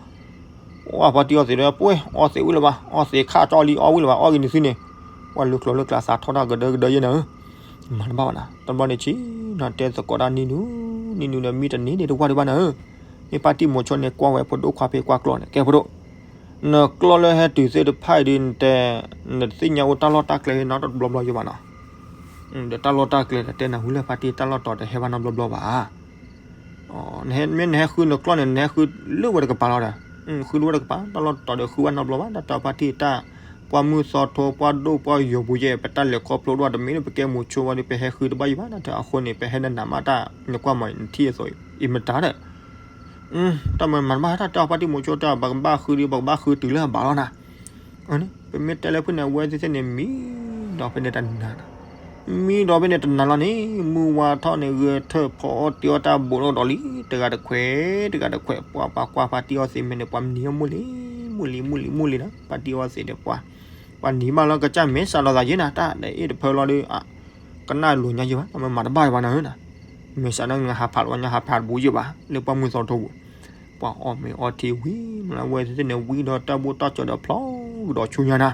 အိၣ်ဖါတံၢ်အီသံးဒီး ပှ့ၤ အီသံးဝံၤလၢၤဘၣ် အီသံးခါကၠီလံ အီဝံၤလၢၤဘၣ် အီဂ့ၤနသုန့ၣ်, ပှၤလူၤကျိၤလၢကျါသးထီၣ်တၢ်ကဒၢကဒၢယဲၢ်နၤဧၢ, မၤတဘၣ်ဘၣ်နၤ တဘျီန့ၣ်ဆံး နတဲသကိးတၢ်နံၤနူၤ နံၤနူၤဒီးမံတနံၤန့ၣ်တဝၢ်ဒံးဘၣ်နၤဧၢ, မ့ၢ်ဖါတံၢ်မိၤဆိန့ၣ်ကွၢ်ဝဲဖိဒိၣ်ခွါဖဲကွၢ်ကျီန့ၣ် ကဲဖိဒိၣ် နကျီၢ်လၢဟဲတုၤသ့ၣ်တဖၣ်အံၤဒီး နတဲ နတသ့ၣ်ညါအိၣ်တၢ်လီၢ်တၢ်ကျဲနီတဘျီဘျီယိဘၣ်နီၤ, ဒီးတၢ်လီၢ်တၢ်ကျဲဒီးတဲနၢ်ဟူလၢဖါတံၢ်တၢ်လီၢ်တီၤတဟဲဘၣ်နီတဘျီဘျီဘၣ်, မ့ၢ်နဟဲဃုနကျီၢ်န့ၣ် နဟဲဃုလၢဝဲတကပၤလီၤဒီး, ဃုလၢဝဲတကပၤ တၢ်လီၢ်တီၤဒီးဃုဘၣ်နီတဘျီဘၣ် တၢ်တဲဖါတံၢ်တၢ်, ပှၢ်မုၢ်သီထိ ပှၢ်ဒိၣ်ပှၢ်ယိာ်ပူၤယဲၢ် ပတၢ်လဲၤခီဖျိတဝၢ်တမ့ၢ်လၢပကဲမိၤဆိဝဲဒီး ပဟဲဃုတဘၣ်ယိဘၣ် တၢ်တဲအဃိန့ၣ် ပဟဲနနၤမးတၢ် နကွၢ်မး နထံၣ်အသိး အံၤမတၤဒီး တၢ်မၤမၤတဘၣ် တၢ်တဲအီၤဖါတံၢ်မိၤဆိတဲအီၤ ပကဘၣ်ဃုဒီး ပကဘၣ်ဃုတုၤလၢအဘၣ်လီၤနၤ, ပမ့ၢ်တဲလၢဖုၣ်န့ၣ် အဝဲသ့ၣ်သ့ၣ်န့ၣ် မံဒီးဖဲန့ၣ်တနၤ, မံဒီးဖဲန့ၣ်တနၤလီၤန့ၣ် မုၢ်ဝါထီၣ်န့ၣ် ဂဲၤထၢၣ်ဖီအီၣ်တ့အီၣ်တၢ်ဘိးလီၤဒီးလံ တဂၤတခွဲး တဂၤတခွဲး ပှၤပှၤကွၢ်ဖါတံၢ်အီသံးမဲာ်န့ၣ် ပှၤမံအီၣ်မိၢ်လံ မိၢ်လံ မိၢ်လံ မိၢ်လံဒီး ဖါတံၢ်အီသံးဒီးပှၤ, ပှၤနံၤဘၣ်လီၤကစၢ်မဲာ်စးလီၤသးယဲၢ်နၤ တၢ်ဒီးအ့ၣ်တဖၢလီၤဒီး ကနၣ်လိာ်ညါယိဘၣ် မၤတဘၣ်ယိဘၣ်နၤဧၢနၤ, မဲာ်စးန့ၣ်ဟးဖးလီၤညါဟးဖးတဘူးယိဘၣ် လၢပှၢ်မုၢ်သီထိပူၤ ပှၤအီၣ်မ့ၤအီထံဝံၤ မ့ၢ်လၢအဝဲသ့ၣ်န့ၣ် ဝံၤဒီးတၢ်ဘိၣ်တၢ်စၢၤဒီးဖျီကဒီးဆူညါနၤ,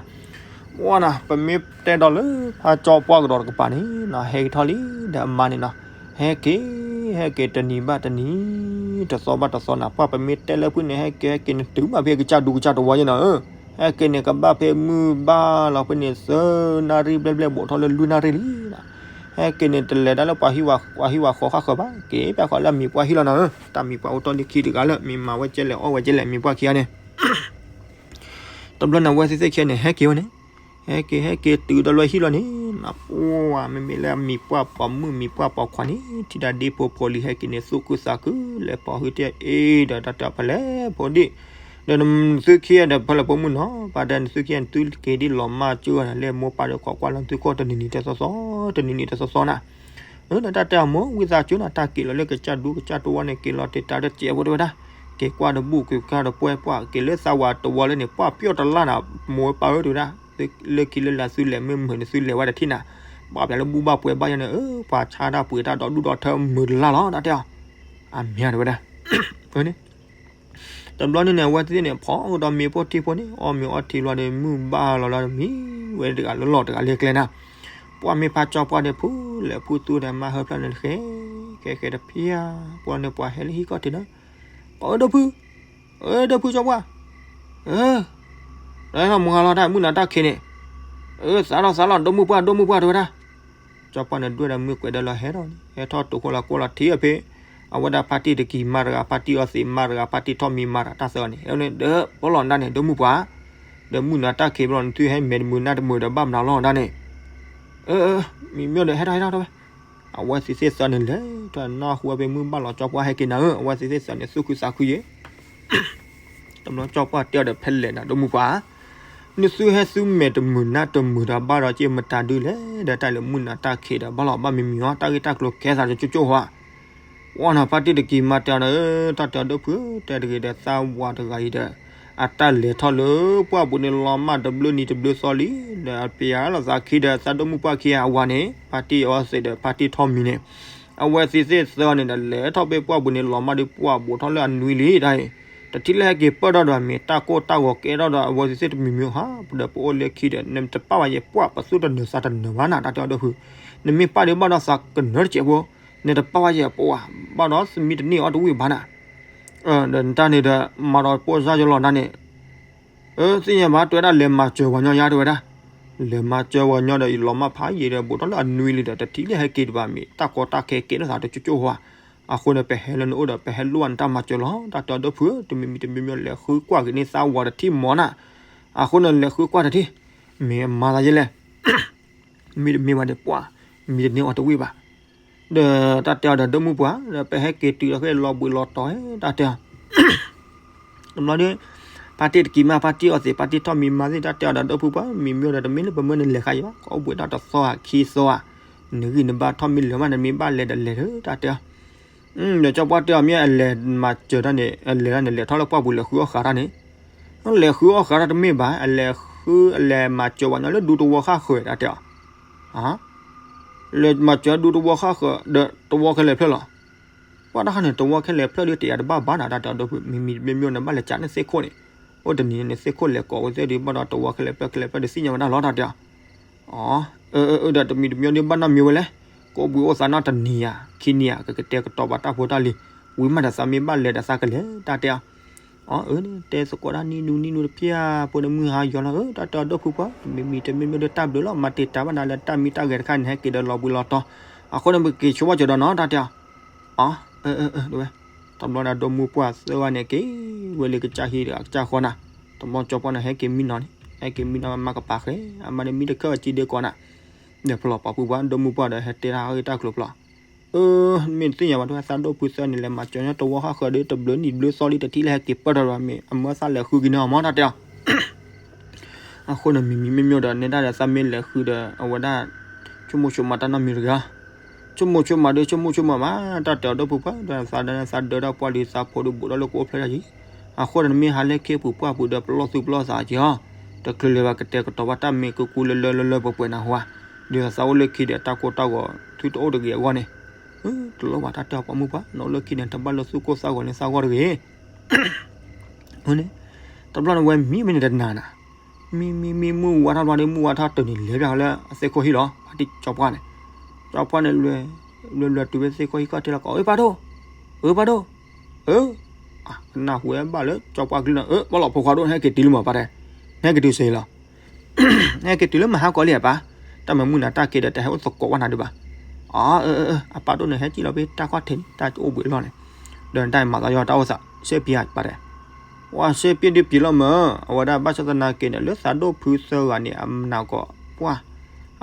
ပှၤနၤ ပမ့ၢ်တဲဒီးလၢဖါကၠီပှၢ်ကဒီးတကပၤန့ၣ် နဟဲက့ၤထီၣ်လံ ဒီးအမါန့ၣ်နီၤ, ဟဲက့ၤ ဟဲက့ၤတနံၤဘၣ်တနံၤ တသီဘၣ်တသီနၤ ပှၤပမ့ၢ်တဲလၢဖုၣ်န့ၣ် ဟဲက့ၤ ဟဲက့ၤန့ၣ်တုၤမးဖဲ ကစၢ်ဒူကစၢ်တဝီယဲၢ်နၤဧၢ, ဟဲက့ၤန့ၣ် ကဘၣ်ဖဲမုၢ်ဘၣ်လီၤဖဲန့ၣ် သၢနၣ်ရံၣ်ဘျဲၣ်ဘျဲၣ် ဘူးထီၣ်လၢလွံၢ်နၣ်ရံၣ်လံနၤ, ဟဲက့ၤန့ၣ် တလဲၤတၢ်လၢပှၤဟံၣ်ဝၤဃီဃၣ်ဃၢၤဘၣ် က့ၤပၠၣ်ဃီလၢအမံၤပှၢ်ဟံၣ်လီၤနၤဧၢ, တၢ်မံၤပှၢ်အိၣ်တ့ၢ်လၢခံတဂၤလၢ မ့ၢ်မၤဝဲကဲလဲၣ်အီၣ်ဝဲကဲလဲၣ် မံၤပှၢ်ခံဂၤန့ၣ် တဘျီန့ၣ် အဝဲသ့ၣ်သ့ၣ်ခံဂၤန့ၣ် ဟဲက့ၤဝဲန့ၣ်, ဟဲက့ၤ ဟဲက့ၤတုၤဒီးလွဲဟံၣ်လီၤန့ၣ် နပှၤ မ့မ့ၢ်လၢအမံၤပှၢ်ပိာ်မုၣ်မံၤပှၢ်ပိာ်ခွါန့ၣ် ထံၣ်ဒၣ်ဒ့ဖိဖိလံၤ ဟဲက့ၤန့ၣ် သူၣ်ခုသးခု လဲၤပိာ်ဟုတ့ၢ်အ့ၣ်ဒီးတၢ်တဲအီၤဖဲလဲၣ် ဖိဒံၣ်, ဒီးနသုခံဂၤဒီးဖဲလၢဖိမုၣ်နီၤ ပှၤတဲနသုခံဂၤန့ၣ် သုက့ၤဒ်လီၤမၢ်ကၠိဂၤန့ၣ် လၢမိၢ်ပၢ်ဒီးခိးကွၢ်လီၤနသုခိၣ်တနံၤနံၤတသီသီ, တနံၤနံၤတသီသီနၤ. အၢ ဒီးတၢ်တဲအမိၢ်ဝံသးစူၤနၤ တၢ်က့ၤလီၤလၢကစၢ်ဒူကစၢ်တဝီန့ၣ် က့ၤလီၤတ့ၢ်တၢ်တစဲးဖိတဲဝဲဒၣ်, က့ၤကွၢ်တဘူၣ်က့ၤကွၢ်တပှဲၤပှၢ် က့ၤလၢသးဝးတဝီလၢန့ၣ် ပှၢ်ပျီၣ်တလၢ်နၤ မိၢ်ပၢ်ဧၢတဲဝဲဒၣ်, လၢခံလၢလၢသုလဲၤမုာ်မုာ်န့ၣ် သုလဲၤဝဲတထံၣ်နၤ, ဘၣ်ပျးလၢဘူၣ်ဘၣ်ပှဲၤဘၣ်ယၤန့ၣ် အၢ ပှၤဆါတၢ်ပှ့ၤတၢ်ဒီဒူၣ်ဒီထၢမုာ်တလၢ်လီၤ တၢ်တဲအီၤ. အမ့ၢ်တဲဝဲဒၣ် တဘျီန့ၣ်န့ၣ် အဝဲသ့ၣ်န့ၣ် ဖီကဒီးမ့ၤဖိထံဖိန့ၣ် အီၣ်မ့ၤအီထံလီၤဒီး မုၢ်ဘၣ်လီၤလီၤဒီး မံဝဲတဂၤလၢလီၢ်တဂၤလၢကျဲနၤ, ပှၢ်မ့ၢ်ဖးကၠီပှၢ်န့ၣ် ဖုလဲၤဖုသူဒီးမါဟၢဖျၢၣ်န့ၣ် ဃဲ ဃဲဃဲတဖျၢၣ် ပှၢ်န့ၣ်ပှၤဟဲလၢဟံၣ်ကီၢ်ထံးနၤ, ပှၤအၢ ဒီဖု, အၢ ဒီဖုကၠီပှၢ်, အၢ လၢမုၢ်ဟါလီၤတၢ်မုၢ်နၤတၢ်ခံးန့ၣ်, အၢ သးလီၤသးလီၤ ဒိၣ်မုၢ်ပှၢ် ဒိၣ်မုၢ်ပှၢ်တဲဝဲဒၣ်. ကၠီပှၢ်န့ၣ် ဒွဲၣ်ဒီးမ့ၢ်ကွဲးဒီးလီၤဟဲထီၣ်န့ၣ် ဟဲထီၣ်တိာ်ခိၣ်လီၤကိၢ်လီၤထံအဖဲ အဝဲဒၣ်ဖါတံၢ်တကံၤမါတဂၤ ဖါတံၢ်အီသံးမါတဂၤ ဖါတံၢ်ထီၣ်မံမါတဂၤ တၢ်သၢဂၤန့ၣ် ဒီးပလီၢ်နၤန့ၣ် ဒိၣ်မုၢ်ပှၢ်, ဒီးမုၢ်နၤတၢ်ခံးဘျီန့ၣ် သုဟဲမဲာ်တမုာ်နါတမုာ်ဒီးဘၣ်မနုၤလီၤနၤန့ၣ်, အၢ အၢ မံမ့ၢ်ဒီးဟဲထီၣ်ဟဲထီၣ်ထီၣ်ဝဲ, အဝဲသ့ၣ်သ့ၣ်သၢန့ၣ်လဲၤ တၢ်နၢ်ဟူဝဲဖဲမုၢ်ဘၣ်လီၤ ကၠီပှၢ်ဟဲက့ၤနၤဧၢ အဝဲသ့ၣ်သ့ၣ်သၢန့ၣ် သူၣ်ခုသးခုယဲၢ် တဘျီကၠီပှၢ်တဲအီၤဒီး ဖဲလဲၣ်နၤ ဒိၣ်မုၢ်ပှၢ်, နသုဟဲသုမဲာ်တမုာ်နါတမုာ်ဒီးဘၣ်ဒီးက့ၤမတၤဒုလဲၣ် ဒီးတၢ်လၢမုၢ်နၤတၢ်ခံးဒီး ဘၣ်လီၤဘၣ်မံမံၤအီၤ တၢ်ဂ့ၢ်တၢ်ကျိၤကဲသးဒီးကၠိကၠိဟီဧါ, ဝဲနီၤ ဖါတံၢ်တကံၤမါတဲအီၤဒီး တၢ်တဲအီၤဒိၣ်ဖု တဲတဂ့ၤဒီး သးဝးတဂၤအံၤဒီး အတၢ်လဲၤထီၣ်လၢပှၢ်ပူၤန့ၣ် လီၤမၢ်တဘျုးနံၤတဘျုးသီလံ, ဒီးပယၤလီၤသးခံဒီး သးဒိၣ်မုၢ်ပှၢ်ခံဂၤအဝၤန့ၣ် ဖါတံၢ်အီသံးဒီး ဖါတံၢ်ထီၣ်မံန့ၣ် အဝဲသ့ၣ်သ့ၣ်သၢန့ၣ်ဒီး လဲၤထီၣ်ဖဲပှၢ်ပူၤန့ၣ် လီၤမၢ်ဒီးပှၢ်ဘူးထီၣ်လၢအနွံလံတၢ်အံၤ, တထံၣ်လၢဟဲက့ၤပၢၢ်ထီၣ်ဒီးမ့ၢ် တၢ်ကိၢ်တၢ်ဂီၤကဲထီၣ်ဒီး အဝဲသ့ၣ်သ့ၣ်တမံၤမံၤဟါ ဒီးပအိၣ်လၢခံဒီး နတပာ်ဘၣ်ယဲပှၢ်ပသူၣ်တနၢၤသးတနၢၤဘၣ်နၤ တၢ်တဲအီၤဒိၣ်ဖု, နမ့ၢ်ပာ်ဒီးဘၣ်ဒီးသးကနၢၤတစဲးဖိ, နတပာ်ဘၣ်ယဲပှၢ် ဘၣ်ဒီးသမံတန့ၢ်အီၤတဝံၣ်ဘၣ်နၤ ဒီးနတၢ်န့ၣ်ဒီး မၤဒီးပိၢ်စၢ်ယလီၤနၤန့ၣ်, အၢ သ့ၣ်ညါဘၣ် တဲဝဲဒၣ် လဲၤမၤစၢၤပှၤညီယါတဲဝဲဒၣ်, လဲၤမၤစၢၤပှၤညီဒီး ယလီၤမၢ်ဖးယံာ်ဒီး ဘူးထီၣ်လၢအနွံလံဒီး တထံၣ်လၢဟဲက့ၤတဘၣ်မ့ၢ် တၢ်ကီတၢ်ခဲကဲထီၣ်သးတကၠိကၠိဟါ, အဃိန့ၣ် ပဟဲလၢနအိၣ်ဒီး ပဟဲလိၣ်နတၢ်မၤစၢၤလီၤ တၢ်တဲအီၤဒိၣ်ဖုဧၢ, တမံၤမံၤတမံၤမံၤ လဲၤဃုကွၢ်က့ၤန့ၢ်သးဝးတထံၣ်မီၤနၤ, အဃိန့ၣ် လဲၤဃုကွၢ်တထံၣ်, မ့ၢ်အမၤသးယဲလဲၣ် မ့တမ့ၢ်ဘၣ်ဒီးပှၢ်, မံတန့ၢ်အီၤတဝံၣ်ဘၣ်, ဒီးတၢ်တဲအီၤဒီးဒိၣ်မုၢ်ပှၢ် ဒီးပဟဲက့ၤတုၤဒီးဃ့လီၤဘှံးလီၤတီၤ တၢ်တဲအီၤ, တဘျီဒီး ဖါတံၢ်တကံၤမါ ဖါတံၢ်အီသံး ဖါတံၢ်ထီၣ်မံမါသ့ၣ် တၢ်တဲအီၤဒီးဒိၣ်ဖုပှၢ် မံမ့ၢ်ဒီးတမ့ၢ်လၢပမၢန့ၣ်လဲၤဃာ်ယံၤဘၣ် ကအိၣ်ဘှံးတၢ်တသီဧါခံသီဧါ, နဂံၢ်နဘါထီၣ်မ့ၢ်လၢာ်မး နမ့ၢ်ဘၣ်လဲၤဒီးလဲၤဒီး တၢ်တဲအီၤ ဒီးကၠီပှၢ်တဲအီၤမ့ၢ်အလဲၤမၤစၢၤတၢ်န့ၣ် အလဲၤတၢ်န့ၣ် လဲၤထီၣ်လၢပှၢ်ပူၤလဲၤဃုအီၣ်ဃာ်တၢ်န့ၣ်, လဲၤဃုအီၣ်ဃာ်တၢ်တမ့ၢ်ဘၣ် အလဲၤဃု အလဲၤမၤစၢၤပှၤညီလၢဒူသဝီဃၣ်ဃၢၤ တၢ်တဲအီၤ, လဲၤမၤစၢၤဒူသဝီဃၣ်ဃၢၤ ဒီးသဝီခဲလၢာ်ဖျၢၣ်လီၤ, ပှၢ်တၢ်ခါန့ၣ် သဝီခဲလၢာ်ဖျၢၣ်ဒီးတယာ်တဘၣ်ဘၣ်နၤ တၢ်တဲအီၤဒိၣ်ဖု မံမံၤမ့ၢ်မ့ၢ်န့ၣ် ဘၣ်လဲၤကးန့ၢ်သ့ၣ်ခိၣ်န့ၣ်, အိၣ်တနံၤန့ၣ် သ့ၣ်ခိၣ်လဲၤကိးဝဲသ့ၣ်ဒီး ဘၣ်ဒီးသဝီခဲလၢာ်ဖျၢၣ်ခဲလၢာ်ဖျၢၣ်ဒီးသ့ၣ်ညါဝဲဒၣ်လီၤ တၢ်တဲအီၤ အၢ အၢ အၢ ဒီးတမံၤတမံၤဒီးဘၣ်နီတမံၤဝဲလဲၣ်, ကအိၣ်ဘှံးအိၣ်သးနီတနံၤဧါခံနံၤဧါ ကကတဲာ်ကတီၤဘၣ်တၢ်ဖိတၢ်လံၤ, ဝံၤမးဒီးသးမ့ၢ်ဘၣ်လဲၤဒီးသးကလဲၤ တၢ်တဲအီၤ, အၢ တဲသကိးတၢ်နံၤနူနံၤနူတဖျၢၣ်ဖိဒီးမုၢ်ဟါယီၤလီၤ အၢ တၢ်တဲအီၤဒိၣ်ဖုပှၢ် တမံၤမံၤတမံၤမံၤဒီးတၢ်ဘျုးလီၤ မၤတ့ၢ်တၢ်ဘၣ်နၤလၢတၢ်မံတၢ်ဂဲၤတခါန့ၣ် ဟဲက့ၤဒီးလီၤဘှံးလီၤတီၤ, အဃိန့ၣ် ပက့ၤဆိဘၣ်စၢၤဒီးနီၤ တၢ်တဲအီၤ အၢ အၢ အၢ တဝဲ, တဘျီန့ၣ် ဒိၣ်မုၢ်ပှၢ်သၢဂၤန့ၣ် က့ၤဝဲလၢကစၢ်ဟံၣ်ဒီးကစၢ်ဃီနၤ, တဘျီကၠီပှၢ်န့ၣ် ဟဲက့ၤမံနီၤန့ၣ် ဟဲက့ၤမံနီၤ မၤကပၤဃဲ, အမါန့ၣ်မံတခၢၣ်အစ့ဒ့ကီးနၤ, ဒီးဖျီၣ်ပာ်ဖုပှၢ် ဒိၣ်မုၢ်ပှၢ်ဒီးဟဲတဲတၢ်ဂ့ၢ်တၢ်ကျိၤဖျီၣ်, အၢ မ့ၢ်တသ့ၣ်ညါဘၣ် တဝဲသးဒိၣ်ဖုသၢန့ၣ် လဲၤမၤစၢၤညီသဝီဃၣ်ဃၢၤဒီး တဘျုးနံၣ်ဘျုးသီလံ တထံၣ်လၢဟဲက့ၤပၢၢ်ထီၣ်ဒီးမ့ၢ် အမၢသးလဲၤဃုက့ၤန့ၢ်အီၤမး တၢ်တဲအီၤ အဃိန့ၣ် မံၤမံၤမ့ၢ်မ့ၢ်ဒီး နဲဒၣ်ဒီးသးမ့ၢ်လဲၤဃုဒီး အဝဲဒၣ် ဆိကမိၣ်ဆိကမးတၢ်နီတမံၤတဂ့ၤ, ဆိကမိၣ်ဆိကမးဒီး ဆိကမိၣ်ဆိကမးမး တၢ်တဲအီၤဒိၣ်ဖုပှၢ် ဒီးသးဒီးသးဒၢတၢ်ပှၢ်ဒီးသးဖိဒီးဘူးထီၣ်လၢကအိၣ်ဖျဲၣ်တၢ်ယံၤ, အဃိဒီး နမ့ၢ်ဟးလၢခ့ပူၤပှၢ်ပူၤဒီး ပလီၢ်သူၣ်ပလီၢ်သးက့ၤအီၤ, တချုးလၢၤဘၣ်ကတဲာ်ကတီၤဘၣ်တၢ်မ့ၢ်ကူကူလၢလၢလၢလၢပှဲၤပှဲၤနၢ်ဟူဧါ, ဒီးသးအိၣ်လၢခံဒီးတၢ်ကိၢ်တၢ်ဂီၤ သုတအိၣ်တဂ့ၤအဂီၢ်န့ၣ်, တလိၣ်ဘၣ်တၢ်တဲအီၤပိာ်မုၣ်ပှၢ် နအိၣ်လၢခံန့ၣ် တဘၣ်လၢသူၣ်ကိၢ်သးဂီၤလၢသးဂီၢ်တဂ့ၤ အန့ၣ်, တဘျီန့ၣ်ဝဲမံမ့ၢ်န့ၣ်တနာ်နၤ, မံမံမံမုၢ်ဝါထီၣ်ဘျီဒီး မုၢ်ဝါထီၣ်တုၤန့ၣ်လဲၤဘၣ်လၢအသ့ၣ်ခိၣ်ဟံၣ်လီၤ, ဖါတံၢ်ကၠီပှၢ်န့ၣ်, ကၠီပှၢ်န့ၣ် လွဲၤလွဲၤတုၤဖဲသ့ၣ်ခိၣ်ဟံၣ်ခီၣ်ထံးလီၤကီး အၢ ဖါဒိၣ်, အၢ ဖါဒိၣ်, အၢ, ကနၢ်ဟူဝဲဘၣ်လၢကၠီပှၢ်ကလုၢ်နီၤ အၢ ပလီၢ်ဖိခွါဒိၣ် နဟဲက့ၤတုၤလၢမၤပၢ်တဲ, နဟဲက့ၤတုၤဆံးလီၤ ဟဲက့ၤတုၤလၢမဟါကီးလံဧါပၢ်, တၢ်မၤမုၢ်နၤတၢ်က့ၤဒီး တဟဲအိၣ်သကိးဝဲနၤဒုးဘၣ်, အၢ အၢ အၢ အပၢ်ဒိၣ်န့ၣ်ဟဲက့ၤလီၤဖဲတၢ်ခီၣ်ထံးန့ၣ် တၢ်အိၣ်ဘှံးအလီၢ်န့ၣ်, ဒီးတၢ်မၤသးယီၤတၢ်အိၣ်သး စဲပံဧါပၢ်တဲ, ဝဲစဲပံဒုးပံလီၤမၢ် အဝဲဒၣ်ဘၣ်ဆၣ်သနာ်က့န့ၣ် လၢသးဒိၣ်ဖုသၢဂၤန့ၣ် အမနၤကီးပှၢ်,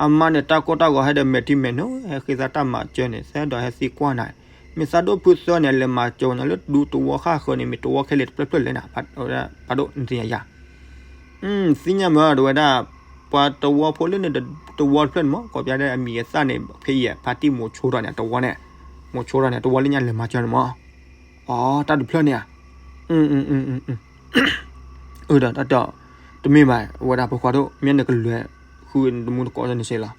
အမါန့ၣ် တၢ်ကိၢ်တၢ်ဂီၤဟဲဒီးမဲာ်ထံမဲာ်နိ ဟဲဃ့သးတၢ်မၤစၢၤန့ၣ် သဲဒီးဟဲသံကွၢ်နၤ, မ့ၢ်သးဒိၣ်ဖုသၢန့ၣ် အလဲၤမၤစၢၤဝဲညါလၢဒူသဝီဃၣ်ဃၢၤန့ၣ် မ့ၢ်သဝီခဲလၢာ်တဖျၢၣ်ဖျၢၣ်လဲၣ်န့ၣ်, ဖးဒိၣ်နသ့ၣ်ညါယၤ, သ့ၣ်ညါမ့ၢ်တဲဝဲဒၣ်, ပှၤသဝီဖိလၢန့ၣ် သဝီတဖျၢၣ်န့ၣ်မ့ၢ် ကိးပျါဒဲးအမံၤအသၣ်န့ၣ် ဖဲအံၤဖါတံၢ်မိၤဆိထီၣ်န့ၣ် သဝီန့ၣ်, မိၤဆိထီၣ်န့ၣ် သဝီလၢညါလဲၤမၤစၢၤန့ၣ်မ့ၢ်, အိ တၢ်တဖျၢၣ်န့ၣ်ဧါ, အၢ ဒီးတၢ်တဲအီၤ, တမ့ၢ်ဘၣ် ဝဲဒၣ်ဖိခွါဒိၣ် မ့ၢ်နကလဲၤဃုတမူတကိးန့ၣ်စ့ၢ်လီၤ,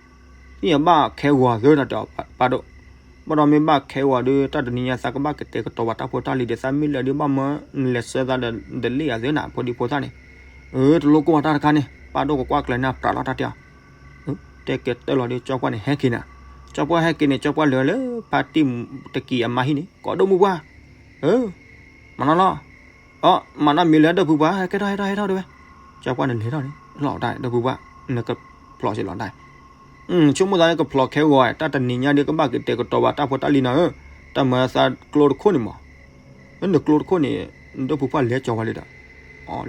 သ့ၣ်ညါဘၣ်ခဲဂီၤသၢတၢ်တဲအီၤ ပာ်ဒိၣ်, ဘၣ်ဒီးမ့ၢ်ဘၣ်ခဲဂီၤဒီး တၢ်တနံၤညါသးကဘၣ်ကတဲာ်ကတီၤဘၣ်တၢ်ဖိတၢ်လံၤဒီး သးမ့ၢ်လဲၤဒုးဘၣ်မၢနလဲၤဆှၢသးဒီး ဒ်လဲၣ်ယၤသ့နၤ ဖိဒံဖိသၣ်န့ၣ်, အၢ တလိၣ်ကိၢ်ဘၣ်တၢ်တခါန့ၣ် ပာ်ဒိၣ်ကကွၢ်ကျဲၤန့ၣ် ပြးလီၤတၢ်တဲအီၤ, တဲကဲတၢၢ်လီၤဒီး ကၠီပှၢ်န့ၣ်ဟဲက့ၤနၤ, ကၠီပှၢ်ဟဲက့ၤန့ၣ် ကၠီပှၢ်လဲၤလၢဖါတံၢ်တကံၤအမါဟံၣ်န့ၣ် ကိးဒိၣ်မုၢ်ပှၢ်, အၢ မၤနီၤလီၤ, အိ မၤနီၤမ့ၢ်လၢဒိၣ်ဖုပှၢ် ဟဲကဲထီၣ်ဟဲထီၣ်ဟဲထီၣ်တဲဝဲ, ကၠီပှၢ်န့ၣ်လဲၤထီၣ်န့ၣ် လီၤတၢ်ဒိၣ်ဖုပှၢ် နကဖျိးစ့ၢ်လီၤတၢ်, ဆိကမိၣ်သးလၢကဖျိးခဲဂီၤ တၢ်တနံၤညါဒီးကဘၣ်ကတဲာ်ကတီၤဘၣ်တၢ်ဖိတၢ်လံၤနီၤဧၢ, တၢ်မၤသးကျိတခိၣ်န့ၣ်မး, နကျိတခိၣ်န့ၣ် ဒိၣ်ဖုပှၢ်လဲၤကၠီဝဲလံဒီး,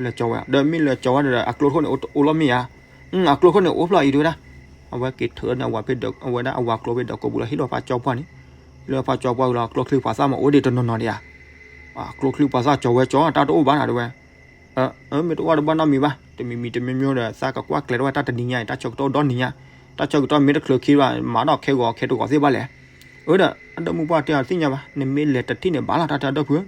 လဲၤကၠီဝဲ ဒီးမ့ၢ်လဲၤကၠီဝဲဒီး အကျိတခိၣ်န့ၣ် အိၣ်လီၤမ့ၢ်ဧါ, အကျိတခိၣ်န့ၣ် အိၣ်ဖျီၣ်အံၤတဲဝဲဒၣ်, အဝဲက့ၤထၢန့ၣ် အဝဲဒၣ်အဝၤကျိဖဲဒီးကိးပူၤလီၤ ဟ့ၣ်လီၤဖးကၠီပှၢ်န့ၣ်, ဟ့ၣ်လီၤဖးကၠီပှၢ်လီၤ ကျိချံပှၤသၣ်မ့ၢ်အိၣ်ဒံးတနီၤနီၤဒံးဧါ, ကျိချံပှၤသၣ်ကၠီဝဲကၠီ တၢ်တအိၣ်ဘၣ်နၤတဲဝဲ မ့ၢ်တအိၣ်တဘၣ်နီတမံၤဘၣ်, တမံၤမံၤတမံၤမံၤဒီး သးကကွၢ်ကျဲၤထီၣ်ဝဲတၢ်တနံၤညါအံၤ တၢ်ဆၢကတီၢ်ဒီနံၤညါ, တၢ်ဆၢကတီၢ်မ့ၢ်တချုးခံဘၣ် မၤဒီးခဲဂီၤခဲတဂီၤသ့ၣ်ဘၣ်လဲၣ်, အၢ ဒီး အဒိၣ်မုၢ်ပှၢ်တဲအီၤသ့ၣ်ညါဘၣ် နမ့ၢ်လဲၤတထံၣ်န့ၣ်ဘၣ်လီၤ တၢ်တဲအဒိၣ်ဖုဧၢ,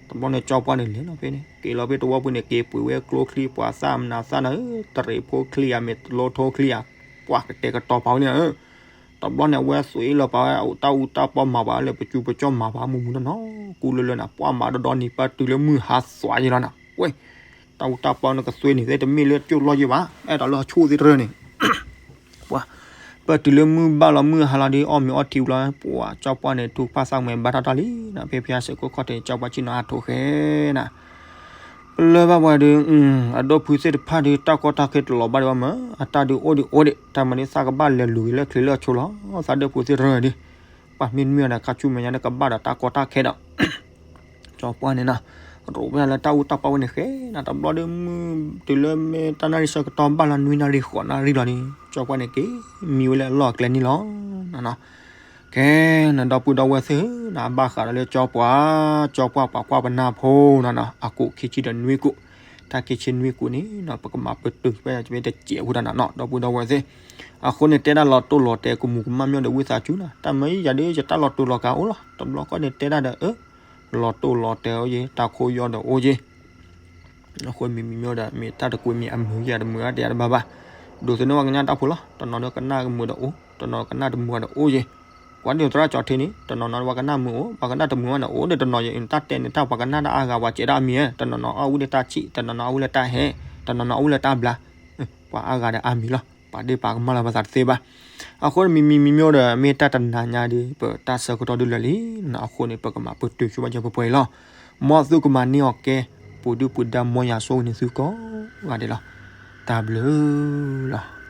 တဘျီန့ၣ်ကၠီပှၢ်န့ၣ်လဲၤလီၤဖဲန့ၣ် က့ၤလီၤဖဲသဝီပူၤန့ၣ် က့ၤပှ့ၤဝဲကျိချံပှၤသၣ်မနုၤသၣ်နၤဧၢ, တရံးဖိချံဧါ မ့ၢ်တလိထိချံဧါ, ပှၤကတဲာ်ကတီၤပာ်ဝဲန့ၣ်ဧၢ တဘျီန့ၣ် အဝဲသွံၣ်လီၤပာ်ဝဲ တၢ်အူတၢ်ပီမၤပာ်ဝဲလၢပစုပကၠီမၤပာ်မုာ်မုာ်နီၢ်နီၢ် ကူလၢလၢနၤ ပှၤမၤဒီဒီနံၤ ပၢ်တုၤလၢမုၢ်ဟါသွးယဲလီၤနၤ ဝဲ တၢ်အူတၢ်ပီနကသွံၣ်န့ၣ် သ့ၣ်တမ့ၢ်လၢကၠိၣ်လီၢ်ယဲဘၣ် အဲၣ်ဒိးလၢအဆိၣ်သ့ၣ်တရၢန့ၣ် ပှၤ ပၢ်တုၤလၢမုၢ်ဘၣ်လီၤမုၢ်ဟါလီၤဒီး အီၣ်မ့ၤအီထံဝံၤလီၤ ပှၤကၠီပှၢ်န့ၣ် ထုကဖၣ်သၣ်ကမဲာ်ဘါထီၣ်တၢ်လံနီၤ ဖဲဖဲအစ့ၢ်ကီးခီၣ်ထံး ကၠီပှၢ်ဆ့ၣ်နီၤအါထိးဃဲနၤ ပလၢဘၣ်ပှၤဒီး အဒိၣ်ဖုသ့ၣ်တဖၣ်ဒီး တၢ်ကီတၢ်ခဲတလီၤဘၣ်ဒံးဘၣ်မး အတၢ်ဒုးအိၣ်ဒံးအိၣ်ဒံး တၢ်မၤန့ၢ်သးကဘၣ်လဲၤလူၤက့ၤလၢချ့လၢအဆိလီၤ သးဒိၣ်ဖုသ့ၣ်တဖၣ်ဒီး ပှၤမ့တမ့ၢ်အီၤဒီး ခါဆူမဲာ်ညါန့ၣ် ကဘၣ်ဒီးတၢ်ကီတၢ်ခဲဒီး ကၠီပှၢ်န့ၣ်နီၤ ရိးဝဲဒၣ်လၢတၢ်အူတၢ်ပီဝဲန့ၣ်ဃဲနၤ တဘျီဒီးမုၢ်တုၤလၢမ့ၢ်တၢ်နၣ်ရံၣ်ဆၢကတီၢ်ဘၣ်လီၤနွံနၣ်ရံၣ်ဃိးနၣ်ရံၣ်လီၤဒီး ကၠီပှၢ်န့ၣ်က့ၤမံဝဲလၢအလီၢ်အကျဲန့ၣ်လီၤ ကဲ နဒီပုၢ်ဒီဝဲၢ်သ့ၣ်ဧၢ နဘၣ်ဃးဒီးလၢကၠီပှၢ် ကၠီပှၢ်ပှၤကွၢ်ပနၢ်ဖိနီၤနီၤ အကိးခံဆံဒီးနွံကိး တၢ်ခံဆံနွံကိးန့ၣ်နီၤ ပကမၤပတုာ်ဝဲ ပမ့ၢ်တစဲးဖိတၢ်နီၤနီၤ ဒီပုၢ်ဒီဝဲၢ်သ့ၣ် အဃိန့ၣ်တဲဒၣ်လီၤတိၢ်လီၤတဲာ်ကမူၤကမၣ်မ့ၢ်ဒီးဝံသးစူၤနီၤ တၢ်မၤယၤဒီးယတၢ်လီၤတိၢ်လီၤကးအိၣ်လီၤ တဘျီဃီန့ၣ်တဲဒၣ်ဒီး အၢ လီၤတိၢ်လီၤတဲာ်အိၣ်ယဲ တၢ်ခိၣ်ယီၢ်ဒီးအိၣ်ယဲ အဃိမံၤမံၤမ့ၢ်ဒီး မ့ၢ်တၢ်တကွံမ့ၢ်အမုာ်ယၤတမုာ်အါတဲယၤတဘၣ်ဘၣ် ဒိးသန့ၤဝဲကညၣ်တၢ်ဖိလီၤ တနီၤဒီးကနၣ်ကမုာ်ဒီးအိၣ် တနီၤကနၣ်တမုာ်ဒီးအိၣ်ယဲ ကွၢ်ဒ်သိးသရၣ်ကၠီထံန့ၣ် တနီၤနီၤပှၤကနၣ်မုာ်အိၣ် ပှၤကနၣ်တမုာ်ဘၣ်န့ၣ် အိၣ်ဒီးတနီၤယတၢ်တဲန့ၣ် တၢ်ပှၤကနၣ်တၢ်အါဂၤ ပှၤစဲးဒၣ်အမံၤ တနီၤနီၤအီၣ်ဝံၤဒီးတၢ်ဆံး တနီၤနီၤအီၣ်ဝံၤလၢတၢ်ဟဲ တနီၤနီၤအီၣ်ဝံၤလၢတၢ်ဘျါ ပှၤအါဂၤဒီးအါမံၤလီၤ ပှၤဒ့ၣ်ပှၤကမၣ်လၢပသးတသ့ဘၣ် အဃိမံၤမံၤမံၤမ့ၢ်ဒီး မ့ၢ်တၢ်တနၤညါဒီး ပတၢ်ဆၢကတီၢ်ဒုးလၢာ်လံ အဃိန့ၣ် ပကမၤပတုာ်ဆိဘၣ်ယဲၢ်ပှဲၤပှဲၤအံၤလီၤ မ်သုကမၤန့ၢ်အီၤကဲ ပူၤဒုၣ်ပူၤဒါမ်ယွၤဆိၣ်ဂ့ၤန့ၢ်သုကိးဂၤဒဲးလီၤ တၢ်ဘျုးလီၤ